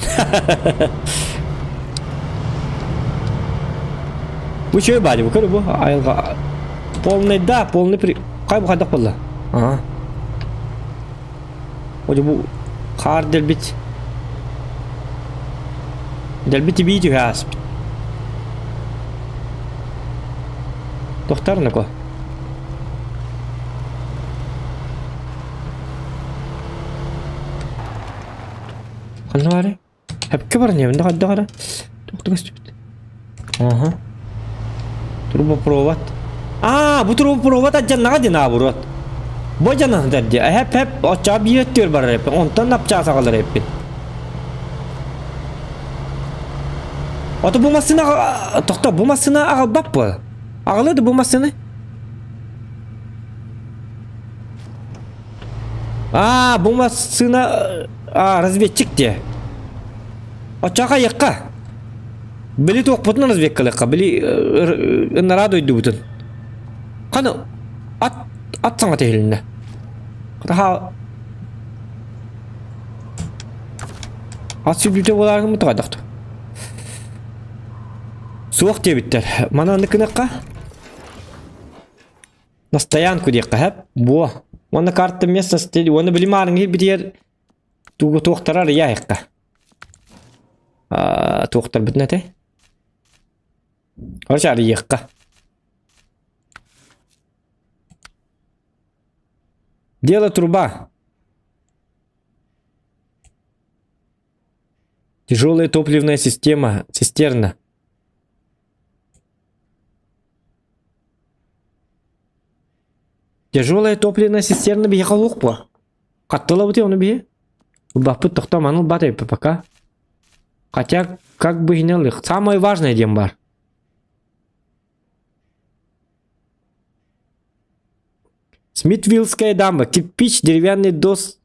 Speaker 3: Бу үчүгэй баадьы, бу көрү бу айылҕа полный да, полный при... Хай бу хайдах буолла? Ага. Ожо бу хаар дэлбит. Дэлбит ибии түһэ ааспыт. Тохтар нако. Ханна баарый? Эпкэ баран иһэбин да хайдах эрэ туохта көстүбүт. Аха. Трубопровод. Аа, бу трубопровод адьаннаҕа диэн аабыруот. Бу адьаннаһытар дии. Эһэп эп оччоҕо биир өттүгэр барар эппин. Онтон апчаас аҕалар эппин. Ото бу массыына тохто бу массыына аҕалбат буол. Аҕалыа да бу массыына. Аа, бу массыына а, разведчик дии. Оччоҕо хайыахха? Били туохпутун разведкалыахха, били ынараа дойдубутун. Ханы ат ат саҥата иһилиннэ. Хатаха ат сүрдүүтэ буолааргыммыт хайдахту. Суох диэбиттэр. Маны аннык гыныахха. На стоянку диэххэ сөп. Буо. Уонна карта местности уонна били маарыҥҥы битигэр тугу туохтарар ыйаайыкка. Туохтарбытын этэй? Короче, арыйыахха. Дело труба. Тяжелая топливная система, цистерна. Тяжелая топливная цистерна биһиэхэ олуох буо. Хаттылабыт ону биһи. Ылбаппыт тохтоо маны ылбат эбиппит пока. Хотя как бы и не ылыах. Самое важное диэн баар. Смитвиллская дамба, кирпич, деревянный дос.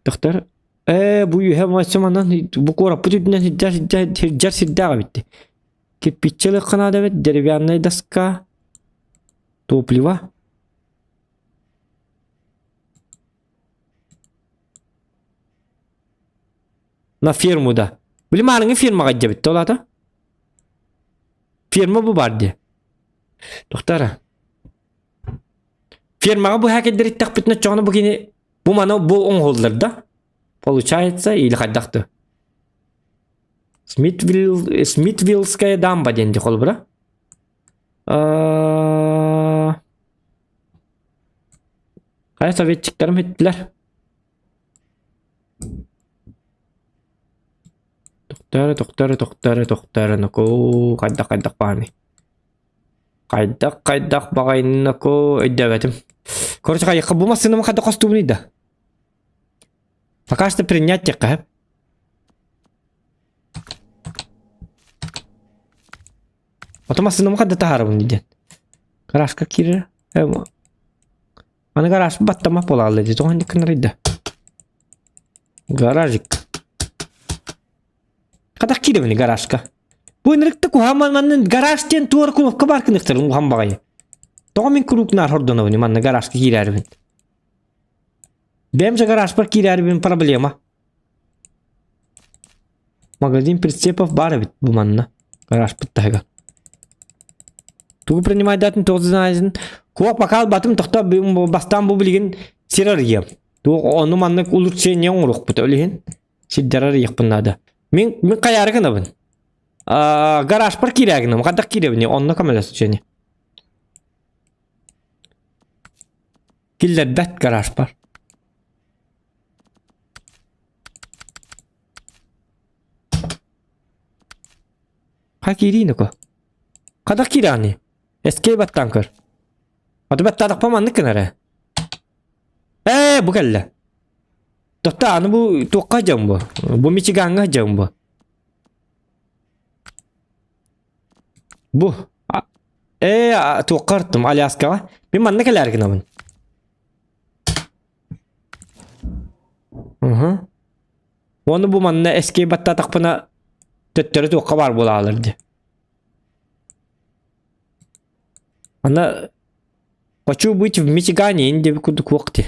Speaker 3: Тохтор. Ээ, бу үһэ мачча манан бу куораппыт үрдүнэн сирдэр сирдэр сирдээх эбит. Кирпиччэлэх наада эбит, деревянная доска, топливо. На ферму да. Били маарыҥы фермаҕа дьэбит ол аата. Ферма бу баар дии. Тохтара. Фермаҕа быһа кэлдэриттэхпитинэ оччоҕуна бу кини бу маны бу оҥоһуллар да? Получается или хайдах да? Смитвилл, Смитвиллская дамба диэн дии холобура. Хайа советчиктарым иттилэр. Тохтоо, тохтоо, тохтоо, тохтоо, нокоо, хайдах хайдах бааный. Хайдах хайдах баҕайынако өйдөөбөтүм. Короче, хайыхха бу массыынам хайдах хостуубунуй да? Пока что принять диэххэ. Ото массыынам хайда таһаарабын диэн. Гаражка киирэр. Аны гараж баттамах буолаалла дии. Тоҕо инник гынарый да? Гаражик. Хатах киирэбин гаражка. Бу ынырыкта куһаан манна гараж диэн туора кнопка баар кыныктарын уһан баҕайы. Тоҕо мин куруук наар хордонобун манна гаражка киирээрибин. Бэйэм же гаражпар киирээрибин проблема. Магазин прицепов баар эбит бу манна. Гаражпыт таһыгар. Тугу принимайдатын туох знаешь. Куох пока албатым тохто бастаан бу билигин сир арыйыам. Туох ону маннык улучшение оҥоруохпут ол иһин сирдэр арыйыахпын наада. Мин мин хайаары гынабын. Аа гаражпар киирээ гынам. Хайдах киирэбин онно көмөлөсчүнү. Киллэрбэт гаражпар. Ха киирии ноко. Хайдах киирэҕиний? Эскей баттаан көр. Аты баттаатахпа маннык гынар ээ. Ээ, бу кэллэ. Тохто аны бу туохха дьон бу? Бу Мичигаҥҥа дьон бу. Бу. Ээ, туохха артым Аляскаҕа. Мин манна кэлээр гынабын. Уһу. Уонна бу манна эскей баттаатахпына төттөрү туохха баар буолаалар дии. Ана хочу быть в Мичигане инде курдук уох дии.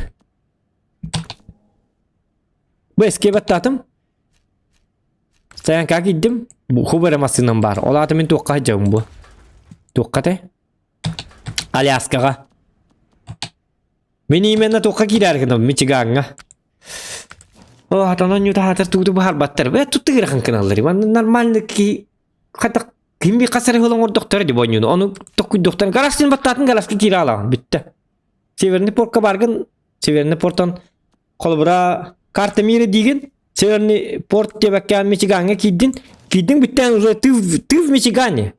Speaker 3: Бу эскей баттаатым. Стоянкаҕа киирдим. Бу хуб эрэ массыынам баар. Ол аата мин туохха сылдьабын бу? Туохха этэй? Аляскаҕа. Мин именно туохха киирээр гынабын Мичигаҥҥа. О, атанан ньутаатар тугу баһарбаттар. Бэ туттыгырахан кыналлар. Манна нормально ки хатак ким би хасары холон ордохтор ди бонньуну. Ону токкуйдохтан гарастын баттаатын гараска киирэ алагын бүттэ. Северный портка баргын, Северный портон холобура карта мира диигин, Северный порт диэбэккээн Мичигаҥҥа киирдин, киирдиҥ бүттээн уже ты, ты в Мичигане.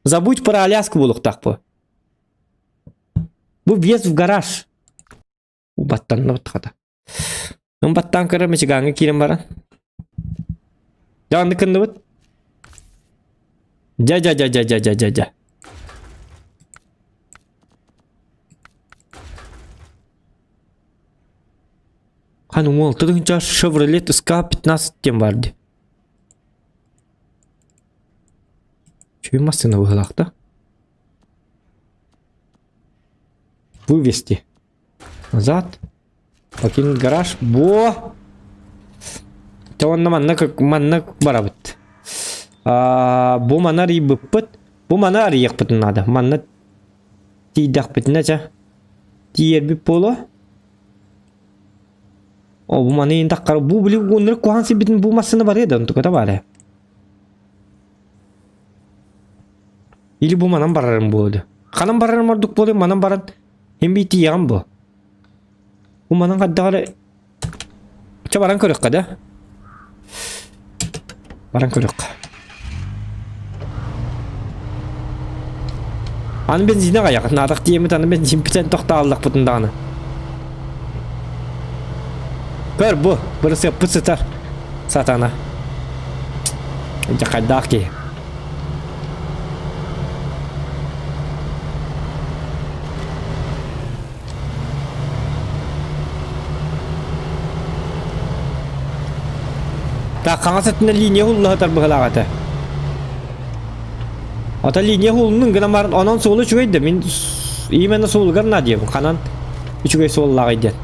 Speaker 3: Забудь про Аляску буолуохтаах бу. Бу въезд в гараж. Баттанна баттахата. Баттаан көрөр Мичигаҥҥа киирэн баран. Дьэ оннук гынныбыт. Дьэ дьэ дьэ дьэ дьэ дьэ дьэ дьэ. Хан уол тыгынча Chevrolet SK15 диэн баар дии. Үчүгэй массыына быһыылаах да. Вывести. Назад. Покинуть гараж. Во! Те онно манна манна барабыт. А, бу маны арыйбыппыт. Бу маны арыйыахпытын наада. Манна тиийдэхпитинэ чэ. Тиийэрбит буолуо. О, бу маны иин таххар бу били уоннары куһаҕан сирбитин бу массыына барыа да онтуката баара. Или бу манан барарым буолуо. Ханан барарым ордук буолуо, манан баран Мин бии тиийэҕим буо. Бу манан хайдах эрэ Чэ баран көрүөххэ да. Баран көрүөххэ. Аны бензинэ аҕайах, наадах тиийэммит аны бензин бүтэн тохтооллохпутун даҕаны. Көр бу, бырысыаппыт сытар. Сатана. Дьэ хайдаах киһи. Так, хаҥас өттүнэн линия уһулла сытар быһыылаах этэ. Ата линия уһулуннун гынан баран онон суолу үчүгэй да мин именно суолугар наадыйабын ханан үчүгэй суоллааҕый диэн.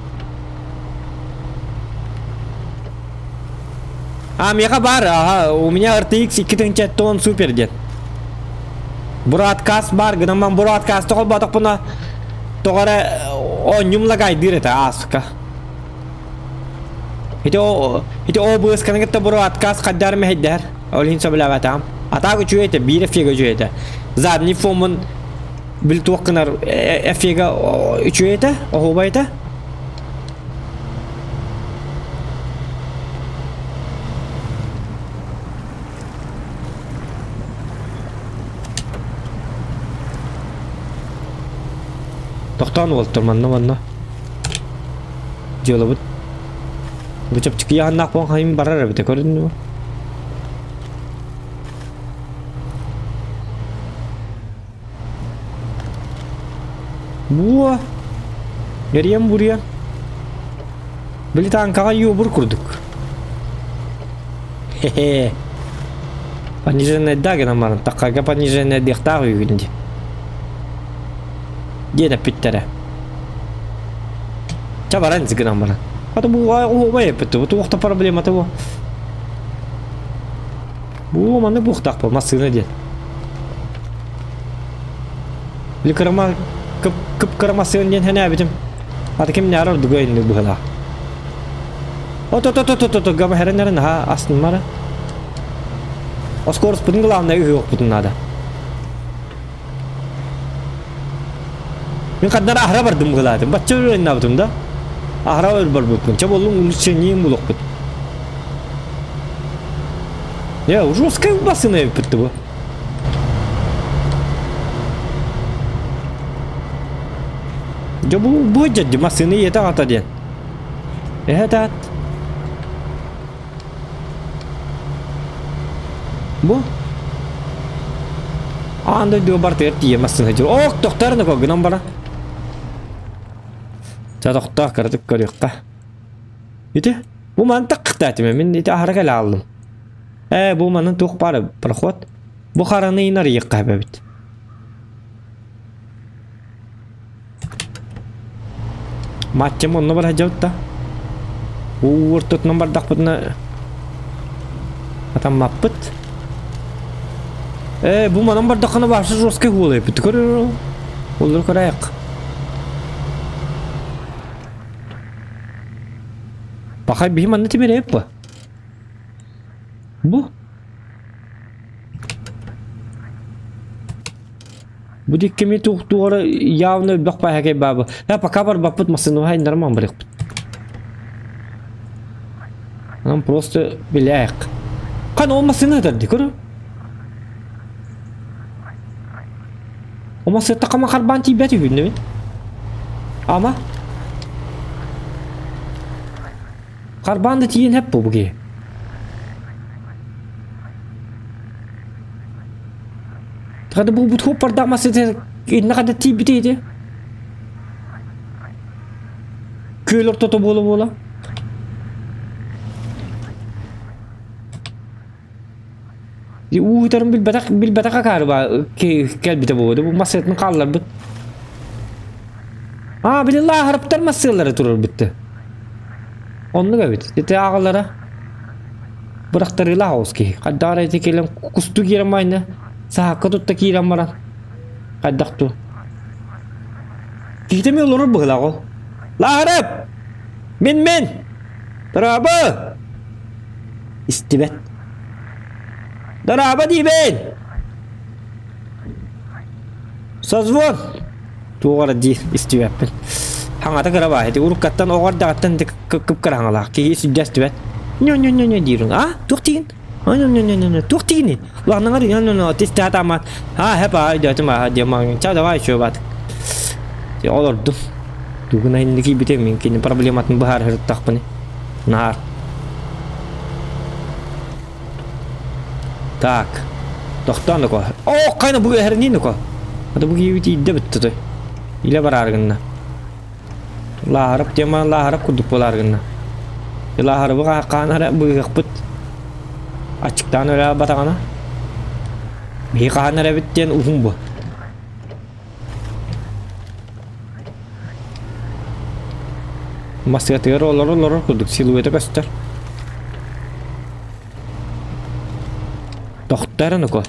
Speaker 3: А, миэхэ баар, ага, у меня RTX 2070 супер диэн. Broadcast баар гынан ман broadcast холботохпуна тоҕо эрэ оонньум лагайдыыр этэ ааска. Ити о ити OBS-каны кытта broadcast хайдаар мэһэйдэһэр. Ол иһин сөбүлээбэтэҕим. А так үчүгэй этэ, биир эфига үчүгэй этэ. Задний фоммун бил туох гынар эфига үчүгэй этэ, оһуобай этэ. Тохтоон уолтар манна манна. Дьыалабыт. Бу чэпчэки яһаннаах буолан хайым барар эбитэ көрүннү. Буо. Эрийэн буруйан. Били таанкаҕа юбур курдук. Хе-хе. Пониженная гынан баран таххарга пониженная диэхтээх үһүгүн дии. Диэн эппиттэрэ. Ча баран гынан баран. Ата бу оһуобай эппит бу туох да проблемата бу. Бу маннык буохтаах бу массыына диэн. Били кырама кып кып-кыра массыына диэн сэнээбитим. Ата кимнээҕэр ордуга инник быһыылаах. Ото-то-то-то-то гама хэрэн наһаа астынмара. Оскороспутун главное ыһыахпытын наада. Мин ханна эрэ аһара бардым быһыылаатым. Бачча өлөр да. Аһара өр барбыппын. Чэ буоллун улучшением булуохпут. Я жесткая массыына эбиппит бу. Дьэ бу бу дьэ массыына ийэтэ аҕата диэн. Эһэ таат. Бу Аан дойдуга бартыгар тиийэ массыына дьыл. Ок, тохтоор на гынан бара. Ча тохтоо кыратык көрүөххэ. Ити бу мантак кытаатым мин ити аһара кэлэ ааллым. Ээ бу манан туох баар проход. Бу хараны инарыйыахха эбэбит. Матчым онно бар сылдьабыт да. Уу ортотунан бардахпытына атаммаппыт. Ээ бу манан бардаххына вообще жесткий буолуйбут. Көрөр Олор көрөйөх. Пахай биһи манна тимирэйип бу. Бу Бу диккими туохтугара явно элбэх паһакай баабы. Э, пока барбаппыт массыынабы хайыннарыман барыахпыт. Нам просто билээк. Хан ол массыына ытар ди көрө. Ол массыына хама харбаан тиийбэт үһүннүбүт. Ама Харбаан да тиийэн хэп бу буги. Хада бу бут хоппардаах массыына инна хада тиийбитэ ити. Күөл ортото буола-буола. Уу ытарын билбэтэх билбэтэх акаары ба кэлбитэ буолуо бу массыынатын хаалларбыт. Аа били лааһарыптар массыылары турарбытты. Оннук эбит. Ити аҕалара бырахтарыылаах оҕус киһи. Хайдах эрэ ити кэлэн кустуу киирэн майна саһакка тутта киирэн баран хайдах ту. Киһитэ эмиэ олорор быһыылаах ол. Лааһарып! Мин мин! Дорообо! Истибэт. Дорообо диибин! Созвон! Туох эрэ диир истибэппин. Хаҥата кыра баа ити уруккаттан оҕо эрдэҕиттэн ити кып-кыра хаҥалаах киһи сүрдэ истибэт. Ньо-ньо-ньо-ньо диирин. А? Туох диигин? Ньо-ньо-ньо-ньо туох диигиний? Улаханаҥар ньо-ньо-ньо тистаатаамаат. А, хэп аа өйдөөтүм аа диэмаҥ. Ча давай еще баат. Олордум. Тугун айынны киирбитэ мин кини проблематын быһаарыһырыттахпыны. Наар. Так. Тохтоон око. О, кайна бу эһэрниин око. Ата бу киһи тиийдэ бүтті той. Илэ бараар гынна. Лааһарап тема лааһарап курдук буолаар гынна. Лааһарабы хаан ара быыһыахпыт. Аччыктаан өлөө батаҕана. Биһи хаан эрэбит диэн уһун бу. Массыатыгар олорор-олорор курдук силуэта көстөр. Тохтор ну-ка.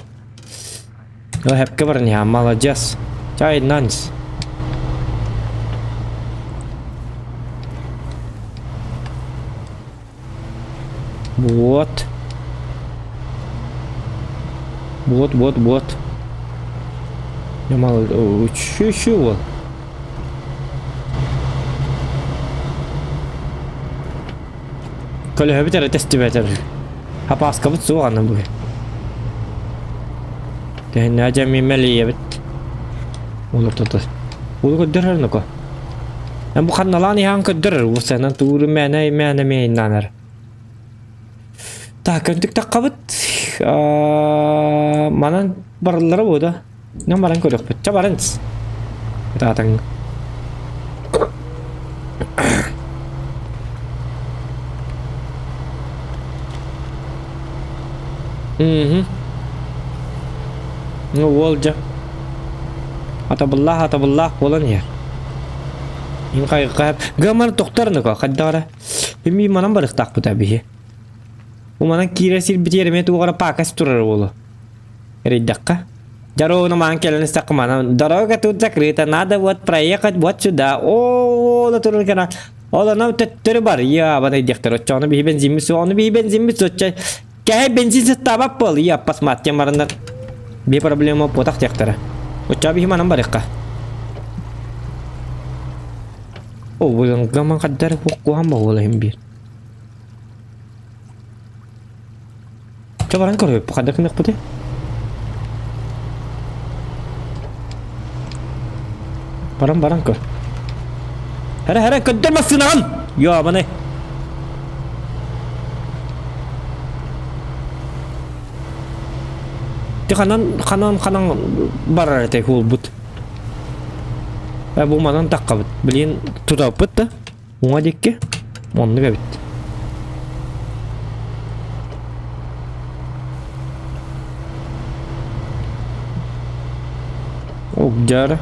Speaker 3: Хэпкэ баран иһэ, маладьыас. Чай нанс. Вот. Вот, вот, вот. Я мало... Чё, чё вот? Көлөһөбүт эрэ тэстибэтэр. Хапааскабыт суох аны бу. Тэһиннээ дьэ мин мэлийэбит. Олортото. Улу көрдөрөр ноко. Эн бу ханналаан иһаан көрдөрөр уусанан тууру мээнэ мээнэ мэйиннанар. Так, көнтүк таххабыт. Манан барыллара буода. Нан баран көрөхпүт. Ча баран. Таатаҥ. Мгм. Ну, уол дьэ. Атабыллаах атабыллаах буолан иһэр. Мин хайҕаһап. Гамар тохтор нука хайдара. Эми манан барыхтаахпыт биһи. Бу манан киирэр сирбитигэр эмиэ туох эрэ паакас турар уолу. Эрийдэххэ. Дорогу маан кэлэн истэххэ манан дорога тут закрыта, надо вот проехать вот сюда. О, да турар кана. Ол анау төттөрү бар. Я, бана диэхтэр. Оччоҕуна биһи бензиммит суох, ону биһи бензиммит суох. Кэһэ бензин сыттаабат буол. Я, посмотрим бараннар. Би проблема потах диэхтэрэ. Оччоҕо биһи манан барыахха. О, гаман хаддар куһан боҕуола иһин биир. Чэ баран көрүөп, хайдах гыныахпытый? Баран баран көр. Хара хара көрдөр массыынаҕын! Ёбаный. Ти ханан ханан ханан барар этэй куулбут. Э бу манан таххабыт. Блин, тутаппыт да. Уҥа диэки оннук эбит. Дьара.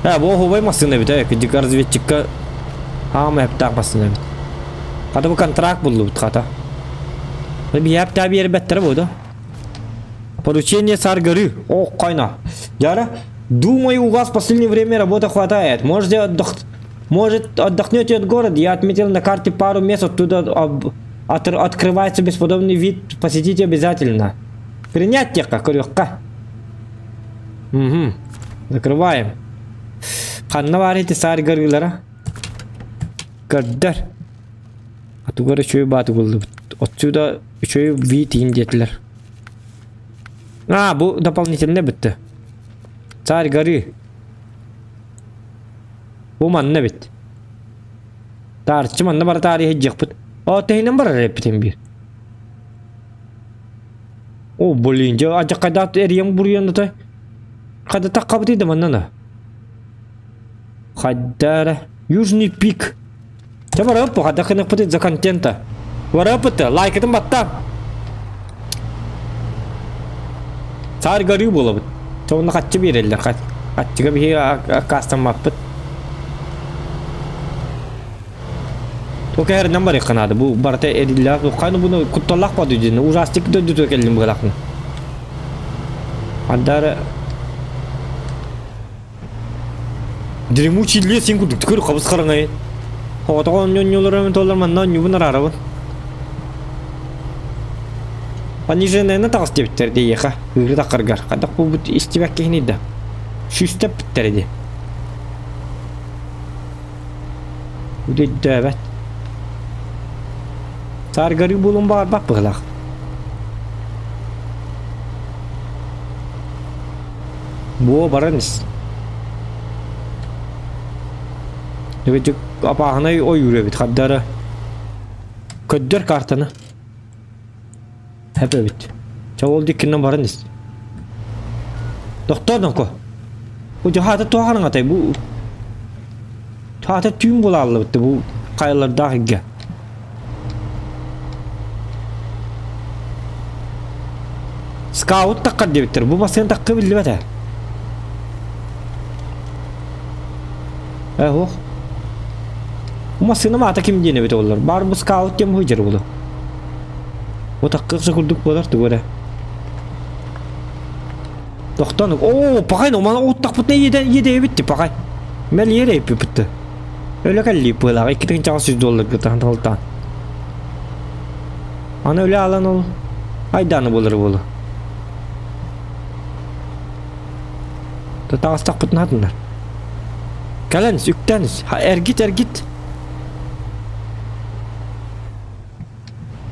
Speaker 3: Э, бу оһуобай массыына эбит, э, кырдьык разведчикка хаама эптээх массыына эбит. Хата бу контракт буллубут хата. Биһээп биэрбэттэрэ бу да. Поручение царь горы. О, кайна. Яра, думаю, у вас в последнее время работы хватает. Можете отдох... Может, отдохнете от города? Я отметил на карте пару мест, оттуда об... от... открывается бесподобный вид. Посетите обязательно. Принять теха, көрүөххэ. Угу. Закрываем. Ханна баар ити царь горылара? Көрдөр. Атугар үчүгэй бааты буллубут. Отсюда үчүгэй вид иин диэтилэр. А, бу дополнительно бүттэ. Царь горы. Бу манна эбит. Таарыччы манна бара таарыйа сылдьыахпыт. Оо, тэһинэн барар эппитим биир. О, блин, дьэ адьаккайдаат эрийэн буруйан да Хайда таххабытый да манна на. Хайда эрэ. Южный пик. Дьэ барыап хайда кыныхпытый за контента. Барыаппыт лайкытын батта. Царь горы буолабыт. Чоҕуна хаччы биэрэллэр. Хаччыга биһиги аккаастаммаппыт. Туох кэһэринэн барыахха наада. Бу барыта эриллээх. Хайны буну кутталлаах баду диэн. Ужастик дойдутугар кэллим быһалаахпын. Андары Дремучий лес син курдук түкөр хабыс хараҥай. Оҕотоҕо онньонньолору толлар манна онньубун араарабын. Пониженная таҕыс диэбиттэр диэхэ ыыры таххаргар. Хайдах буолбут истибэк киһини да. Сүүстэппиттэр ди. Өйдөөбөт. Сааргарыы буолуон баҕарбат быһыылаах. Буо баран ис. Дьик апааһынай ойуур эбит хардара. Көрдөр картаны. Хэп эбит. Чэ ол диккинэн баран ис. Тохтоо ноко. Бу дьаһаата туох анаҥатай бу Таата түүн булааллыбыт бу хайалардаах иггэ. Скаут таххар диэбиттэр. Бу массыына тахха биллибэт ээ. Э, ох. Бу массыына маата ким диэн эбит оллар. Бар бу скаут диэн бу буолу. Бу таккыкса курдук буолар тугу эрэ. Тохтон, оо, пахай, мана уттахпытына иэдэйбит пахай. Мэл иэдэйпиппит. Өлө кэлли пылаҕа 2800 долларга таһан талтаан. Аны өлө алан ол айдааны буолар буолу. Таҕыстахпытын хатыннар. Кэлэн, үктэн, эргит, эргит.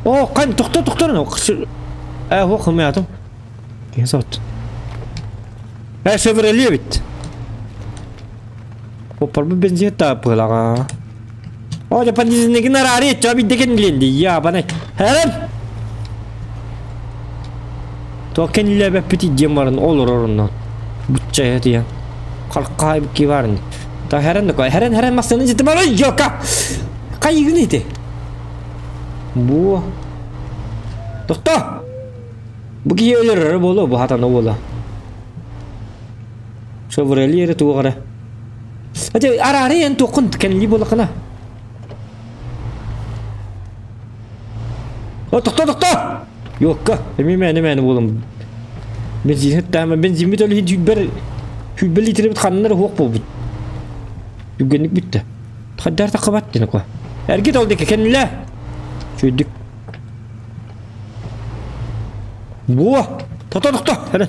Speaker 3: О, кан, тохто, тохто, э, хо, хымаятым. Киһи сот. Э, Шевроле эбит. Поппорбут бензин тааппылаҕа. О, пониженныгын араары чо биддекен ленди. Я бана. Хәрем. Токен илебеппит диэн баран олорор онно. Бучча диэн. Халкай ки барын. Та хәрен да хәрен хәрен массаны жити бар йока. Кайгын ити. Бу. Тохто. Бу киһи өлөрөр боло бу хатана боло. Шевроле эрэ туох эрэ. Ати араары эн туоххун кэннили буоллаххына. О, тохто, тохто! Юокка, эми мэни мэни буолум. Бензин таама бензиммит өлү хүлбер хүлбер литребит ханнар хуох буолбут. Үгэнник бүттэ. Хаддар тақыбат ден ко. Эргит ол дике кэнниле. Чүйдүк. Буо! Тохто, тохто! Эрен.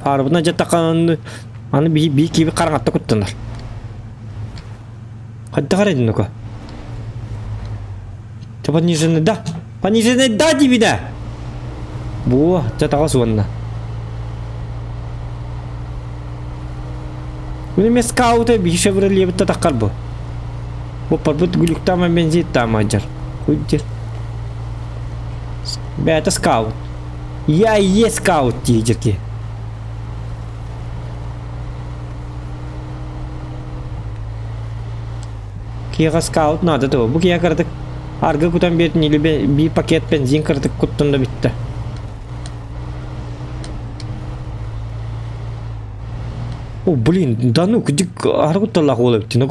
Speaker 3: Арбына дьаттаххана аны биир кииби хараҥатта куттанар. Хайдах эрэ дин Чэ пониженный да! Пониженный да диибинэ! Буо, чэ таҕыс уонна. Күнү эмиэ скаута биир шевролебитте таххар бу. Боппорбут гүлүктаама бензиттаама дьар. Куйдир. Бэйэтэ скаут. Я и есть скаут диэдьир киһи. Киһиэхэ скаут наада дуо? Бу киһи кыратык аргы кутан биэртин или биир пакет бензин кыратык куттан да бүттэ. О, блин, да ну, кыдык аргы кутталлаах уол эбиттин.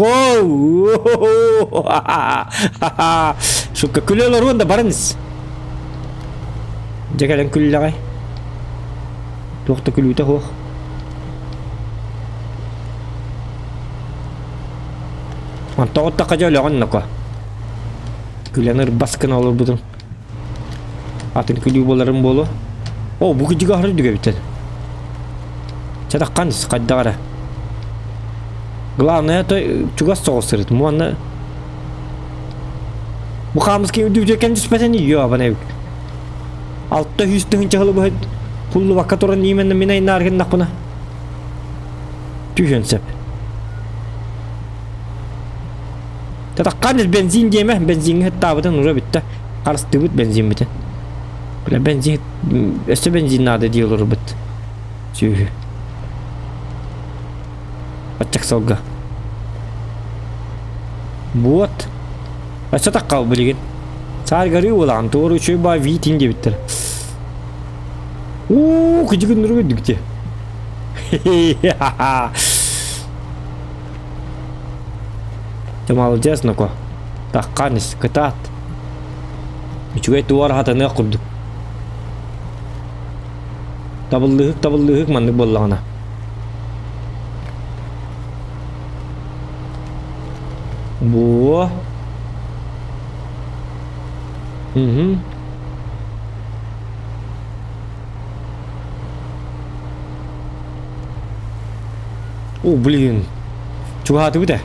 Speaker 3: Сука, күлэ олоруон да баран ис. Дьэ кэлэн күллэҕэй. Туох да күлүүтэ суох. Онтон оттоххо дьэ өлөҕүн ноко. Күлэн ырбас гына олорбутум. Атын күлүү буоларым буолуо. О, бу кыдьыга аһары үрдүк эбит. Чэ таххан хайдах эрэ. Главное, то чугас соҕус сырыт. Муонна Бу хаамыска үрдүбүтүгэр кэм түспэтин йоо эбит. 600 тыһыынча сылы быһа хуллубакка туран именно мин айнаар гыннахпына түһүөн сөп. Татаххан бензин диэмэ, бензиҥҥэ сыттаабытын уже бүттэ. Харыстыыбыт бензиммитин. Бля бензин өссө бензин наада дии олорбут. Сүөһү. Аччык сылга. Вот. Өссө таххал билигин. Сааргарыы буолаҕын, туору үчүгэй баа витин диэбиттэр. Уу, кыдьыгын нуру үрдүктэ. Ты молодец, Ноко. Таххан ис, кытаат. Үчүгэй туор хатаныах курдук. Табыллыыһык табыллыыһык маннык буоллаҕына. Буо. Угу. О, блин. Чугаһаатыбыт ээ.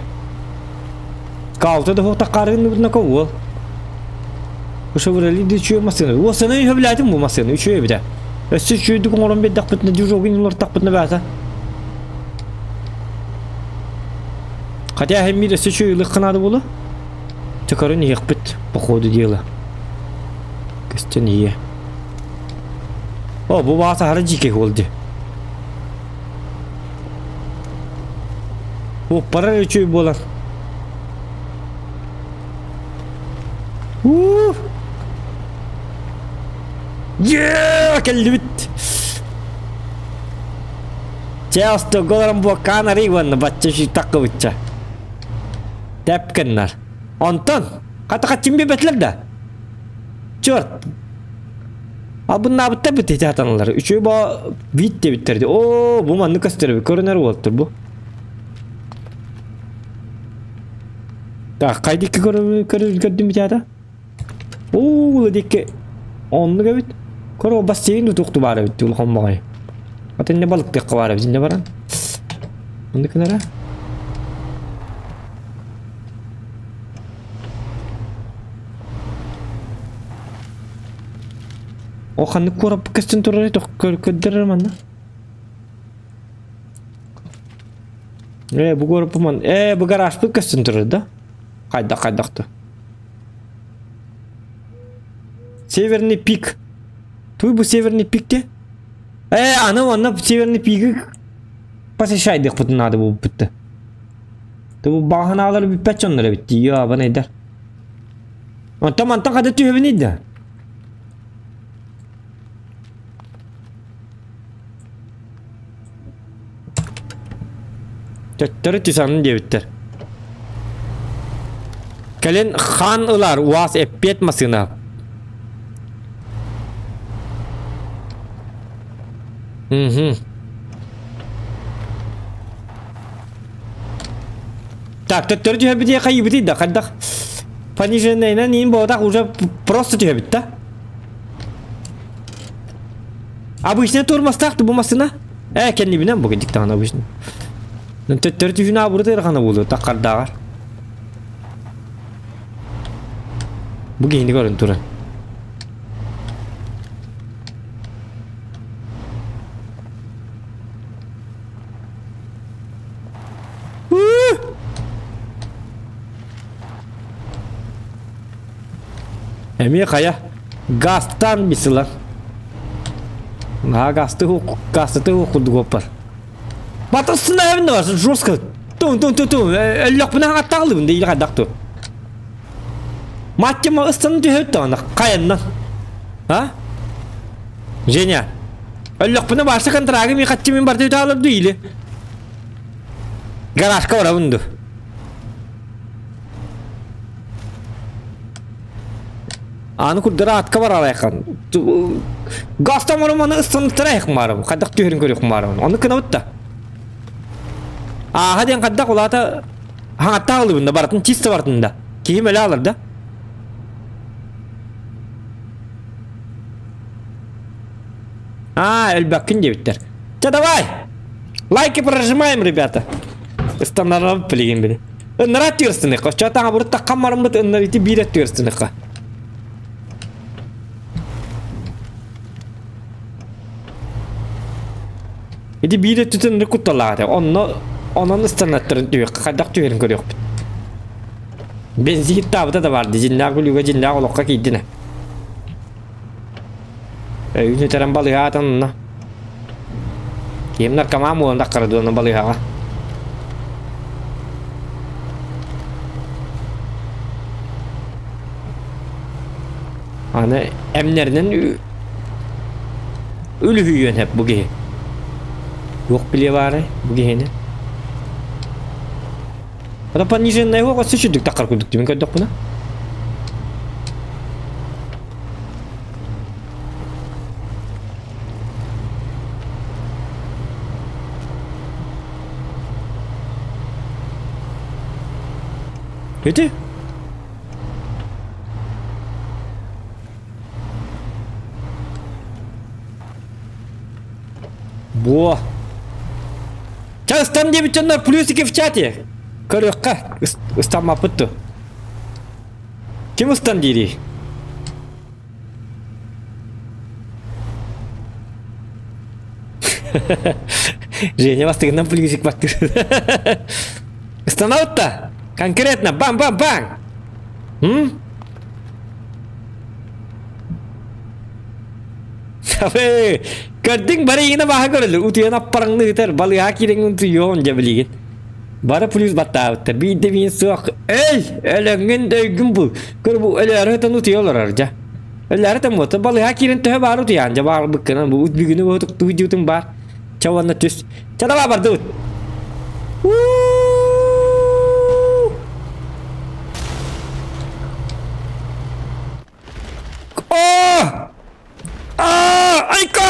Speaker 3: Каалта да суох таххаарыгын уол. Шевроле үчүгэй массыына. Уол сана үһөбүлээтим бу массыына үчүгэй эбит ээ. Өссө үчүгэйдик оҥорон биэрдэхпитинэ движогун улартахпытына баата. Хотя мир өссө үчүгэй ылыахха наада буолуо. Чэ көрөн иһиэхпит по ходу дела. Көстөн иһиэ. О, бу баата хара дьиикэй уол дии. Уоппарар үчүгэй буолар. Уу! Е, кэллибит. Чэ, остуолга олорон буоккаан арый уонна бачча таккыбычча. Тэп гыннар. Онтон, хата хаччым биэрбэтилэр да. Черт! Албыннаабыттар бит ити хатаналар. Үчүгэй бо вид диэбиттэр дии. Оо, бу маннык көстөр эбит. Көрүнэр уолтур бу. Так, хайдикки көрдүм битята? Оо, дикки оннук эбит. Көрө бассейн тутукту баар эбит улахан баҕайы. Атын не балыктыахха баар эбит инне баран. Оннук гынара. О ханнык куораппыт көстөн турар көрдөрөр манна. Ээ, бу горпуман. Ээ, бу гаражпыт көстөн турар да? Хайдах хайдах то. Северный пик. Туй бу Северный пикте? Ээ, аны онно Северный пиги посещайдыхпытын наада буолбутта. Бу баҕанаалар бүппэт дьоннор эбит дии, ябанайдар. Онтон мантан хата түһэбиний да? Төттөрү түсанын диэбиттэр. Кэлин хаан ылар УАЗ эппиэт массыына. Угу. Так, төттөрү түһэбит диye хайыбытый да, хайдах пониженныйынан иин буолбатах уже просто түһэбит да. Обычный тормозтаах бу массыына. Э, кэннибинэн бу диктаҕына обычно. Төттөрү түһүн аабырыт ыарахана буолуо таххардааҕар. Бу киһини көрөн туран. Эмиэ хайа газтан бисылар. Наһаа газты газты курдук оппар. Батырсына эбин да жестко. Тун тун тун тун өллөхпүнэ хаттаалыбын дейли хайдах ту. Маттема ыстан түһөт даҕаны хайаннан. А? Женя. Өллөхпүнэ барса контрагы ми хатчы мин барты үтаалар ду или. Гаражка барабын ду. Аны курдара атка баралайхан. Гастан барым аны ыстан барым. Хайдах түһэрин көрүөх барым. Оны кынабыт да. Ааха диэн хайдах улаата хаҥаттаах да барытын чисто бартын да. Киһи мэлэ алар да. А, өлбөккүн диэбиттэр. Чэ, давай! Лайки прожимаем, ребята. Ыстанарам билигин били. Ыннара түөрсүнүкка. Чатаҥа бурут таххан барыммыт ыннарити биир түөрсүнүкка. Ити биир өттүтүн ынырык кутталлаах этэ. Онно онон ыстаннаттарын түһүөххэ, хайдах түһэрин көрүөхпүт. Бензин таабыта да баар дьиннээх бүлүүгэ дьиннээх олоххо киирдинэ. Өйүн үтэрэн балыһаатан онно. Киһим наркоман буолан таххара дуона балыһаҕа. Аны эмнэринэн үлүһүйүөн сөп бу киһи. Туох билиэ баарай бу киһини? Ата пониженная оҕо сүчүдүк таххар курдук түмүн көрдөхпүнэ. Ити? Буо. Ча ыстан диэбит дьоннор плюсики в чате. Көрүөххэ ыстаммаппыт ту. Ким ыстан диирий? Женя бастыгынан плюсик баттыр. Ыстанабыт Конкретно бам-бам-бам! М? Көрдүҥ бары игинэ баһа көрөлөр. Утуйан аппараңны ыытар, балыыһа киирэҥ утуйуоҕун дьэ билигин. Бары плюс баттаабыттар. Биирдэ биин суох. Өл! Өлөҥҥүн да өйгүн бул. Көр бу өлөөрү ытан утуйа олорор дьэ. Өлөөрү ытан буолта балыыһа киирэн төһө баар утуйаан дьэ баар быккынан бу бүгүнү бу тугу баар. Чэ уонна түс. Чэ давай бардыбыт. О! А! Айка!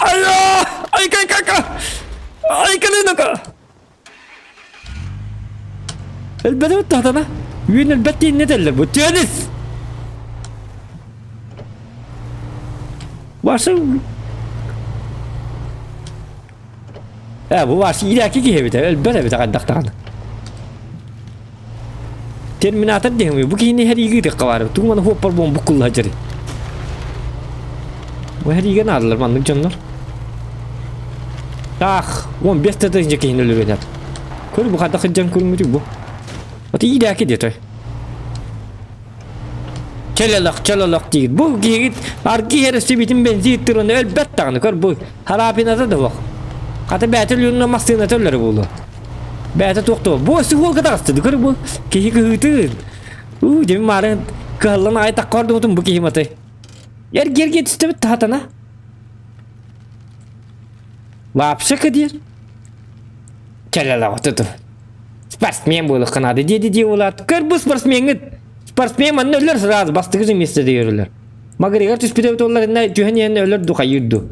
Speaker 3: Айа! Айка, айка, айка! Айка ленака! Элбэти буттаатана. Үөн элбэт диэн этэллэр бу. Теннис! Ваша... Э, бу ваш иирээки киһи эбит, өлбөт эбит хайдах даҕаны. Терминатор диэн бу киһини хэриигэ ыытыахха баар. Тугу маны хуоппар буон буккулла сылдьар. Бу хэриигэ наадалар маннык дьоннор. Таах, 15 тыһыынча киһини өлөрүөн. Көр бу хайдах сылдьан көрүҥмүтүй бу? Аты иидээки диэтэй. Чөл олох, чөл олох диир. Бу киһигит аргы иһэр өссө бензин туран өлбөт даҕаны. Көр бу харапината да суох. Хата бэйэтэ өлүөнүнэн массыыната өлөрө буолуо. Бэйэтэ туох туох. Бу өссө суолга таҕыста. Көр бу киһи кыһыытын. Уу, дьэ маарын кыһаллан аҕай тахха ордубутум бу киһи маты. Эргиэргэ түстүбүт таһатана. Вообще кыдир. Кэлэлэҕэ туту. Спортсмен буолуохха наада диэди дии буолаат. Көр бу спортсмеҥҥит. Спортсмен манна өлөр сразу бастакы же миэстэде өлөр. Магригар түспүтэ эбит оллар түһэн иһэн өлөр ду хайыыр ду.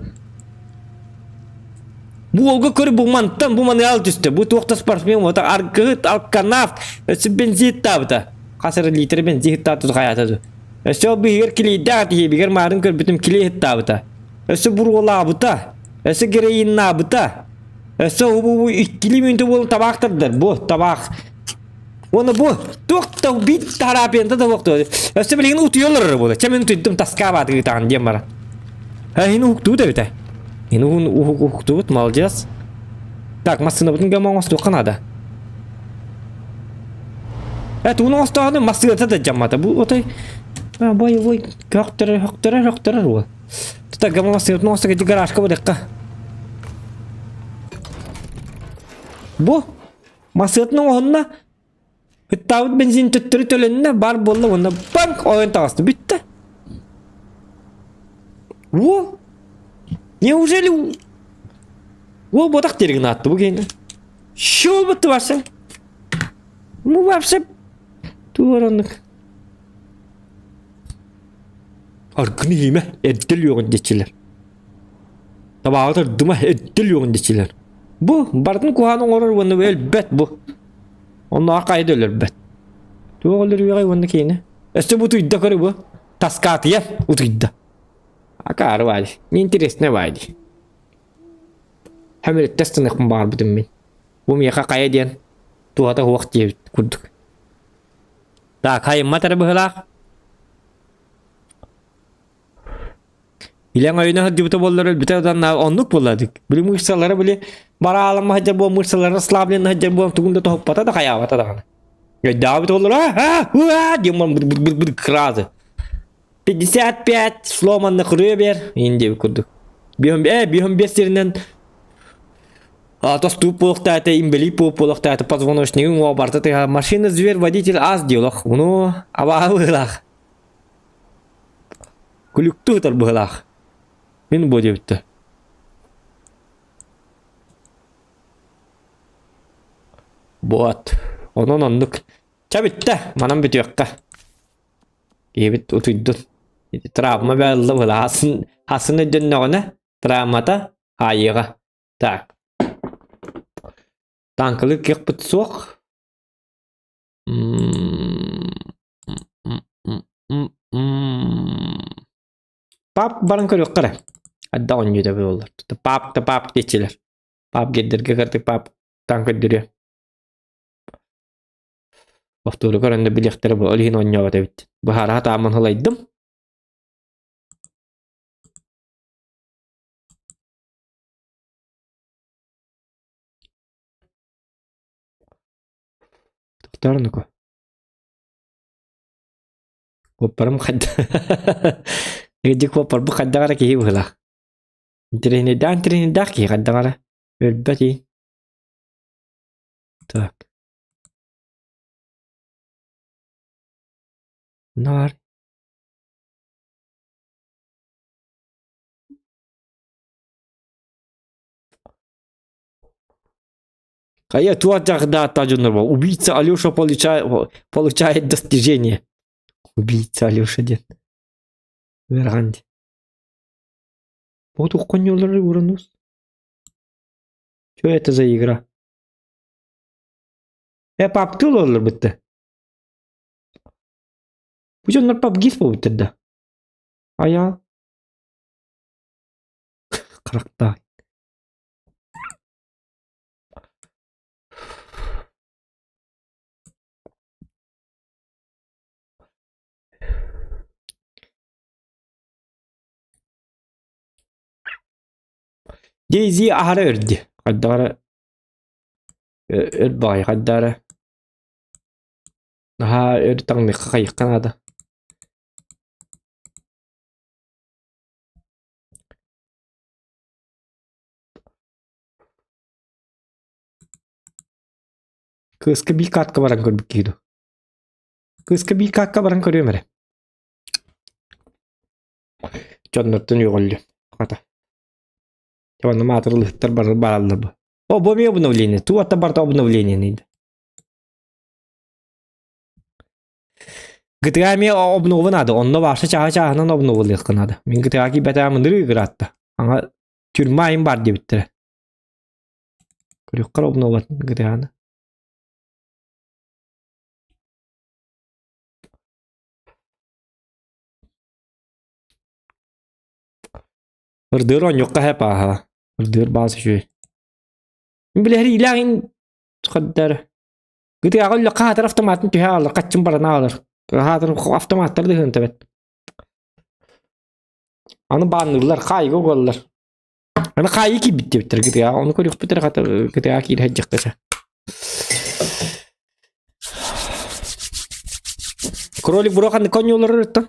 Speaker 3: Бу уолга көр бу мантан бу маныал түстэ. Бу туох да спортсмен буолта аргыһыт, алканавт, өссө бензин таабыта. Хас эрэ литр бензин таабыта хайата ду. Өссө ол биһигэр килийдээх тиһибигэр маарын көрбүтүм килий таабыта. Өссө буруолаабыта. Өссө героиннаабыта. Өссө убу иккили мүнтэ буолан табаах тардар. Бу табаах. Уонна бу туох да биир тарапиента да суох. Өссө билигин утуйаллар буола. Чэ мин утуйдум таскаабаат ыытаҕын диэн баран. Эһин уһуктубут эбитэ. Ин уһун уһуктубут, молодец. Так, массыынабытын гама оҥостуохха наада. Э, тугун оҥостоохуну массыыната да дьаммата. Бу отой боевой көхтөрөр, хөктөрөр, хөктөрөр уол. Тута гама массыынатын оҥосто ити гаражка барыахха. Бу массыынатын оҥоһунна. Ыттаабыт бензин төттөрү төлөннө, бар буолла уонна банк ойон таҕыста. Бүттэ. Уол? Неужели уол ботах деригин атты бу киһини? Шел бутты барса. Ну вообще туораннык. Аргыны иимэ, эрдэл үөҕүн диэччилэр. Табааҕы тардыма, эрдэл үөҕүн диэччилэр. Бу барытын куһаҕан оҥорор уонна өлбөт бу. Онно хайа да өлөрбөт. Туох өлөрүөҕэй уонна киһини? Өссө бу утуйда көрө бу. Таскаатыйар утуйда. Акаары баай. Неинтересно баай. Хамилеттес тыныхпын баҕарбытым мин. Бу миэхэ хайа диэн туһата суох диэбит курдук. Так, хайыммат эрэ быһыылаах. Илэҥ өйүнэ сылдьыбыта буоллар өлбүтэ уонна оннук буолладык. Били мышцалара били бараалама сылдьар буолан мышцалара расслабленна сылдьар буолан тугун да тоһуппата да хайаабата даҕаны. Өйдөөбүт буоллар а а диэн быр быр быр быр кыраазы. 55 сломанных ребер ин диэбит курдук. Биһом э биһом бес сиринэн тостууп буолуохтаата, инбэлиит буолуохтаата, позвоночнигын уҥуоҕа барыта тыаһа машина зверь водитель ас дии олох. Уну абааһылыылаах. Күлүктүү сытар быһыылаах. Мин буо диэбиттэр. Вот. Онон оннук. Чэ бүттэ. Манан бүтүөххэ. Киһибит утуйдун. Ити травма бэлла быһыылаах. Хасын, хасын өйдөннөҕүнэ травмата хаайыаҕа. Так. Танкалыыр кыахпыт суох. Пап баран көрүөххэ эрэ. Хайдах оонньуута буоллар. Пап да пап диэччилэр. Пап гейдергэ кырдык пап таан көрдөрүө. Повтору көрөн да билиэхтэрэ бу ол иһин оонньообот эбит. Быһаараһа тааман халайдым. Тохтоор Куоппарым хайда Ити куоппарбыт хайдах эрэ киһи быһыылаах. Интэриэһинэйдээх интэриэһинэйдээх киһи хайдах эрэ. Өлбөт ии. Так. Наар. Хайа туох дьаҕдаата дьоннор Убийца Алеша получает, получает достижение. Убийца Алеша диэн. Ыарахан дии. Вот уххонньолору уранус. Что это за игра? Э, папты олороллор бытты. Бу дьоннор пабгист буолбуттар да. Айаа. Харахтаах. Дейзи аһара өрдө. Хайдах эрэ Өр баҕайы хайдаара. Наһаа өр таҥныахха хайыахха наада. Кыыска биир картка баран көрбүт киһи дуу? Кыыска биир картка баран көрүөм эрэ. Дьоннортон үөҕүллүм. Хата. Онно маатырылыһыттар бары бааллар бу. О, бу эмиэ обновление. Туу атта барыта обновление GTA эмиэ обнову наада. Онно бааса чааһы чааһынан обновылыахха наада. Мин GTA киирбэтэҕим ынырыы ыраатта. Аңа тюрьма айым баар диэбиттэрэ. Көрүөххэ обноват GTA-ны. Ырдыыр оонньуохха хэп ааһа. Ырдыыр баас үчүгэй. Мин билэһэр иилээҕин хаддар. Гытыаҕа үллэ хаатыр автоматын түһэ аалар, хаччын баран аалар. Хаатыр автоматтар да ыһыан Аны баанныыллар, хаайыга угаллар. Аны хаайыы киирбит диэбиттэр гытыаҕа. Ону көрүөхпүт эрэ хата гытыаҕа киирэ сылдьыахтара. Кролик бро ханнык оонньуулар оттон?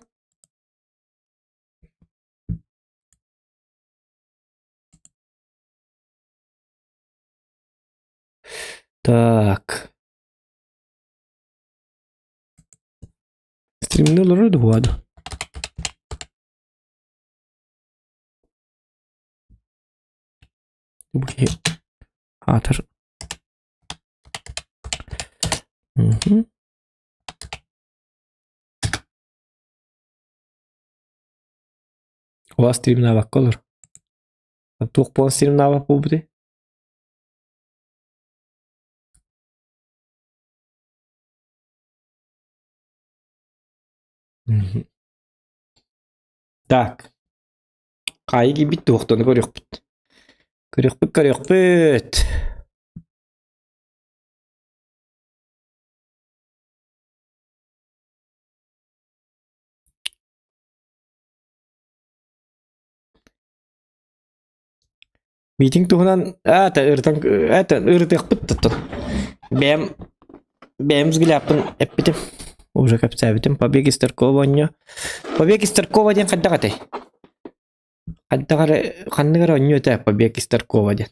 Speaker 3: Так. Стримни олорор дуо Бу киһи аатар. Мгм. Ола стримнаабакка олор. Туох буолан стримнаабат буолбутуй? Мгм. Так. Хаайы киирбит туохтаны көрүөхпүт. Көрүөхпүт, көрүөхпүт. Митинг туһунан это ырытан это ырытыахпыт да Бэйэм бэйэм взглядпын эппитим. Уже кэпсээбитим. Побег из Таркова оонньуу. Побег из Таркова диэн хайдах этэй? Хайдах эрэ ханнык эрэ оонньуу этэ Побег из Таркова диэн.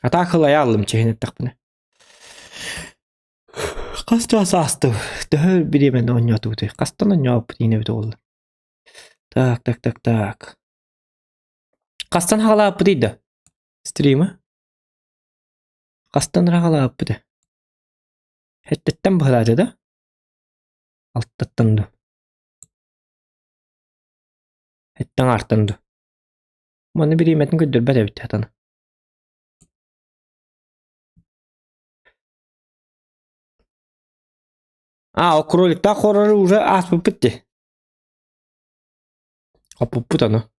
Speaker 3: Атаах ылайа аллым чиһин эттэхпинэ. Хас чаас аастым? Төһө бириэмэни оонньоотубутуй? Хастан оонньообуппут иинэбит буолла? Так, так, так, так. Хастан хаалааппытый да? Стримы? Хастан хаалааппыты? Хэттиттэн быһалаата да? Алтаттан да? Хэттэн аартан да? Маны бириэмэтин көрдөрбөт эбит хатана. А, ол кроликтаах хорроры уже ааспыппыт дии. Хоппуппут ону.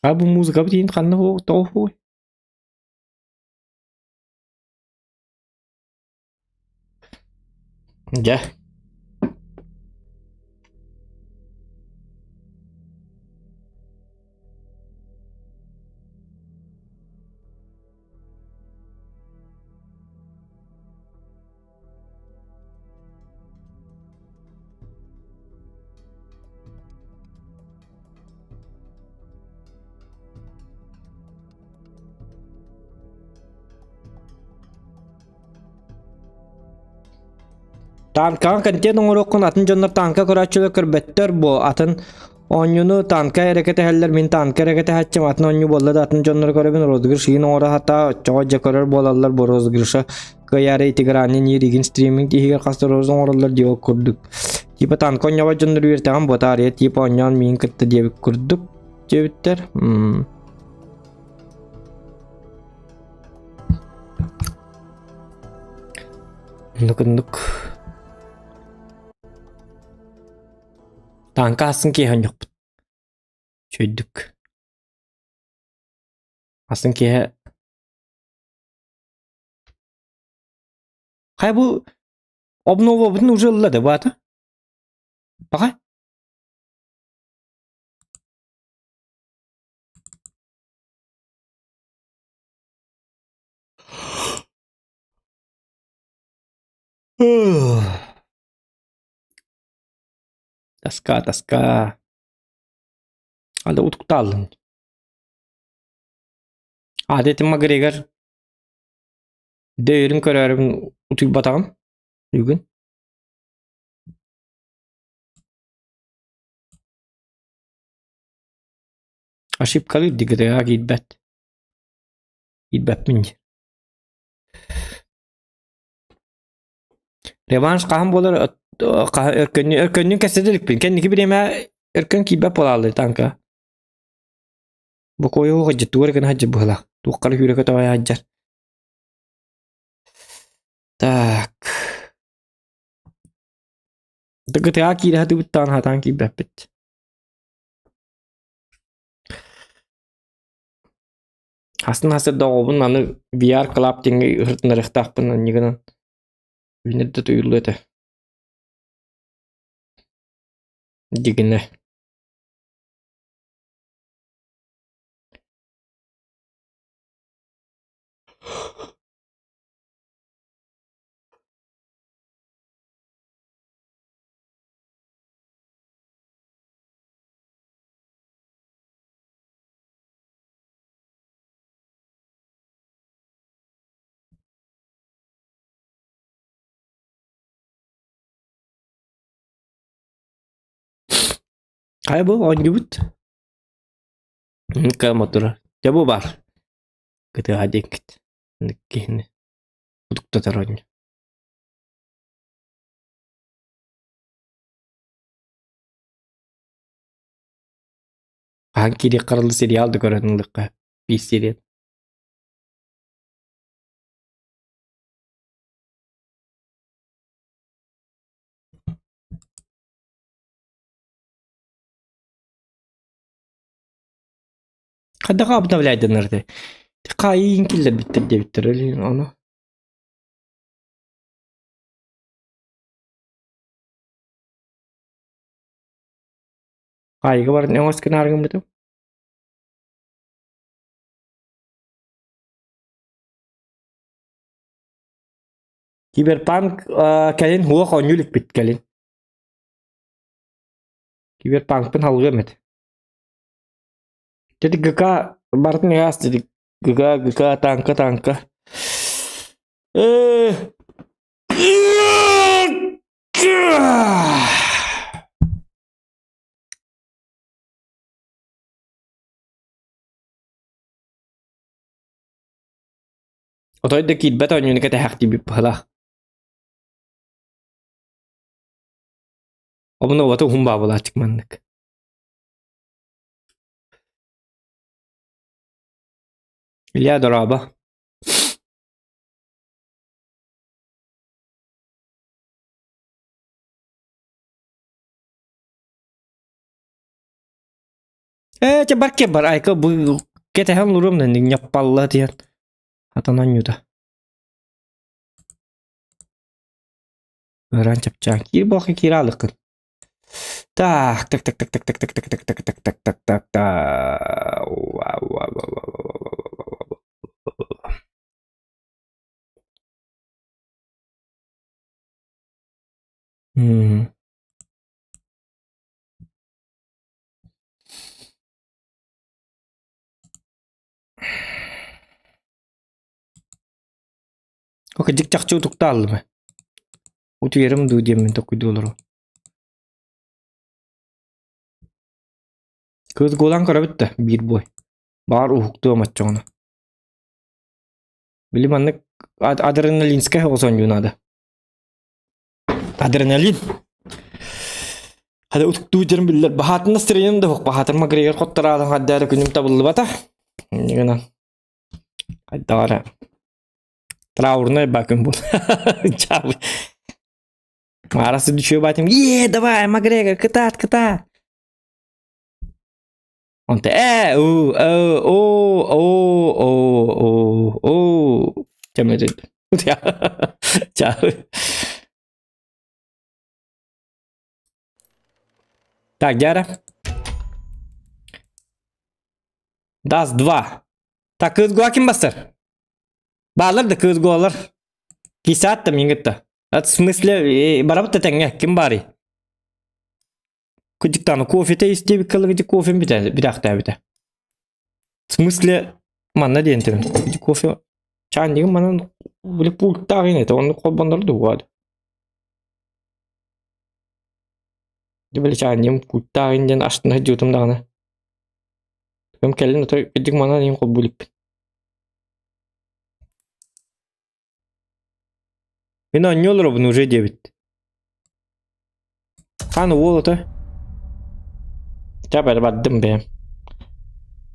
Speaker 3: А бу музыкабыт иһин ханна тоҕо хуй? Дьэ. Танкаҕа контент оҥоруоххун атын дьоннор танка көрөөччүлэр көрбөттөр буо атын оонньууну танка эрэ кэтэһэллэр мин танка эрэ кэтэһээччим атын оонньуу буолла да атын дьоннору көрөбүн розыгрыш игин оҥоро сатаа оччоҕо дьэ көрөр буолаллар бу розыгрыша кыайаары итигранни ниир игин стриминг иһигэр хас да роз оҥороллор диэбит курдук типа танка оонньообот дьоннору үөртэҕим буотаарыйа типа оонньоон миигин кытта диэбит курдук диэбиттэр Оннук-оннук. Тааҥка аасын киэһэ оонньуохпут. Үчүгэйдик. Аасын киэһэ. Хайа бу обновобутун уже ылла да баата? Пока. Тоска, тоска. Ада утуктааллын. Аада этим Макгрегор дөйөрүн көрөөрүбүн утуйбатаҕым бүгүн. Ошибкалыыр дигирэҕэ киирбэт. Киирбэппин дии. Реванш хаһан буолар өркөннү өркөннүн кэпсэтэ иликпин. Кэнники бириэмэ өркөн киирбэт буолааллар танка. Бокуойу сылдьар, тугу эрэ гына сылдьар быһыылаах. Туохха эрэ күүрэ-көтө сылдьар. Так. ДГТА киирэ сатыыбыттаан сатаан киирбэппит. Хасын хасыр доҕобун аны VR Club диэҥҥэ ыһыртынарыахтаахпын анньыгынан үүнэр да туйуллуо этэ. Дигинэ. Хайа бу оонньуубут? Кыама турар. Дьэ бу баар. Кытыаха диэккит. Киһини утуктатар оонньуу. Хаһан киириэх харылы сериал да көрөн ылыахха биир серия. Хайдах обновляйданар этэй? Хаайыын киллэрбиттэр диэбиттэр ону. Хаайыга баран өҥөс гынаары гыммытым. Киберпанк кэлин уох оонньуу иликпит кэлин. Киберпанкпын халгыам этэ. Дьэ ГК барытын ыраас дии ГК ГК танка танка. Э Отой да киирбэт оонньууну кэтэһэхтиибит быһалаах. Обунуобата уһун баабылааччык маннык. Илья дорообо. Ээ, чэ бар кэ бар, айка бу кэтэһэн олоруом да ньаппалла диэн хатан оонньуута. Ыараан чапчаан киир буолха киирэ аалыккын. Так, так, так, так, так, так, так, так, так, так, так, так, так, так, так. М. Кырдьык чахчы утукта ааллым ээ. Утуйарым дуу диэммин толкуйдуу олоробун. Кыыс гуолаан көрөбүт да биир буой. Баҕар уһуктуом оччоҕуна. Били маннык адреналинскай соҕус оонньуу наада. Адреналин. Хада утуктуу дьэрим биллэр. Баһаатын настроением да суох. Баһаатар Макгрегор хоттораатан хаддаары күнүм табыллыбата. Инньэ гынан хайдах эрэ траурнай ба күн буолла. Чаабы. Маарасы үчүгэй баатым. Е, давай, Макгрегор, кытаат, кытаат. Онто ээ, у, о, о, о, о, о, о. Чэмэ. Чао. Так, Дяра. Даст 2. Так, кыыс ким бастар? Баалар да кыыс голар. Кисаат да мингитта. В смысле, барабыт да тэҥҥэ ким баарый? Кыдьыктааны кофете истиэбит кылыгыдьы кофем бүтэ бүтээхтээбитэ. В смысле, манна диэн этим. Кофе чаанньыгым манан били пульттаах ини этэ, оннук холбоннору дуо? Дьэ били чаанньыгым пульттаах ини диэн астына сылдьыбытым даҕаны. Кэм кэлин отой кырдьык манан иһин холбуу иликпин. Мин оонньуу олоробун уже диэбит. Хаан уол ото. Чап эрэ бардым бэйэм.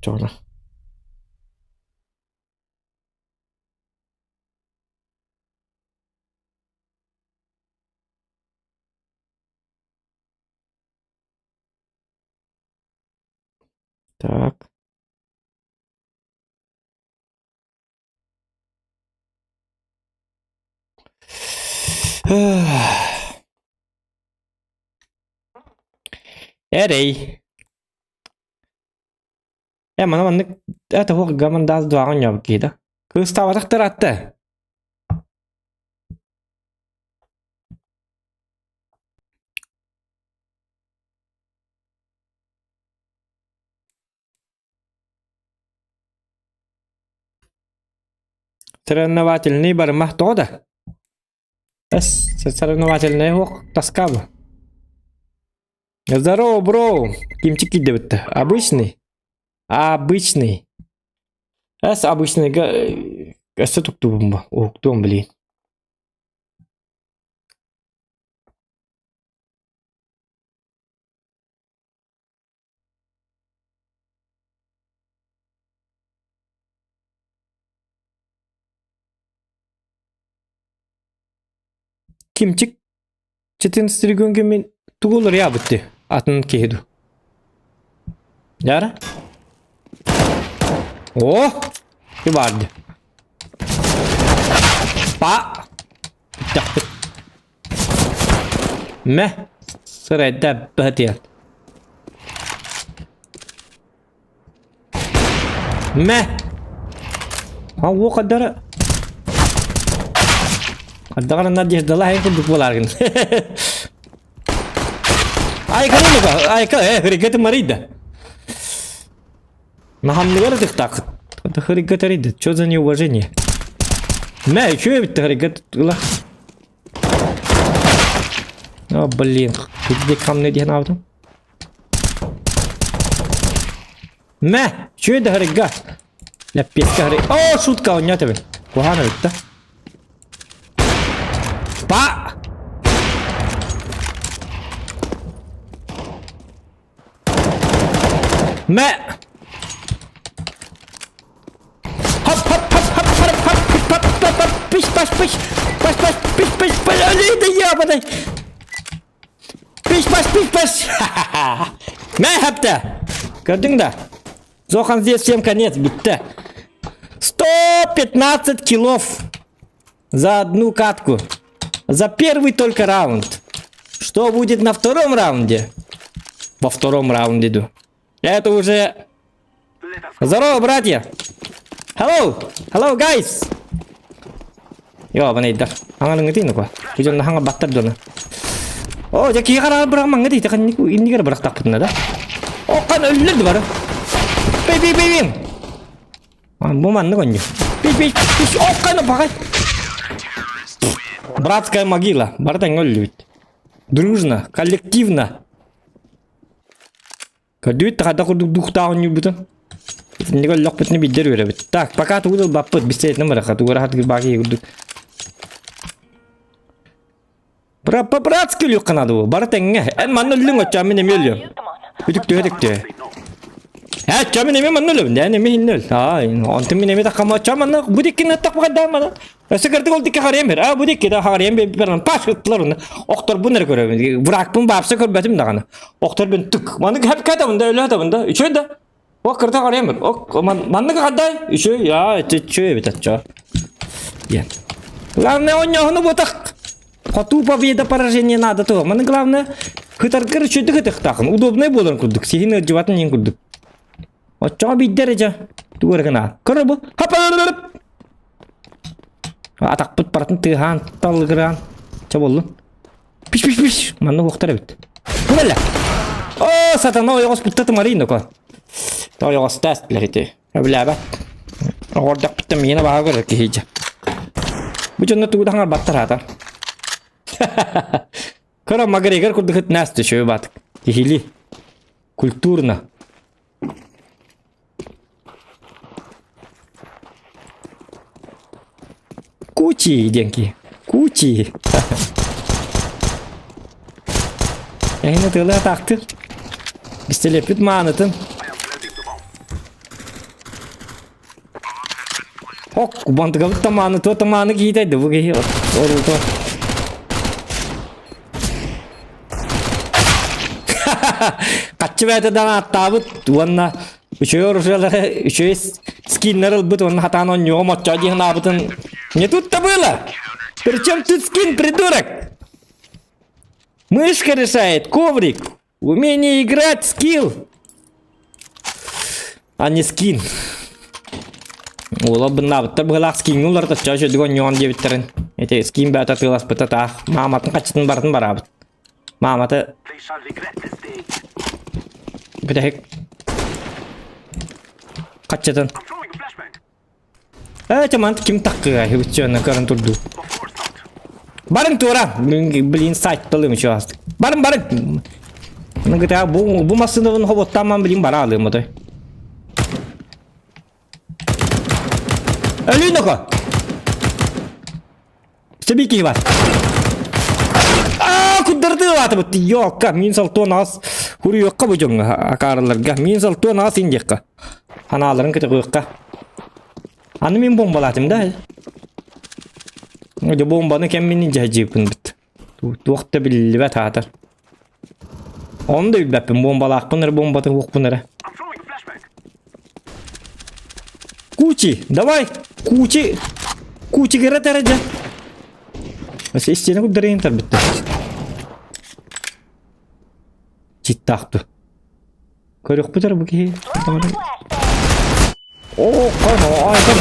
Speaker 3: Чоҕуна. Так. Эрэй. Э, мана маннык это хуох гамандаас дуаҕын ньообут киһи да. Кыыстаабатахтар атта. Соревновательный барыма тоҕо да? Эс, соревновательный уох тоска бу. Здорово, бро! Кимчик киирдибит Обычный? Обычный. Эс, обычныйга өссө туктуубун бу. Уһуктуом, блин. Кимчик 14 регионга мин тугу уларыйабыт дии атын киһи дуу Яра О! Ki баар дии Па! Бүттэхпит Мэ! Сырайда быһатыйан. Мэ! А уо хаддара Хаддагара надеждала хайын курдук буолааргын. Айка ну айка э хырыгаты марыйда. Нахамныгар ытыктаахыт. Это хырыгата рыйда. Что за неуважение? Мэ, еще эбит хырыгат ыла. О, блин, где камны диэн аабытым? Мэ, чүө да хырыга. Лэппиэскэ хыры. О, шутка оонньоот эбит. Куһаан эбит да. Па! Мэ! Хоп, хоп, хоп, хоп, хоп, хоп, хоп, хоп, хоп, пиш, паш, пиш, паш, паш, пиш, пиш, паш, өлүү да ябадай. Пиш, паш, пиш, паш. Мэ хапта. Көрдүң да? Зохан здесь всем конец, бүттэ. 115 килов за одну катку. За первый только раунд. Что будет на втором раунде? Во втором раунде иду. Это уже... Здорово, братья! Hello! Hello, guys! Йо, банайдар. Хаҥалыҥҥытый нуква. Күдьонно хаҥа баттар дьоно. О, дьэ киһи хараҕар быраҕымаҥҥа дии, ханник иннигэр бырахтахпытына да. О, хан өллөр да бары. Бей, бей, бей, бей. Бу маннык онньу. Бей, бей, бей, о, хан баҕай. Братская могила. Бары тэҥҥэ өллүбүт. Дружно, коллективно. Көрдүбүт да хайдах курдук духтаах оонньуурбутун. Итинник өллөхпүтүнэ биирдэр үөрэбит. Так, пока тугу да ылбаппыт, бистээтинэн барахха, тугу раһат баки курдук. По-братски өлүөххэ наада буо, бары тэҥҥэ. Эн манна өллүҥ, оччоон мин эмиэ өлүөм. Үтүктүө, үтүктүө. Ээ, оччоон мин эмиэ манна өлөбүн, эн эмиэ иһиннэ өл. Аа, онтон мин эмиэ таххам, оччоон манна бу диккин аттах баҕайдаан манна. Өссө кырдык ол дикки харыйан бер. А, бу дикки да харыйан бер. Паш ыттылар уну. Охторбун эрэ көрөбүн. Врагпын баапса көрбөтүм даҕаны. Охторбун түк. Маннык хэп кэтабын да өлө хатабын да. Үчүгэй да. О кырта харыйан бер. Ок маннык хаддай. Үчүгэй. Я, үчүгэй эбит оччо. Диэн. Главное, онньооһуну ботах. Хотуу победа поражение надо то. Маны главное, хытаргар үчүдүк хытыхтаахын. Удобный буоларын курдук. Сиһин ыалдьыбатын иһин курдук. Оччоҕо биирдэр эдьэ. Тугу эрэ гына. Көрө бу. Хапарарарап. Атахпыт барытын тыаһаан, таллыгыраан. Чэ буоллун. Пиш пиш пиш. Манна уохтар эбит. Бу О, сатана ойоҕос бутта тымарыйын доко. Ойоҕостаас ити. Өбүлээбэт. Оҕордохпуттан миэнэ баҕа көрөр киһи дьэ. Бу дьонно тугу да хаҥарбаттар аата. Көрө Макгрегор курдук ытнаас төчөйө баатык. Киһили. Культурно. Кучи диэн киһи. Кучи. Эһини тыалы атаахтыр. Бистэлэппит маанытын. Ок, бантыгабыт тамааны, туо тамааны киитэйди бу киһи оруто. Хаччы бэйэтэ даҕаны аттаабыт уонна үчүгэй оружиелары, үчүгэй скиннэр ылбыт уонна хатаан онньуоҕа моччоо дии санаабытын не тут-то было! Причем тут скин, придурок? Мышка решает, коврик. Умение играть, скилл. А не скин. Уола быннаабыттар быһылаах скиҥҥэ уларыта чаа үчүгэй онньоон диэбиттэрин. Ити скин бэйэтэ атыыласпыта таах. Мааматын хаччытын барытын бараабыт. Маамата бүтэһик хаччытын. Ээ, чаман ким таккыга үччүөннө көрөн турду. Барын туора. Блин, сайтталым еще астык. Барын, барын. Ну, гыта, бу, бу массыынабын хоботтааман блин бара алыым отой. Өлүү ноко. Себи киһи бар. Аа, куддарды аатыбыт. Йокка, мин салтуон аас хуруйуохха бу дьоҥҥо акаарыларга. Мин салтуон аас индиэххэ. Ханааларын көтөҕүөххэ. Аны мин бомбалаатым да. Дьэ бомбаны кэммин дьэһдьииппин бит. Туох да биллибэт аатар. Оны да билбэппин бомбалаахпын эрэ бомбатын уохпун эрэ. Кучи, давай! Кучи! Кучи кыра эрэ дьэ. Истиэнэ курдарыйын тарбыттар. Читтаахту. Көрүөхпүт эрэ бу киһи. О, ай, как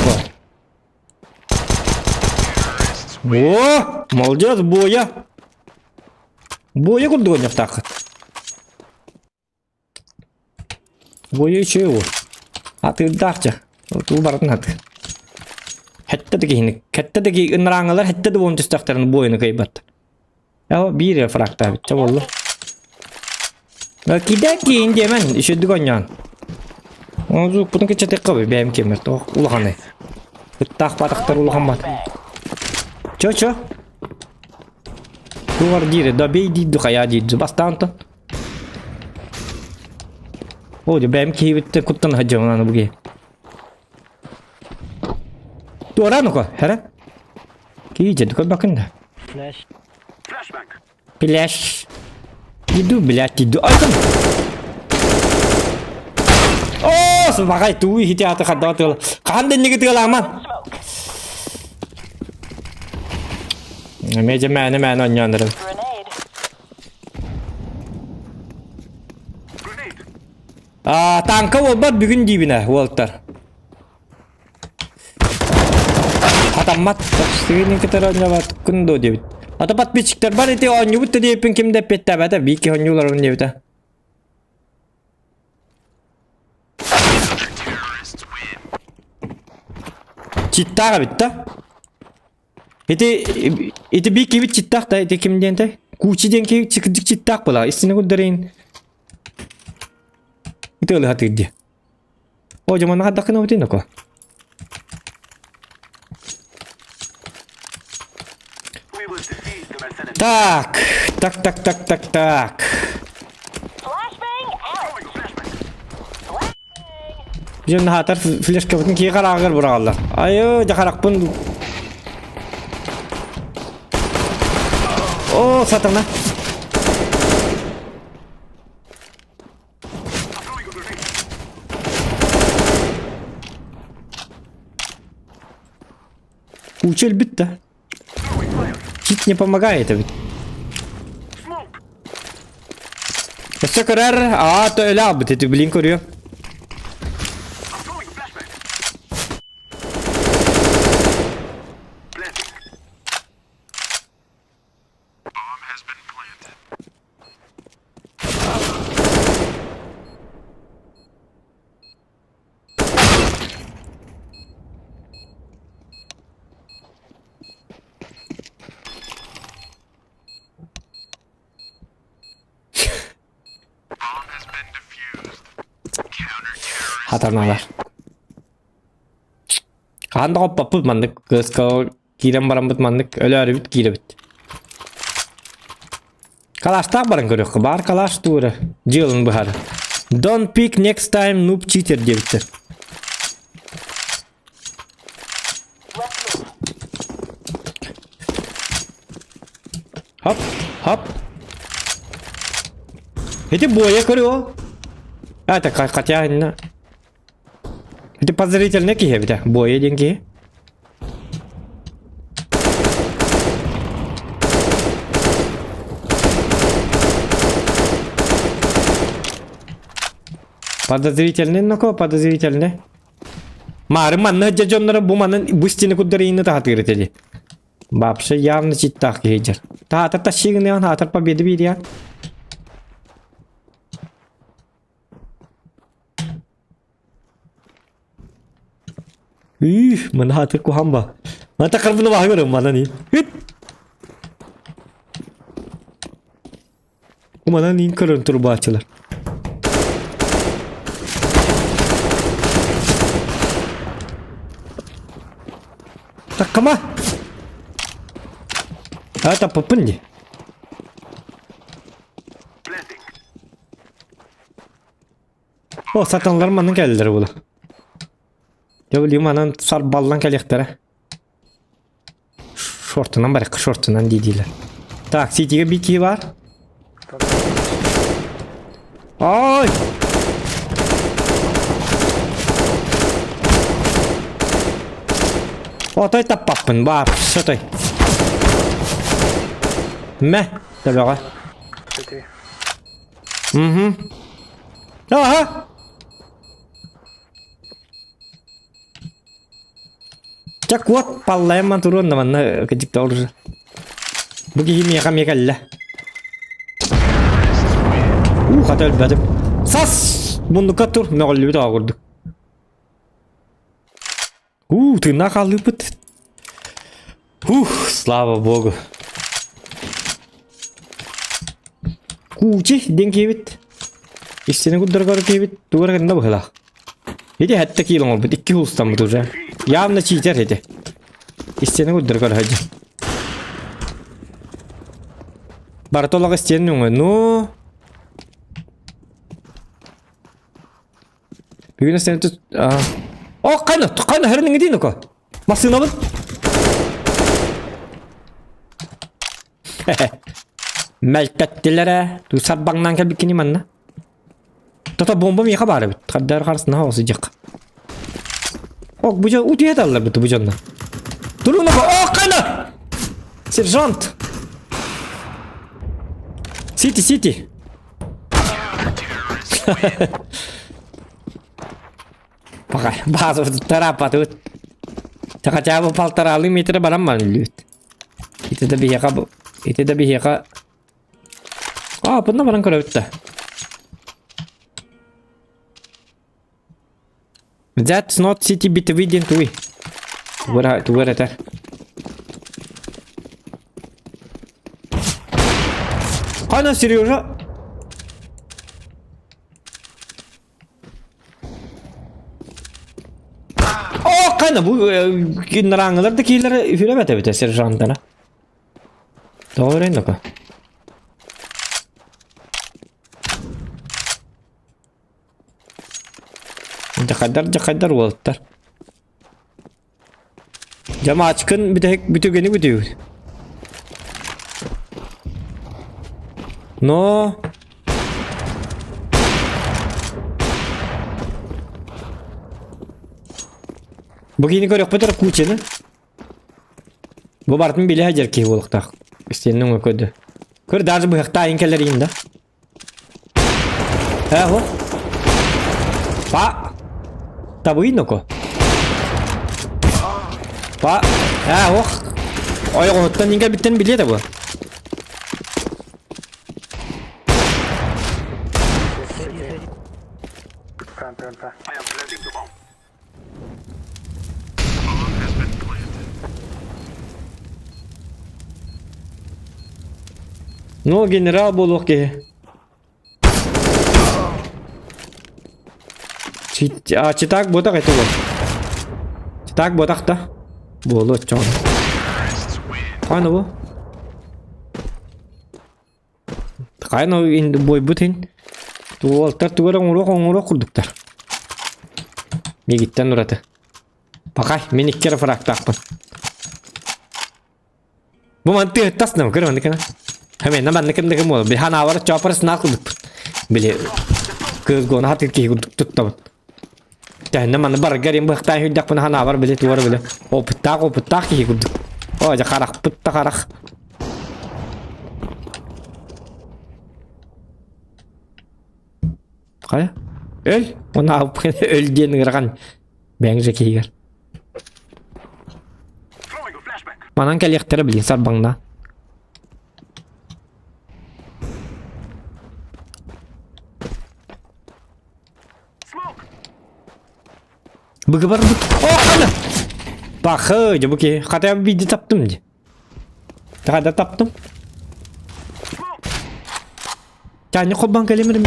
Speaker 3: О, молодец, Боя. Боя курдук ойнохтааххыт. Боя үчүгэй уол. Атыырдаах дьэ. Туу барытын атыыр. Хэттэ да киһини, хэттэ да киһи ынырааҥылар хэттэ да буолан түстэхтэрин бойуну кыайбаттар. Ээ биир фрактаабыт чэ буолла. Кида киин диэмэн үчүгдүк оонньоон. Ону кыччатыахха бу бэйэм киэммэр тоҕо улаханай. Ыттаах батахтар улахан бат. Чо чо. Тугар диир, добей диир хайаа диир. Бастаан тон. О, бэйэм киһибиттэн куттан сылдьабын аны бу киһи. Туора ну-ка, хара. Киһи көрбөккүн да. Пляж. Иду, блядь, иду. Ай, там. О, сыбаҕай туу иһити аты хардаа тыала. Хаһан да инниги тыалааман. Эмиэ дьэ мээнэ мээнэ онньоон эрэн. А, танка буолбат бүгүн диибинэ, уолтар. Хатаммат. Сигинин кытары оонньообаткын дуо диэбит. Ата подписчиктар бар ити оонньуубут да диэбиппин ким да эппиэттээбэтэ. Биир киһи оонньууларым диэбитэ. Читтаах эбит да? Ити ити биир киһибит читтаах да ити ким диэн тэ? Кучи диэн киһи чикдик читтаах буолаа. Истини курдарыйын. Ити ылыһа тыыр дии. О, дьэ манна хайдах гынабытый ноко? Так, так, так, так, так, так. Дьэ наһаатар флешкабытын киһи харааҕар быраҕаллар. Айы, дьэ харахпын... О, сатана. Куча өлбүт да. Чит не помогает эбит. Өссө көрөр, аа, то өлө албыт ити, блин, көрүө. Хатаналар. Хаһан да хоппоппут маннык кыска киирэн бараммыт маннык өлөөрүбүт киирэбит. Калаштаах баран көрүөххэ баар калаш туура дьыалын быһар. Don't pick next time noob cheater диэбиттэр. Хоп, хоп. Ити буойа көрүө. Это хотя Ити подозрительный киһи эбитэ. Буойа диэн киһи. Подозрительный, ну-ка, подозрительный. Маары манна дьэ дьонноро бу манан бу стены курдарыйыны таһатыыр этили. Вообще явно читтаах киһи дьэр. Таатар тащигыныан, аатар победы биириэн. Үх, мана хаатыр куһаан ба. Мана карбыны баһа көрөм мана ни. Үт. Мана нин көрөн турбаачылар. Таккама. А таппыппын ди. О, сатаналар манан кэллилэр була. Дьэ, билигин манан сарбаллан кэлиэхтэрэ. Шортунан барыахха, шортунан дии-диилэр. Так, ситигэ биир киһи баар. Ой! Отой таппаппын, баар, сотой. Мэ, төбөҕө. Угу. Ага. Чэ куот паллайан туруон да манна кыдьыкта уже. Бу киһи миэхэ эмиэ кэллэ. Уу хата өлбөтүм. Сас! Муннукка тур, мөҕүллүбүт оҕо курдук. Уу, тыыннаах хааллыыппыт. Ух, слава богу. Куучи диэн киһибит. Истини курдары киһибит тугар гынна быһылаах. Ити хэтте киил оҥорбут, икки хулустаммыт уже. Явно читер ити. Истини курдары көрө Барыта олох истиэн өҥө, ну... Бүгүн сен тут... О, қайна, қайна, хәрінің дейін око. Массыынабын. Мэлтэттилэр ээ. Сарбаҥнаан кэлбиккини манна. Тото бомба миэхэ баар эбит. Хаддар харысына оҕусудьах. Ок, бу дьон утуйа талларбыт бу дьонно. Туруна О, қайна! Сержант! Сити, сити! Пока база тарапатыбыт. Хотя бы полторалыы метра баран баран үллүбүт. Ити да биһиэхэ ити да биһиэхэ А, бұнда баран көрөбүт да. That's not city битвы диэн тугуй? Тугар тугар этэр. Қана Сережа? О, қана бу кинраңылар да киилер үһүрэ бэт сержантана. Тоҕо өрөйн дока? Дьахайдар дьахайдар уолаттар. Дьамаачкын бүтэһик бүтүгэни бүтүүр. Но Бу киһини көрүөхпүт эрэ кучаны. Бу барытын билэ сылдьар киһи буолуохтаах. Истиэннэ өҥө көрдө. Көр даже быһахтаайын кэлэрийин да. Э, хо. Па. Табыйын ноко. Па. Э, ох. Ойоҕоһуттан иҥ кэлбиттэн билиэ да бу. Ну, генерал буолуох киһи. А, читак буотах это вот. Читак буотах да. Буолуо оччоҕо. Хаана бу? Хайан ол ин буойбут иһин уолтар тугу эрэ оҥоруох оҥоруох курдуктар. Миигиттэн ураты. Пахай, мин икки эрэ фрактаахпын. Бу маны тыаһыттас нам, көр маннык гына. Хэмэ, маннык гына буолар. Били ханаабар чоопар снаах курдукпут. Били кыыс гуона хатыр киһи курдук туттабын. Тэһиннэ маны бараргар им быһахтаан сүүрдэхпинэ ханаабар били тугар били опыттаах опыттаах киһи курдук. Оо, дьэ харахпыт да харах. Хайа? Өл! Уна өл диэн ыарахан бэйэҥ же киһигэр. Манан кэлиэхтэрэ билин сарбаҥна. Быгыбар бут. О, хана! Бахы, дьэ бу киһи. Хата биирдэ таптым дии. Хата таптым. Таня холбоон кэлимирим.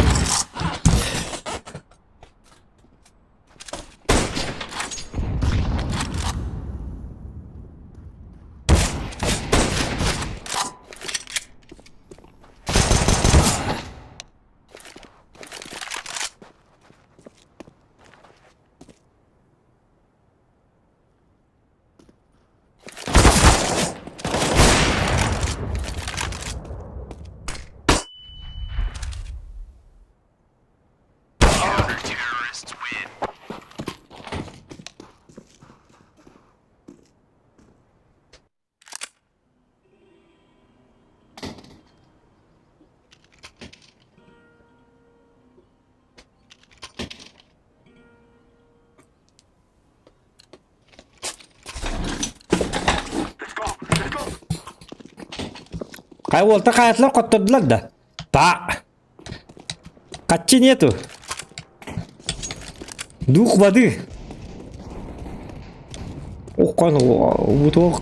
Speaker 3: Хайа уолта хаайатылар хоттордулар да? Та. Хаччы нету. Дух воды. Оххан бутуох.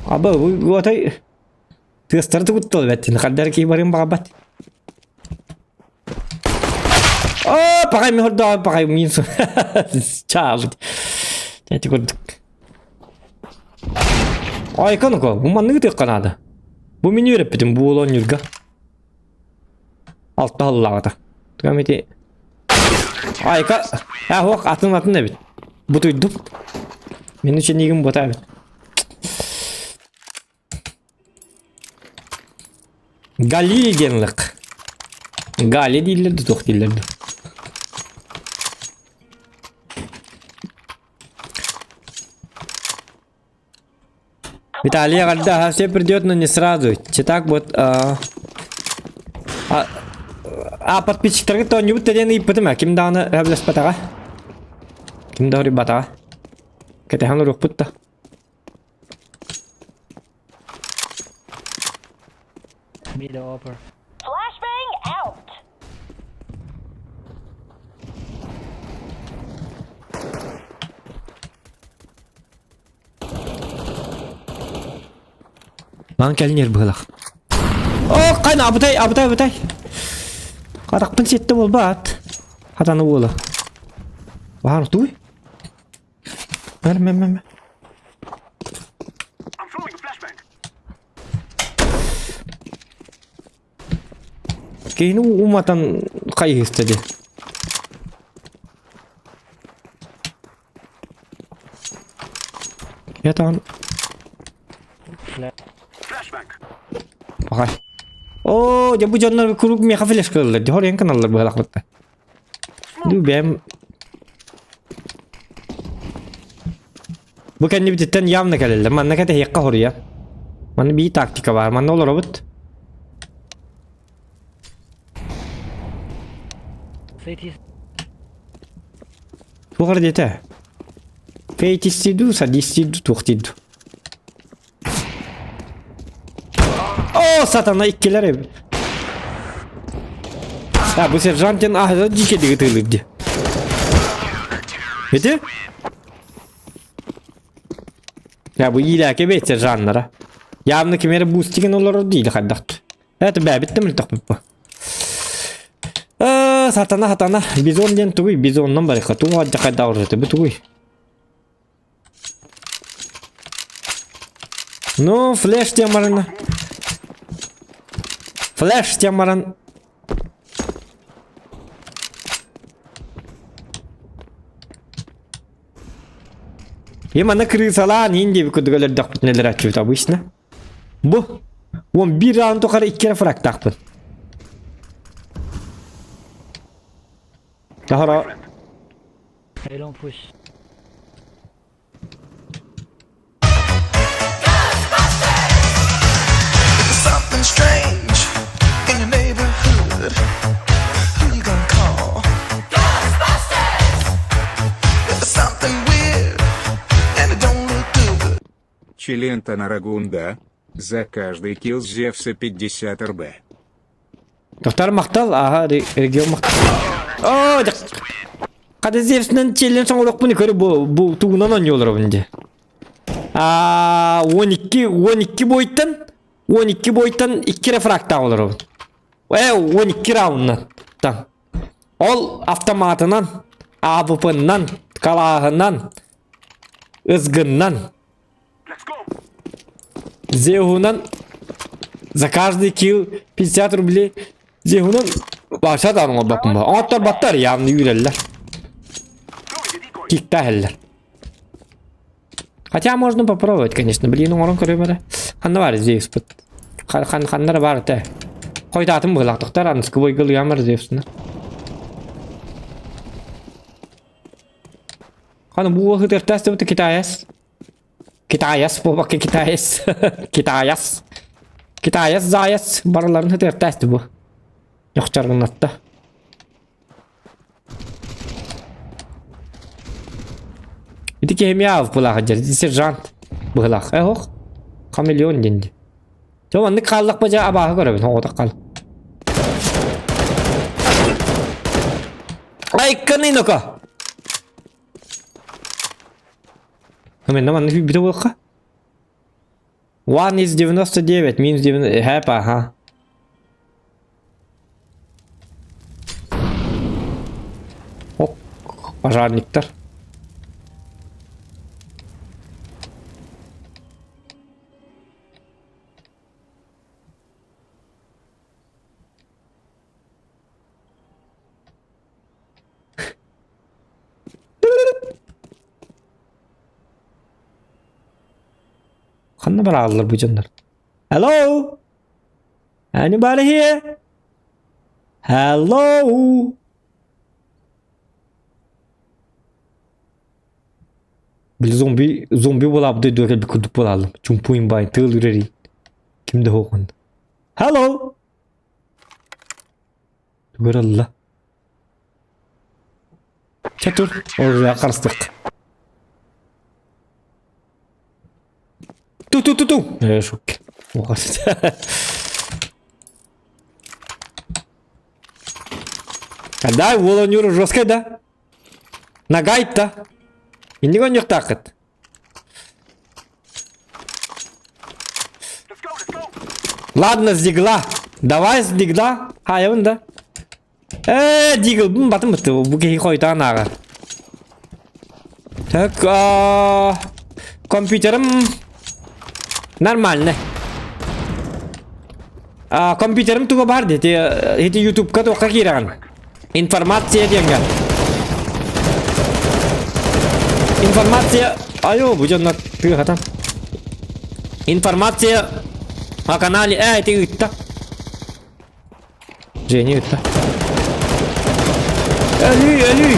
Speaker 3: Аба отай тыастары тугуттал бэттин хардары кии барым баҕабат. О, пахай ми хордоо пахай мин чаабыт. Эти курдук. Айкан ко, бу манныгы тыакка наада. Бу мин үөрэппитим бу уолан Алта сыллааҕыта. Тугам ити Айка, а хуох атын атын эбит. Бутуйдум. Мин ученигим бота эбит. Гали диэн ылык. Гали дииллэр да туох дииллэр да. Виталий эҕэрдэ, все придет, но не сразу. Читак вот а, а, а подписчиктарга тоонньубут диэн ыйыппытым ким даҕаны сөбүлэспэтэҕэ. Ким да хоруйбатаҕа. Кэтэһэн олоруохпут да.
Speaker 5: Mid upper.
Speaker 6: Flashbang out!
Speaker 3: Ман кэлин эр быһылах. О, кайна абытай, абытай, абытай. Харахпын сиэтте буолбаат. Хатаны уола. Баар туй. Мэр, мэр, мэр. Киһини уматан хайыһыста дии. Я там... Пахай. Оо, дьэ бу дьоннор куруук миэхэ флешка ыллар. Дьэ хоруйан каналлар быһалахпытта. Ду бэм. Бу кэннибититтэн явно кэлэллэр. Манна кэтэһиэххэ хоруйа. Манна биир тактика баар. Манна олоробут.
Speaker 5: CT
Speaker 3: Туох эрэ диэтэ? Фейтистии дуу, садистии дуу, туох диир дуу. О, сатана иккилэр эбит. А, бу сержант диэн аһыда дьиикэдиги тыылыыр дии. Ити? Я бу иилээки эбит сержаннара. Явно ким эрэ бустигин олорор диили хайдахт. Это бэбит да мөлтөхпүт бу. Сатана сатана. Бизон диэн тугуй? Бизоннан барыха. Тугу хайдах бу тугуй? Ну, флеш диэн баран. Флеш диэн баран. И манна крысалаан иин диэбит курдук өлөрдөхпүтүнэ өлөрөөччүбүт обычно. Бу 11 раунд тухары икки эрэ фрагтаахпын. Тоһоро
Speaker 5: A long push.
Speaker 2: Something strange in your neighborhood. Who you gonna call? Ghostbusters! If there's something weird and it don't look good.
Speaker 7: Челента на Рагунда. За каждый килл Зевса 50 РБ.
Speaker 3: Доктор махтал, аха, регион махтал. О, Хата Зевсинэн челлен соҥорохпун көрө бу бу тугунан оонньууллар дии. Аа 12 12 бойтан 12 бойтан 2 эрэ фрагтаах олоробун. Э 12 рауннан. Ол автоматынан, АВП-нан, калааһынан, ызгыннан Зеһунан за каждый килл 50 рублей Зеһунан баша да оҥорбоппун ба. Оҥоттор баттар явно үүрэллэр. Киктаһэллэр. Хотя можно попробовать, конечно. Блин, оҥорон көрүөм эрэ. Ханна баар Зевспыт? Хан ханнара баар этэ. Хойдоотум быһылаахтыктар аныскы бойга ылыам Зевсына. Хана бу хытыртас дебит китаяс. Китаяс буолбакка китаяс. Китаяс. Китаяс заяц барыларын хытыртас бу. Ньохчоргунатта. Ити киһи булаах дьэр сержант быһылаах. Э ох. Хамелеон диэн. Дьэ маннык хааллахпа дьэ абааһы көрөбүн оҕотох хаал. Айканы ноко. Мен маннык бүтэ буолха. One is 99, минус 90, хэп, ага. Ок, пожарниктар. Ханна барааллар бу дьоннор? Hello? Anybody here? Hello? Били зомби зомби буолаабыт дойдуга кэлбит курдук буолааллым. Чумпуйун баай тыал үрэрий. Ким да суох Hello? Тугу ылла? Чэ тур, оружие харыстык. Ту-ту-ту-ту! Э, шутки. Да, уол жесткай да? Нагайта. Инник оонньуохтааххыт. Ладно, с дигла. Давай с дигла. Хайабын да. Э, дигл, батым бытты. Бу киһи хойутаан ааҕар. Так, компьютерым нормально. Компьютерым туга бар дии. Ити ютубка туохха киирэҕин. Информация диэҥҥэ. Информация... Айо, бу дьоннор тыаһатан. Информация о канале... Э, ити ыытта. Женя ыытта. Өлүй, өлүй!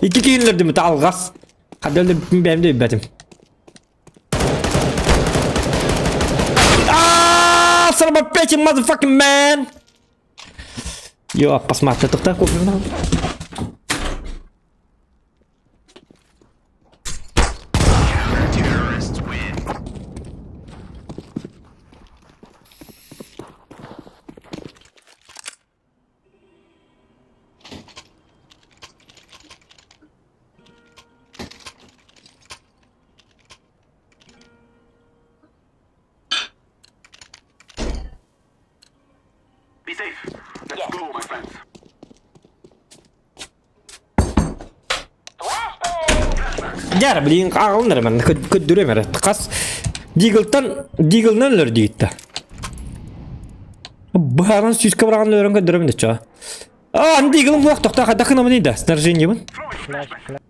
Speaker 3: Икки киһи. киһини өлөрдүм алҕас. Хадда өлөрбүппүн бэйэм да билбэтим. Ah, son of a bitch, you motherfucking man! Йо, посмотри, тоқта кофе Дьэ, блин, аҕалын эрэ манна көрдөрүөм эрэ. Хас Диглтан Диглынан өлөр диигитта. Быһааран сүүскэ быраҕан өлөрөн көрдөрөбүн да чоо. А, аны Диглым суох тохтоо хайдах гынабыный да снаряжениебын.
Speaker 5: Flash, flash.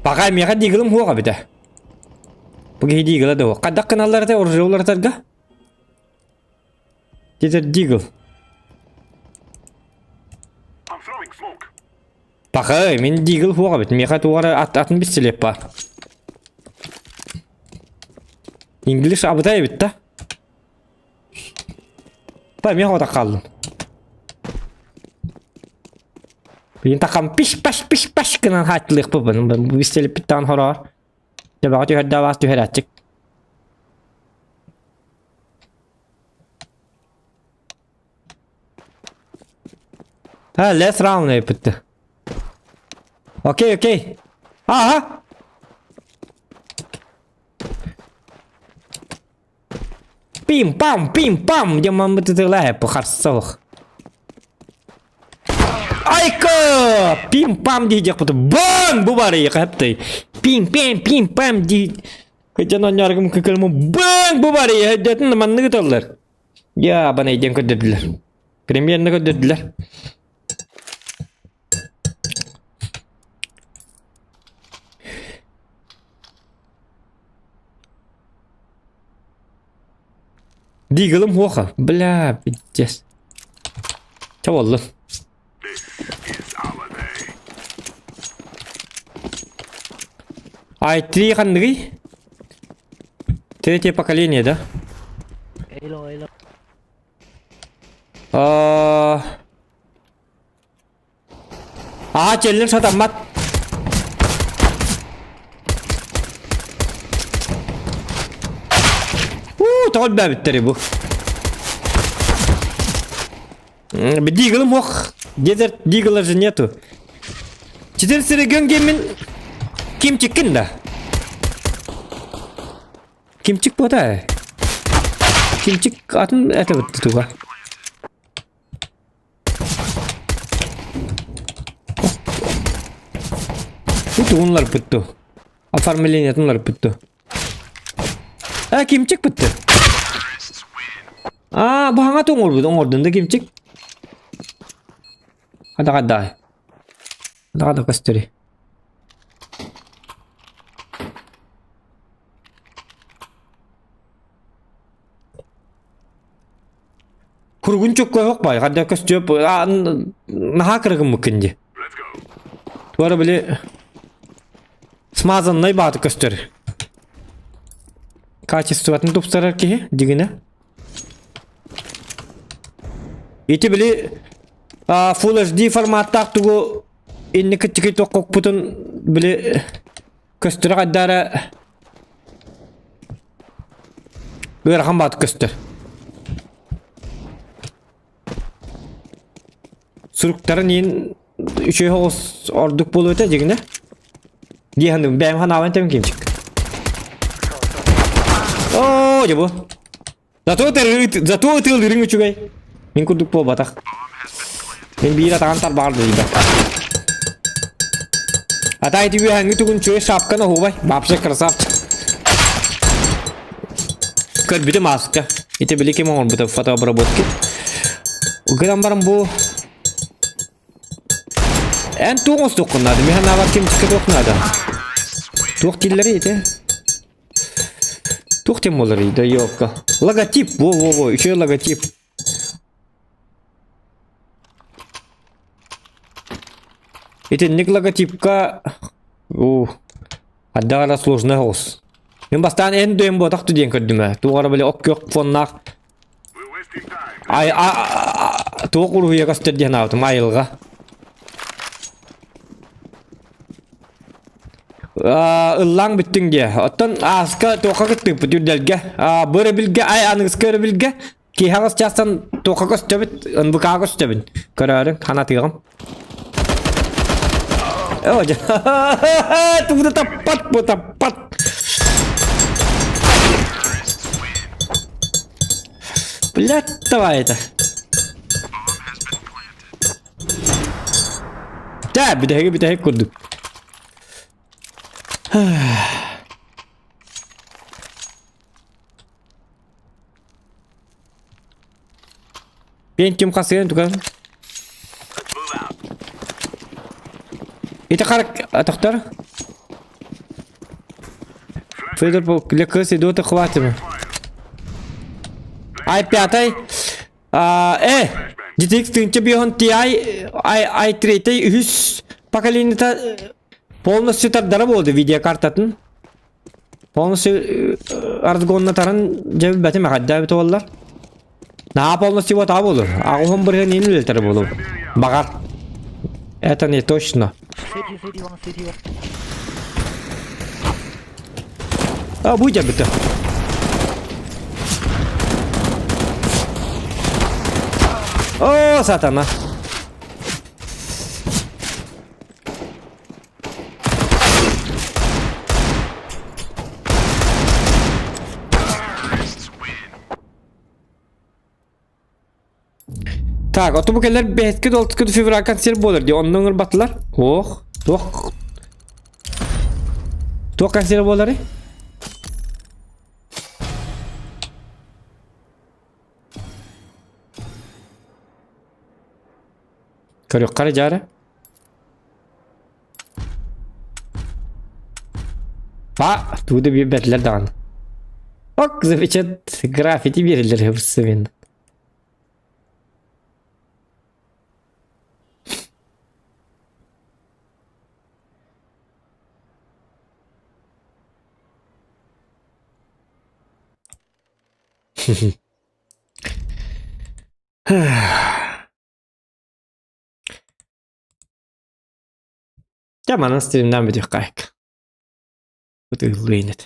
Speaker 3: Пока миэхэ Диглым суох эбитэ. Бу киһи Дигла да суох. Хайдах гыналлар этэ оружие Дедер Дигл. Пахай, мин Дигл суох эбит. Миэхэ туох эрэ ат атын пистолет баар. Инглиш абытай эбит да. Па, миэхэ отах хааллым. Билин такам пиш-паш пиш-паш гынан хааччылыахпын. Бу пистолеппиттан хороор. Төбөҕө түһэрдэ алаас түһэрээччик. Ha, last round yapıttı. Okey, okey. Aha! Пим-пам, пим-пам! Дьэ маммытытылаа харсалах. Айка! Пим-пам диэхпит. Бам! Бу баар эйиэхэ Пим-пам, пим-пам дии. Кыдьан онньооргум кыкырмы бам! Бу баар эйиэхэ маннык ыталлар. Я бана диэн көрдөрдүлэр. Премьерны көрдөрдүлэр. Дигалым хуоха. Бля, пиздец. Чэ буоллун. Ай, три ханныгый? Третье поколение, да?
Speaker 5: Эло, эло.
Speaker 3: А, Аа, челлер сатаммат. Уу, тоҕо элбээбиттэрий бу? Диглым ох. Дезерт дигла же нету. Теперь сиреген гемин кимчиккин да. Кимчик бота. Кимчик атын это вот туга. Бу уларыппыт дуо? Оформлениетын уларыппыт дуо? Э, кимчик бытты. Аа, бу хаҥа оҥорбут, оҥордун да кимчик? Хада хада. Хада хада көстөрүй. Кургун чоккойох бай, хадда көстүөп, наһаа кырыгыммыккын дии. Туара били смазаннай бааты көстөр. Качествотын тупсарар киһи дигинэ. Ити били Full HD форматтаах тугу инники тики токкокпутун били көстөрө хайдара ыарахан баат көстөр. Суруктарын иин үчүгэй соҕус ордук буолуо этэ дьиҥинэ. Дии саныыбын бэйэм санаабын этэбин кимчик. Оо, дьэ бу. Зато зато ытыалыырыҥ үчүгэй. Мин курдук буолбатах. Мин биир атаҕын тарбаҕар дойда. Ата ити үөһэҥҥи тугун үчүгэй шапканы оһуобай. Вообще красавчик. Көрбүтүм ааска. Ити били ким оҥорбута фотообработки. Гынан баран бу Эн туох оҥостуоххун наада? Миэхэ наабар кимчиккэ туох наада? Туох дииллэрий ити? Туох диэн буоларый да ёлка? Логотип! Во-во-во, үчүгэй логотип. Итинник логотипка уу хайдах эрэ сложнай соҕус. Мин бастаан эн дөйөн буотах ту диэн көрдүм ээ. Туох эрэ били ок күөх фоннаах Ай а туох уруһуйа көстөр диэн аабытым айылҕа. Ыллаан бүттүҥ диэ. Оттон ааска туохха кыттыыппыт үрдэлгэ. Бу өрөбүлгэ ай аныгыскы өрөбүлгэ киһи аҕыс чаастан туохха көстөбүт, НВК көстөбүн. Көрөөрүҥ, ханатыаҕым. Оо, дьэ. Тугу таппат бу таппат. Блядь, давай это. Да, бүтэһиги бүтэһик курдук. Пентиум хасыан туган. Ити харак тохтор. Федор по для крысы дота хватит. Ай пятый. А, э, GTX 1050 Ti i i3 үһүс поколениета полностью тардара буолду видеокартатын. Полностью разгоннатарын дьэ билбэтим эҕэрдэ эбит буоллар. Наһаа полностью вот буолур. Аҕыһын бырыһын иин үлэлэтэр буолур. Баҕар. Это не точно.
Speaker 5: City, city one, city one.
Speaker 3: А, бу дьэбитэ. О, сатана. Так, ото бу кэлэр бэһискэ долтукка февраль концерт буолар дии, онно ыҥырбатылар. Ох, туох туох концерт буоларый? Көрүөххэ эрэ дьаара. Па, тугу да биэрбэтилэр даҕаны. Ок, запечат граффити биэрэллэр хыбыссыбын. Дьэ манан стримнаан бүтүөххэ Ытыыллыын этэ.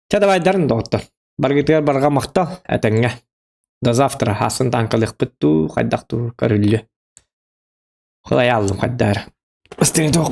Speaker 3: Чэ давайдарын доҕоттор. Баргытыгар барҕа махтал этэҥҥэ. До завтра аасын таанкалыахпыт дуу, хайдах дуу көрүллүө. Хылайааллым хайдаары. Стрим туох.